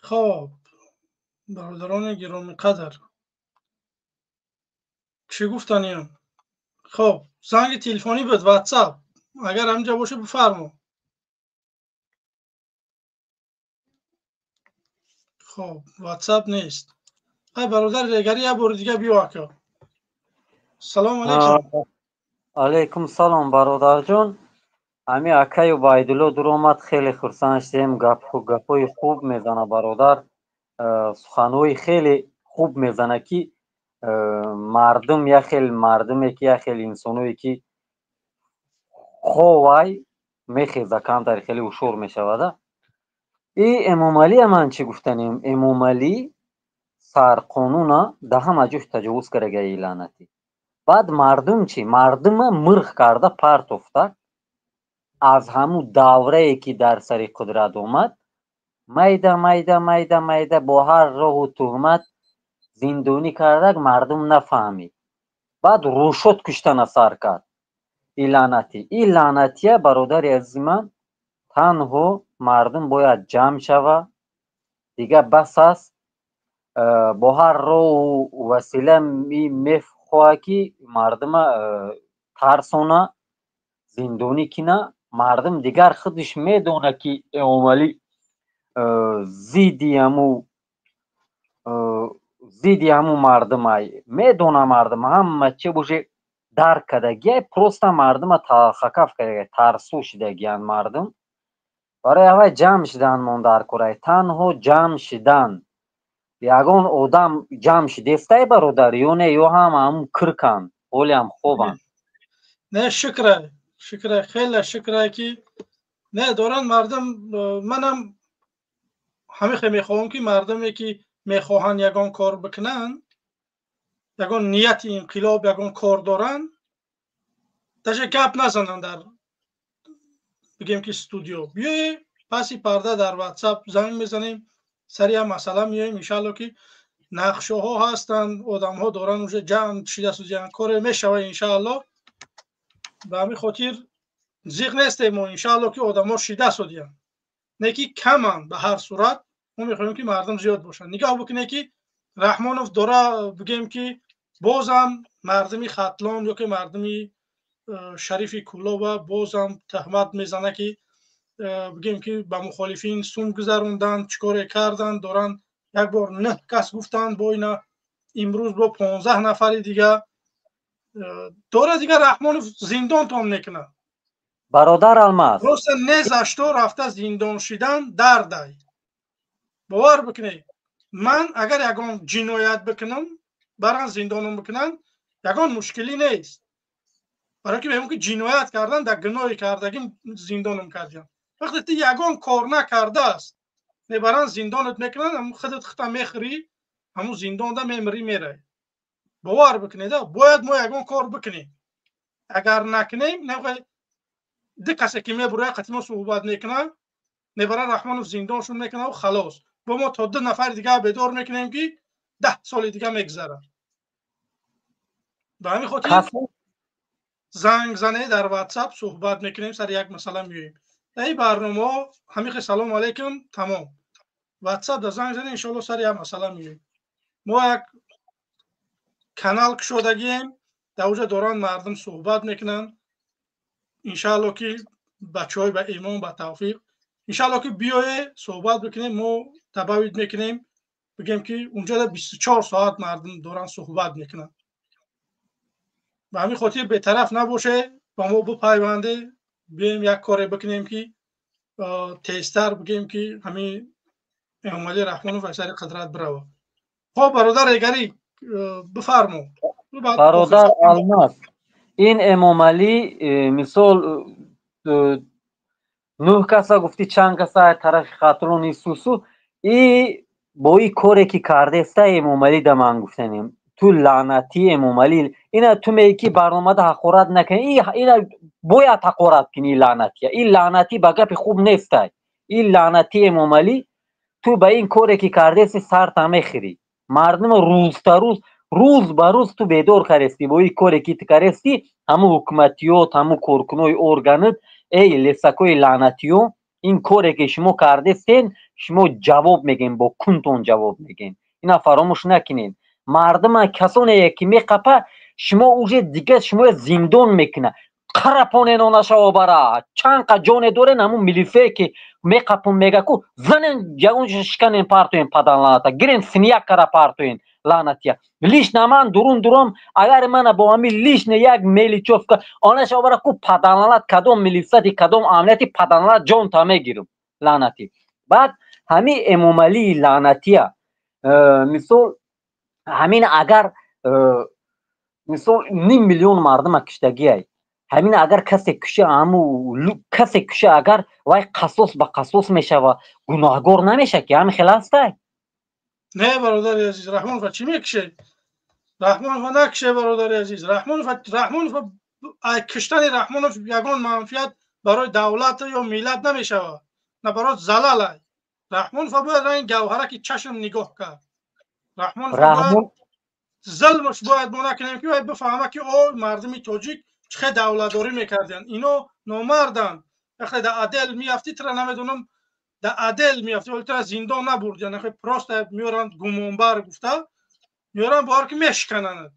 Хоб, бародарони гиромиқадр, чӣ гуфтаниям? Хоб, занги телефонӣ буд, ватсап агар ҳаминҷа боша, бифармо. Хоб, ватсап нест. Ай, бародар регари, як бори дига биё, ака. Салому алайкум. Алайкум салом, бародарҷон. Ҳами акаи Убайдулло дуромад, хеле хурсанд шудем. Гапҳои хуб мезана бародар, суханҳои хеле хуб мезана, ки мардум як хел мардуме, ки як хел инсоное, ки ховай мехеза, камтари хеле ҳушёр мешавада. И Эмомалия ман чӣ гуфтанем? Эмомалӣ сарқонуна да ҳама ҷош таҷовуз кардагаи, лаънатӣ. Баъд мардум чӣ? Мардума мирх карда партофта. Аз ҳамун даврае, ки дар сари қудрат омад, майда майда майда майда бо ҳар роҳу туҳмат зиндонӣ кардак, мардум нафаҳмид. Баъд рӯшод куштана сар кард и лаънатӣ. И лаънатия, бародари азизи ман, танҳо мардум бояд ҷамъ шава. Дига бас аст. Бо ҳар роҳу васила мехоҳад, ки мардума тарсона, зиндонӣ кина. Мардум дигар худаш медонад, ки Эмомалӣ зидди ҳаму мардумай. Медона мардум, ҳама чи уже дарк кардагиай. Просто мардума талхакаф кардагиай, тарсу шидагиянд мардум. Барои аввай ҷамъ шидан монда курай, танҳо ҷамъ шидан. Ягон одам ҷамъ шидестай, бародар, ё не, ё ҳама ҳамун кирканд, ҳолиам хобанд? Не, шукрай, шукрай, хеле шукрай, ки не доранд мардум. Манам ҳамихе мехоҳам, ки мардуме, ки мехоҳанд ягон кор бикунанд, ягон нияти инқилоб, ягон кор доранд, даже гап назананд дар, бигем ки, студио. Биёе паси парда дар ватсап занг мезанем, сари як масъала меоем. Иншаалло, ки нақшаҳо ҳастанд, одамҳо доранд, уже ҷамъ шида сузиянд, коре мешава, иншаалло. Ба ҳамин хотир зиқ нестем мо. Иншаалло, ки одамҳо шида судиянд, не ки каманд. Ба ҳар сурат мо мехоҳем, ки мардум зиёд бошанд. Нигоҳ бикунед, ки Раҳмонов дора, бигем ки, бозам мардуми Хатлон ё ки мардуми шарифи Кӯлоба бозам таҳмат мезана, ки бигем ки ба мухолифин сум гузаронданд, чӣ коре карданд, доранд. Як бор нӯҳ кас гуфтанд, бо ина имрӯз бо 15 нафари дига дора. Дигар Раҳмонов зиндонтон мекунад. Бародар Алмаз. Просто не за что рафта зиндон шидан дардай. Бовар бикунед, ман агар ягон ҷиноят бикунам, баран зиндонам бикунанд, ягон мушкилӣ нест, барое ки мегӯм, ки ҷиноят кардан, дар гуноҳи кардагим зиндонам кардиям. Вақте ти ягон кор накардааст, мебаранд, зиндонат мекунанд, ҳамун худат хута мехӯрӣ, ҳамун зиндонда мемирӣ, меравӣ. Бовар бикунед, бояд мо ягон кор бикунем. Агар накунем, ду касе ки мебурояд, қати мо суҳбат мекунад, мебарад, Раҳмонов зиндоншон мекунад, халос. Бо мо то ду нафари дигар бедор мекунем, ки 10 соли дига мегузарад. Ба ҳамин хотир занг зане дар ватсап, суҳбат мекунем, сари як масъала меоем. Дар ин барномаҳо ҳамихе салому алайкум, тамом. WhatsApp да занг занед, иншоалло сари як масъала меоем. Мо як канал кушодагием, дар оҷа доранд мардум суҳбат мекунанд. Иншаалло ки бачаҳои ба имон, ба тавфиқ, иншаалло ки биёе, суҳбат бикунем, мо табавид мекунем, бигем ки унҷода 24 соат мардум доранд суҳбат мекунанд. Ба ҳамин хотир бетараф набоше, ба мо бипайванде, биёем як коре бикунем ки тезтар бигем ки ҳамин Эмомалӣ Раҳмонов аз сари қудрат бирава. Хоб, бародар Эгарӣ, бифармо. Бародар Алмаз, ин Эмомалӣ, мисол, нӯҳ каса гуфтӣ, чанд каса тарафи Хатлон Исусу и бо и коре ки кардеста Эмомалӣ, да ман гуфтанем, ту лаънатӣ Эмомалӣ, ина ту меги ки барномада ҳақорат накунӣ, ина бояд ҳақорат кунӣ. Лаънатия, ин лаънатӣ ба гапи хуб нестай. Ин лаънатӣ Эмомалӣ, ту ба ин коре ки кардеси, сарта мехӯрӣ. Мардумо рӯзта рӯз, рӯз ба рӯз ту бедор кардести бо ин коре ки ту кардести. Ҳамун ҳукуматиёт, ҳамун коркунои органат, эй лесакои лаънатиё, ин коре ки шумо кардестен, шумо ҷавоб мегӯем, бо кунтон ҷавоб мегӯем. Ина фаромӯш накунед. Мардума касоне ки меқапа, шумо уже дига шумо зиндон мекуна. Қарапонен онашаво бара чанд қа ҷоне дорен, ҳамун милисае ки меқапун, мега ку занен, ягон шиканен, партоен, падан лаъната гирен, синяк кара партоен, лаънатия. Лично ман дурун дуром, агар мана бо ҳамин лично як мелочёвка онаша бара ку, паданлаънат, кадом милисати, кадом амнияти, паданлаънат, ҷонта мегирам, лаънатӣ. Баъд ҳамин Эмомалии лаънатия, мисол, ҳамин агар, мисол, ним миллион мардума киштагиай, ҳамин агар касе куша, ҳаму касе куша, агар вай қасос ба қасос мешава, гуноҳгор намеша ки, ҳамин хел ҳастай? Не, бародари азиз, Раҳмонова чӣ мекише? Раҳмонова накише, бародари азиз. Раҳмонова, киштани Раҳмонов ягон манфиат барои давлат ё миллат намешавад, на барои залалай. Раҳмонова бояд ранги гавҳараки чашм нигоҳ кард. Раҳмонова бояд зулмш бояд мо накунем, ки вай бифаҳма ки о мардуми тоҷик чӣ хел давлатдорӣ мекарданд. Ино номарданд. Вақте дар отдел меафтӣ, тра намедонам, дар отдел меафтӣ, вале тра зиндон набурдиан, просто меоранд, гумонбар гуфта меоранд, бовар ки мешикананд.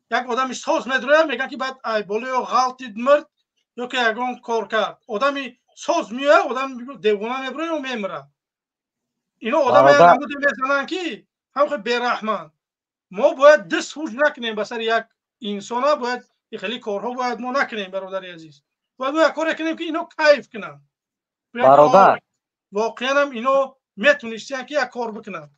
Як одами соз медрояд, мегӯянд ки баъд ай болоё ғалтид, мирд ё ки ягон кор кард. Одами соз меояд, одам девона меброяд ё мемирад. Ино одаме намуде мезананд ки ҳам бераҳманд. Мо бояд даст ҳуҷ накунем ба сари як инсона, бояд хеле корҳо бояд мо накунем, бародари азиз. Бояд мо як коре кунем, ки ино кайф кунанд. Бародар. Воқеан ҳам ино метунистиянд, ки як кор бикунанд.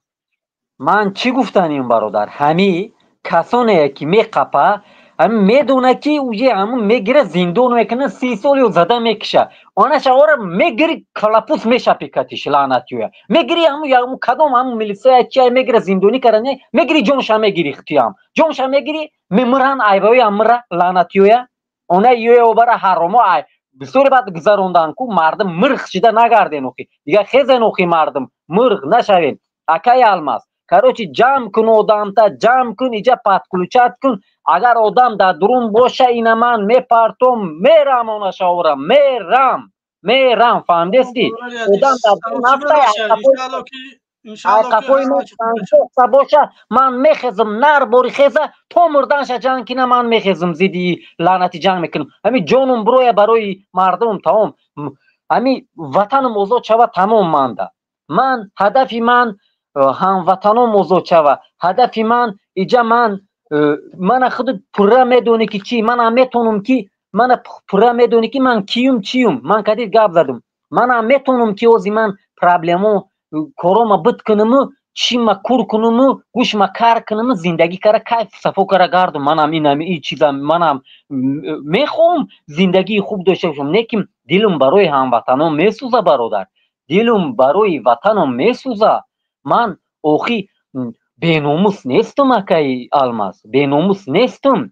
Ман чӣ гуфтаним, бародар? Ҳами касоне ки меқапа, ҳами медона ки уже ҳамун мегира, зиндон мекуна, 30 сол ё зада мекиша. Онаша ора мегири, калапус мешапи катиш, лаънатиёя. Мегири ҳаму кадом ҳаму милисая чия мегира, зиндонӣ кара, мегири, ҷонша мегири, хтиям ҷонша мегири, мемиран айбаёя мира, лаънатиёя. Она ёя обара ҳаромо ай бисёре баъд гузарондан ку мардум мирх шида нагарден охи, дига хезен охи, мардум мирх нашавен. Акай Алмаз, короче, ҷамъ кун одамта, ҷамъ кун, иҷа подключать кун. Агар одам дар дурун боша, ина ман мепартом, мерам, онашаора мерам, мерам, фаҳмидести? Одам дар дурун ҳаста, қафои боша, ман мехезам, нар бори хеза, то мурданша ҷанг кина, ман мехезам, зидди лаънати ҷанг мекунам. Ҳами ҷонум бироя барои мардумам, тамом. Ҳами ватанам озод шава, тамом. Манда ман ҳадафи ман ҳамватаном озод шава. Ҳадафи ман иҷа ман мана худ пурра медонӣ ки чӣ манам метонам, ки мана пурра медонӣ ки ман киюм, чиюм. Ман кадид гап задум, манам метонам ки ози ман проблемо корома бит кунуму, чима кур кунуму, гӯшма кар кунуму, зиндагӣ кара, кайф сафо кара гардум. Манам инами и чиза манам мехоҳам зиндагии хуб дошта бошам, лекин дилум барои ҳамватанон месӯза, бародар, дилум барои ватаном месӯза. Ман охи беномус нестум, акаи Алмаз, беномус нестум.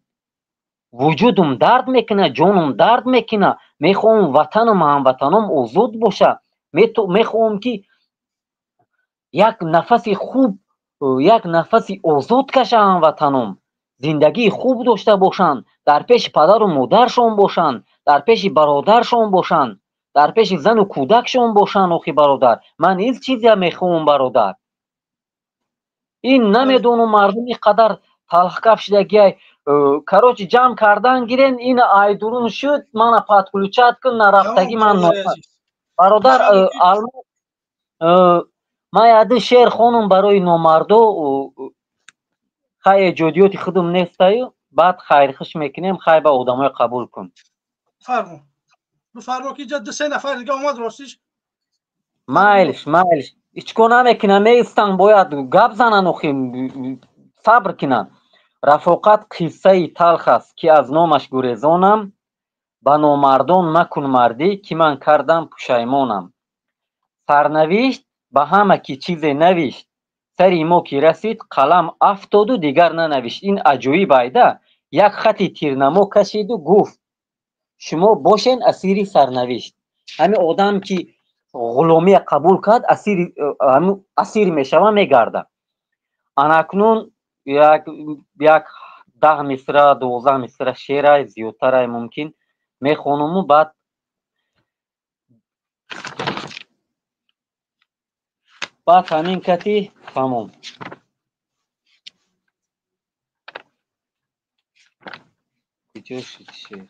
Вуҷудум дард мекуна, ҷонум дард мекуна. Мехоҳам ватанам, ҳамватаном озод боша. Мехоҳам ки як нафаси хуб, як нафаси озод каша ҳамватаном, зиндагии хуб дошта бошанд, дар пеши падару модаршон бошанд, дар пеши бародаршон бошанд. Дар пеши зану кӯдакшон бошанд, охи бародар. Ман ин чизя мехоҳам, бародар. Ин намедонам, мардум ин қадар талхкаф шидагиай. Короче, ҷамъ кардан гирен, ин айдурун шуд, мана подключать кун, нарафтагӣ ман. Бародар, ман яди шеър хонум барои номардо, хай эҷодиёти худум нестаю, баъд хайрхуш мекунем, хай ба одамои қабул кун. Фармо. Бифармо ки ҷа ду се нафар дига омад ростиш. Майлиш, майлиш. Ҳеч кор намекунам, меистан, бояд гап занан, охи сабр кунанд. Рафоқат қиссаи талх аст, ки аз номаш гурезонам, ба номардон макун мардӣ, ки ман кардам пушаймонам. Сарнавишт ба ҳама ки чизе навишт, сари мо ки расид, қалам афтоду дигар нанавишт. Ин аҷоиб айда, як хати тирнамо кашиду гуфт: шумо бошен асири сарнавишт. Ҳамин одам ки ғуломия қабул кард, асир мешава, мегарда. Анакнун як 10 мисра, 12 мисра шеъра, зиёдтарай мумкин, мехонуму баъд ҳамин кати тамом. Куҷо шуд шеър?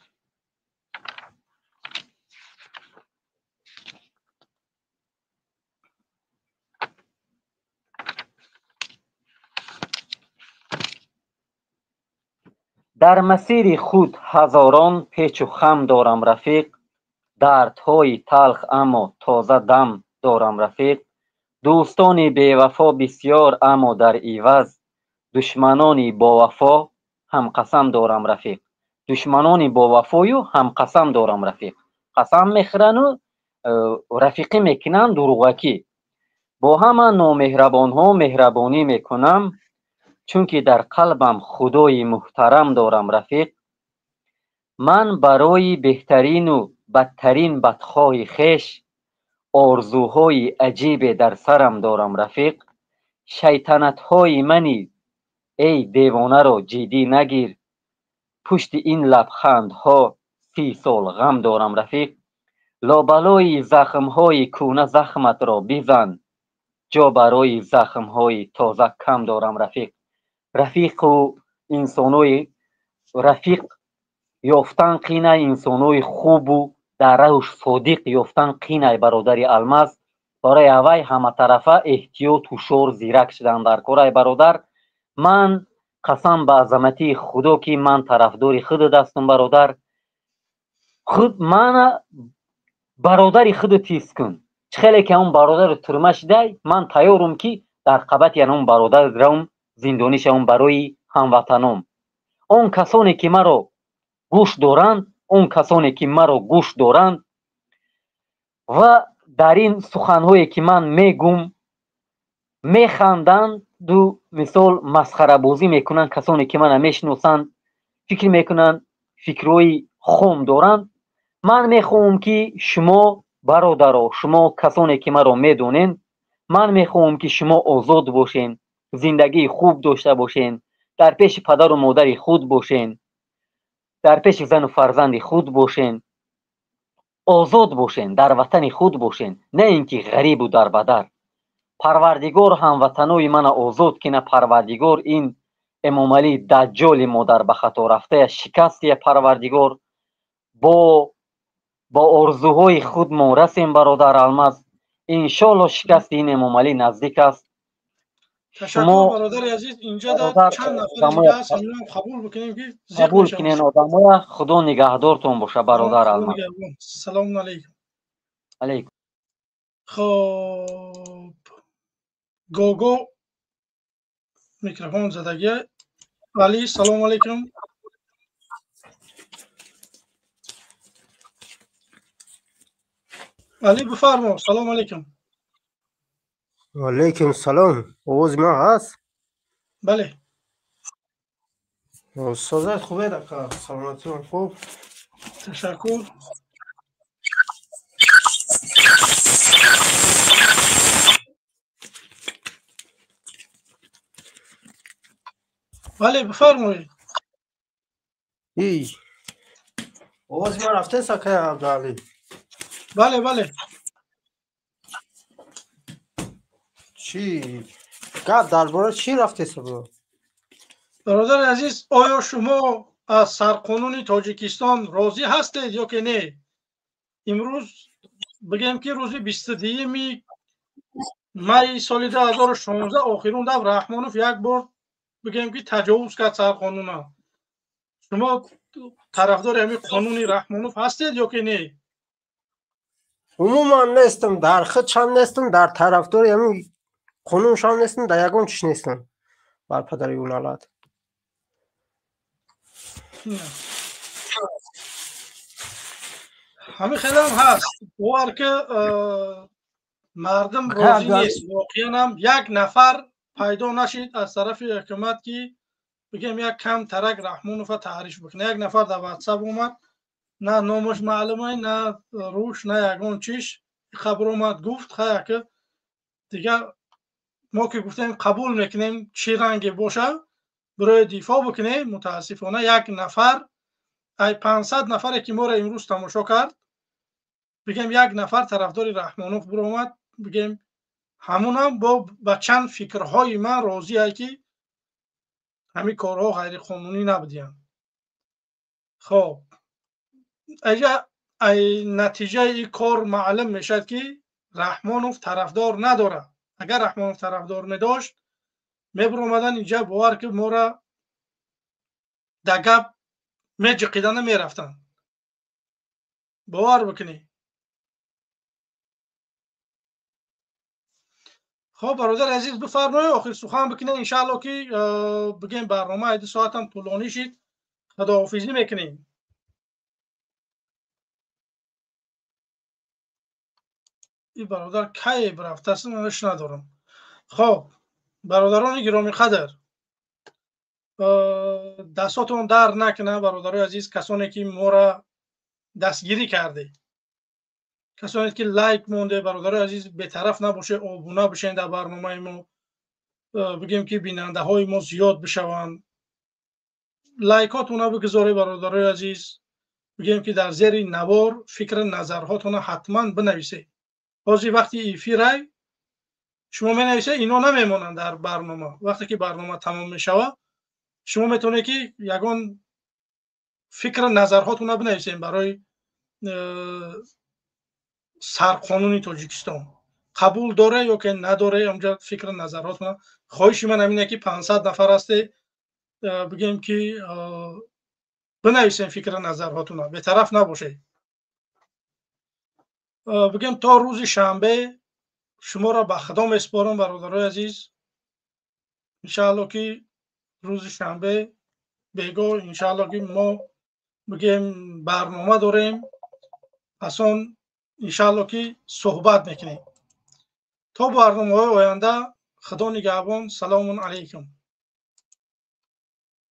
Дар масири худ ҳазорон печу хам дорам, рафиқ, дардҳои талх, аммо тоза дам дорам, рафиқ. Дӯстони бевафо бисёр, аммо дар иваз душманони бовафо ҳамқасам дорам, рафиқ. Душманони бовафою ҳамқасам дорам, рафиқ. Қасам мехӯрану рафиқӣ мекунанд дуруғакӣ. Бо ҳама номеҳрабонҳо меҳрабонӣ мекунам, чунки дар қалбам худои муҳтарам дорам, рафиқ. Ман барои беҳтарину бадтарин бадхоҳи хеш орзуҳои аҷибе дар сарам дорам, рафиқ. Шайтанатҳои мани эй девонаро ҷиддӣ нагир, пушти ин лабхандҳо 30 сол ғам дорам, рафиқ. Лобалои захмҳои кӯна захматро бизан, ҷо барои захмҳои тоза кам дорам, рафиқ. Рафиқу инсонои рафиқ ёфтан қинай, инсонои хубу дар раҳуш содиқ ёфтан қинай, бародари Алмаз. Барои аввай ҳаматарафа эҳтиёт, ҳушёр, зирак шудан дар корай, бародар. Ман қасам ба азаматии Худо, ки ман тарафдори худат ҳастам, бародар. Худ мана бародари худро тиз кун. Чӣ хеле ки он бародари турма шидай, ман тайёрум, ки дар қабати он бародар равм, зиндонӣ шавам барои ҳамватаном. Он касоне ки маро гӯш доранд, он касоне ки маро гӯш доранд ва дар ин суханҳое ки ман мегум механданду, мисол масхарабозӣ мекунанд, касоне ки мана мешиносанд, фикр мекунанд, фикрҳои хом доранд, ман мехоҳам, ки шумо бародаро, шумо касоне ки маро медонед, ман мехоҳам, ки шумо озод бошед, зиндагии хуб дошта бошед, дар пеши падару модари худ бошед, дар пеши зану фарзанди худ бошед, озод бошед, дар ватани худ бошед, на ин ки ғарибу дарбадар. Парвардигор ҳамватанои мана озод кина, Парвардигор ин Эмомалӣ даҷҷоли модар ба хато рафтая шикастия, Парвардигор. Бо орзуҳои худмон расем, бародар Алмаз, иншоалло шикасти ин Эмомалӣ наздик аст. Ташаккур, бародари азиз. Инҷа чанд нафар дига ҳаст, инам қабул бикунем, ки қабул кунен одамоя. Худо нигаҳдортон боша, бародар Алмаз. Салому алайкум. Алайкум. Хоб, Гого микрофон задагия. Али, салому алайкум. Али, бифармо, салому алайкум. Алейкум салом. Овози ман ҳаст? Бале. Созат хубед, ака? Саломатион хуб? Ташаккур. Бале, бифармоед. Овози ман рафтест, акай Абдуалӣ? Бале, бале. Чӣ гап дар бораи чӣ рафтеса? Бародари азиз, оё шумо аз сарқонуни Тоҷикистон розӣ ҳастед ё ки не? Имрӯз бигем ки рӯзи 22 майи соли 2016 охирун дафъ Раҳмонов як бор бигем ки таҷовуз кард сарқонуна. Шумо тарафдори ҳамин қонуни Раҳмонов ҳастед ё ки не? Умуман нестам, дар худшам нестам, дар тарафдори ҳамин қонуншам нестам, дар ягон чиз нестам. Бар падари ӯ налат. Ҳамин хелам ҳаст. Бовар ки мардум розӣ нест. Воқеан як нафар пайдо нашид аз тарафи ҳукумат ки бигем як кам тарак Раҳмонова таъриф бикунад. Як нафар дар WhatsApp омад, на номаш маълума, на рӯш, на ягон чиз. Хабар омад, гуфт хая ки дигар мо ки гуфтем қабул мекунем чӣ ранге боша, барои дифоъ бикунем. Мутаассифона як нафар ай 500 нафаре ки моро имрӯз тамошо кард, бигем як нафар тарафдори Раҳмонов биромад, бигем ҳамунам бо ба чанд фикрҳои ман розие ки ҳамин корҳо ғайриқонунӣ набудиянд. Хоб, аҷа ай натиҷаи ин кор маълум мешавад ки Раҳмонов тарафдор надорад. Агар Раҳмонов тарафдор медошт, мебиромадан инҷа, бовар ки моро дар гап меҷиқида намерафтанд. Бовар бикунед. Хоб, бародари азиз, бифармоед, охир сухан бикунед. Иншаалло ки бигем барнома 2 соатам тӯлонӣ шид, худоҳофизӣ мекунем. Ин бародар кай бирафтааст, манаш надорам. Хоб, бародарони гиромиқадр, дастотон дард накунад, бародарои азиз, касоне ки моро дастгирӣ кардед, касоне ки лайк монде, бародарои азиз, бетараф набошед, обуна бишед дар барномаи мо, бигем ки бинандаҳои мо зиёд бишаванд. Лайкотона бигузоред, бародарои азиз, бигем ки дар зери навор фикри назарҳотона ҳатман бинависед. Ҳозир вақти эфирай шумо менависед, ино намемонанд дар барнома. Вақте ки барнома тамом мешавад, шумо метавонед ки ягон фикри назарҳотона бинависед барои сарқонуни Тоҷикистон. Қабул доре ё ки надоре, онҷа фикри назарҳотона. Хоҳиши ман ҳамин ки 500 нафар ҳасте, бигем ки бинависем фикри назарҳотона, бетараф набошед. Бигем то рӯзи шанбе шуморо ба Худо месупорам, бародарои азиз. Иншаалло ки рӯзи шанбе бегоҳ иншаалло ки мо бигем барнома дорем, пас он иншаалло ки суҳбат мекунем. То барномаҳои оянда Худо нигаҳбон. Салому алайкум.